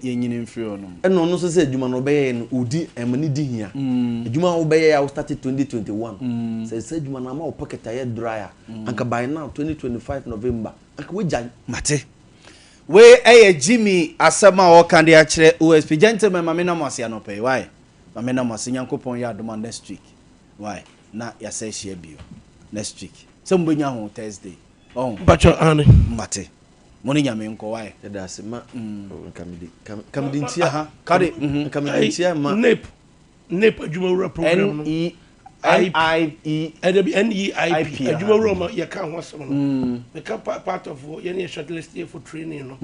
Speaker 1: Yɛ nyini mfiri hɔ nom.
Speaker 5: Ɛna ɔno nso sɛ adwuma no ɔbɛyɛ no odi ɛma ne di hia. Mm. Adwuma a wobɛyɛ a wo start 2021 mm. sɛ sɛ adwuma no ama wo pocket ayɛ dry a anka by now 2025 November anka wagyae.
Speaker 1: Mate. Wei ɛyɛ Jimmy asɛm a ɔka de akyerɛ OSP. Gentleman ma me na mo ase anɔpɛ yi why? Ma me na mo ase Nyankopɔn yɛ adom a next week why na yasa ahyia bio next week sɛ mo bɛnya ho Thursday ɔho.
Speaker 4: Mpakyɛ aane.
Speaker 1: Mate mo ne Nyame nkɔ why.
Speaker 5: Yɛda ase ma oh nka mede nka mede nkyia
Speaker 1: ka de
Speaker 5: nka mede nkyia ma.
Speaker 4: Nep Nep adwumawura program no.
Speaker 1: N E N I E.
Speaker 4: Ɛdabi N E I P adwumawura ɔma yɛ ka ho asɛm no. Meka part of yɛne yɛ shortlist yɛ for training no.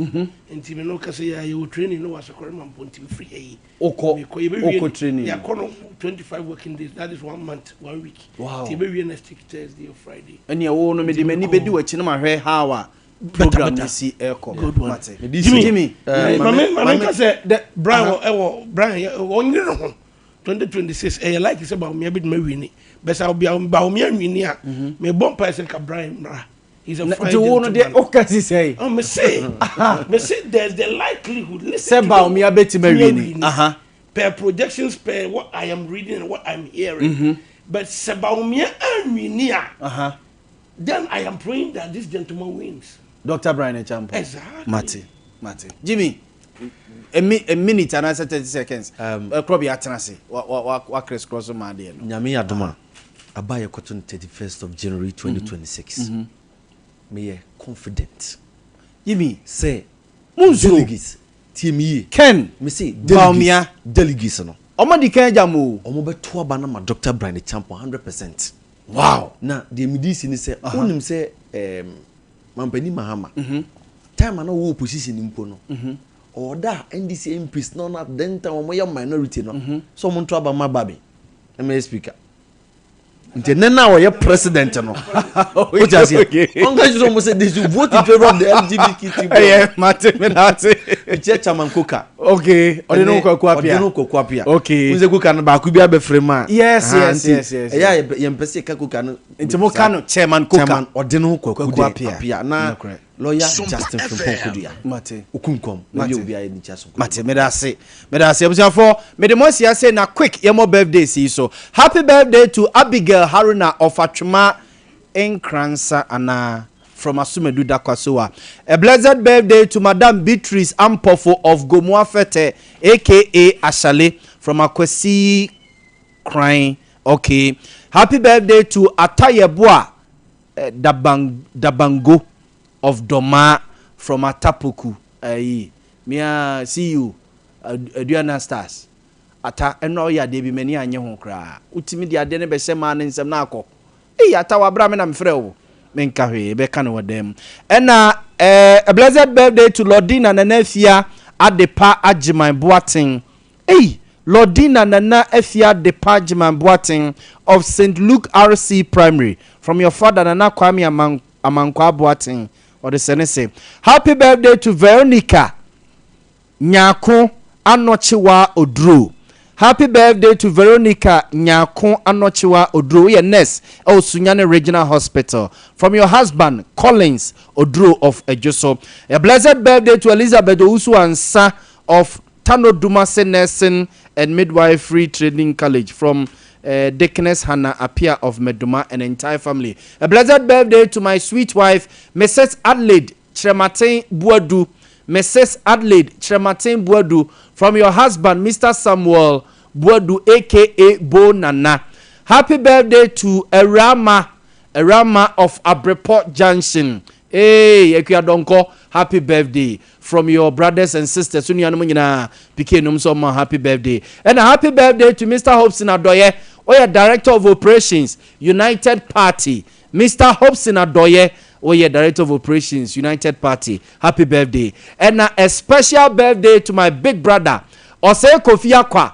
Speaker 4: Nti me no kasa yɛ yɛ wɔ training no wɔ asɔkɔrɔ ma mpo nti mefiri ha yi.
Speaker 1: Wokɔ wokɔ training.
Speaker 4: Yɛakɔ no 25 working days that is one month one week. Wow. Nti yɛbɛwie next week Thursday or Friday.
Speaker 1: Ɛnneɛ wo no mede m'ani bɛdi w'akyi na mahwɛ how a program no si ɛkɔ.
Speaker 4: Good one.
Speaker 1: Mate. Jimmy. Jimmy.
Speaker 4: Mame mame nka sɛ Brian wɔ ɛwɔ Brian ɔnyere ne ho 2026 ɛyɛ like sɛ Bawumia bɛtumi awini bɛsɛ Bawumia nwini a mebɔ mpae sɛ nka Brian mmra. He's a fine
Speaker 1: Nti wo no deɛ woka si sɛe.
Speaker 4: Oh, me say, me say there's the likelihood. Listen
Speaker 1: sɛ Bawumia bɛtumi awini. Aha.
Speaker 4: Per projections, per what I am reading and what I'm hearing. But sɛ Bawumia anwini a, then I am praying that this gentleman wins.
Speaker 1: Dr. Bryan Acheampong.
Speaker 4: Exactly.
Speaker 1: Mate, mate. Jimmy, a minute anaasɛ 30 seconds. Ɛkorɔ bi atena ase. Wa wa wa wa criss cross ma adeɛ no.
Speaker 5: Nyame yɛ adom a, aba a yɛkɔto no 31st of January 2026. Meyɛ confident
Speaker 1: Jimmy,
Speaker 5: sɛ
Speaker 1: munsuro.
Speaker 5: Delegates, tie me yie.
Speaker 1: Ken
Speaker 5: Mese
Speaker 1: Bawumia.
Speaker 5: delegates no,
Speaker 1: Ɔmo di kan agya mo o.
Speaker 5: ɔmo bɛto aba no ma Dr. Bryan Acheampong 100%. Na deɛ mede si ne sɛ, wonim sɛ Mampanin Mahama, time a na ɔwɔ opposition mpo no, ɔwɔ da a NDC MPs na ɔno at then time ɔmo yɛ minority no sɛ ɔmo nto aba ma Babe ɛmɛyɛ speaker. Nti ɛnɛ na ɔyɛ president no, o ti aseɛ, ɔnka kyerɛ ɔmo sɛ they should vote in favour of the LGBTQ.
Speaker 1: Ɛyɛ, mate, me na ate.
Speaker 5: Mekyia Chairman Koka.
Speaker 1: Okay, ɔde ne ho Kwaku Apia.
Speaker 5: Ɔde ne ho Kwaku Apia. N sɛ Koka no baako bi abɛfrɛ mu a.
Speaker 1: Yes.
Speaker 5: Ɛyɛ a yɛmpɛ sɛ yɛka Koka no.
Speaker 1: Nti mo ka no Chairman Koka.
Speaker 5: Chairman ɔde ne ho Kwaku
Speaker 1: Kwaku
Speaker 5: de
Speaker 1: Apia.
Speaker 5: Apia na
Speaker 1: Nokorɛ.
Speaker 5: Lawyer
Speaker 2: Sompa
Speaker 5: Justin
Speaker 2: FM.
Speaker 5: Frimpong Kodua.
Speaker 1: Mate.
Speaker 5: Okunkom na
Speaker 1: Mate.
Speaker 5: obi obi ayɛ ne kyia so.
Speaker 1: Mate, mede ase, mede ase. Abusuafoɔ, mede mo asi ase na quick yɛmmɔ birthdays yi so. Happy birthday to Abigail Haruna of Atwema Nkransa anaa from Asumadu Dakwasowa. A blessed birthday to Madam Beatrice Ampofo of Gomua Fete, aka Ashale, from Akwasi Kran. Okay, happy birthday to Atayeboa Dabango of Doma from Atapoku. Ayi, mia see you, Aduana Stars. Ata, ɛno a ɔyɛ adeɛ bi m'ani anyɛ ho koraa. Wotumi de adeɛ no bɛhyɛ maa ne nsɛm na akɔ. Ei, Ata, wabra me na mefrɛ wo. Menka hwee, bɛka no wɔ dan mu. Ɛna a blessed birthday to Lordina Nana Afia Adepa Agyeman Boateng. Ei, Lordina Nana Afia Adepa Agyeman Boateng of St. Luke RC Primary from your father Nana Kwame Amankwa Boateng. Ɔde sɛ ne se happy birthday to Veronica Nyako Anɔkyewa Oduro. Happy birthday to Veronica Nyako Anɔkyewa Oduro. Woyɛ nurse ɛwɔ Sunyani Regional Hospital. From your husband Collins Oduro of Ejoso. A blessed birthday to Elizabeth Owusu Ansa of Tano Dumase Nursing and Midwifery Training College from Dickness Hannah Apia of Meduma and entire family. A blessed birthday to my sweet wife, Mrs. Adelaide Trematin Buadu. Mrs. Adelaide Trematin Buadu from your husband, Mr. Samuel Buadu, aka Bo Nana. Happy birthday to Erama, Erama of Abreport Junction. Hey, Ekuadonko, happy birthday from your brothers and sisters. Nuanom nyinaa, PK nom so ma happy birthday. And a happy birthday to Mr. Hobson Adoye, oya Director of Operations, United Party. Mr. Hobson Adoye, oya Director of Operations, United Party. Happy birthday. And a special birthday to my big brother, Osei Kofi Akwa.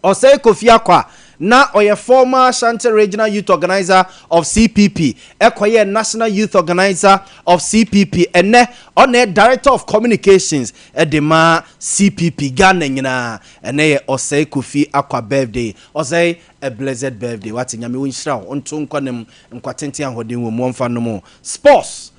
Speaker 1: Osei Kofi Akwa na ɔyɛ former Ashanti Regional Youth Organizer of CPP, ɛkɔyɛ National Youth Organizer of CPP. Ɛnɛ ɔna Director of Communications ɛde ma CPP Ghana nyinaa. Ɛnɛ yɛ Osei Kofi Akwa birthday. Osei, a blessed birthday. Wate, Nyame wo nhyira wo, nto nkwa ne mu, nkwa tenten, ahoɔden wɔ mu, ɔmfa no mu. Sports.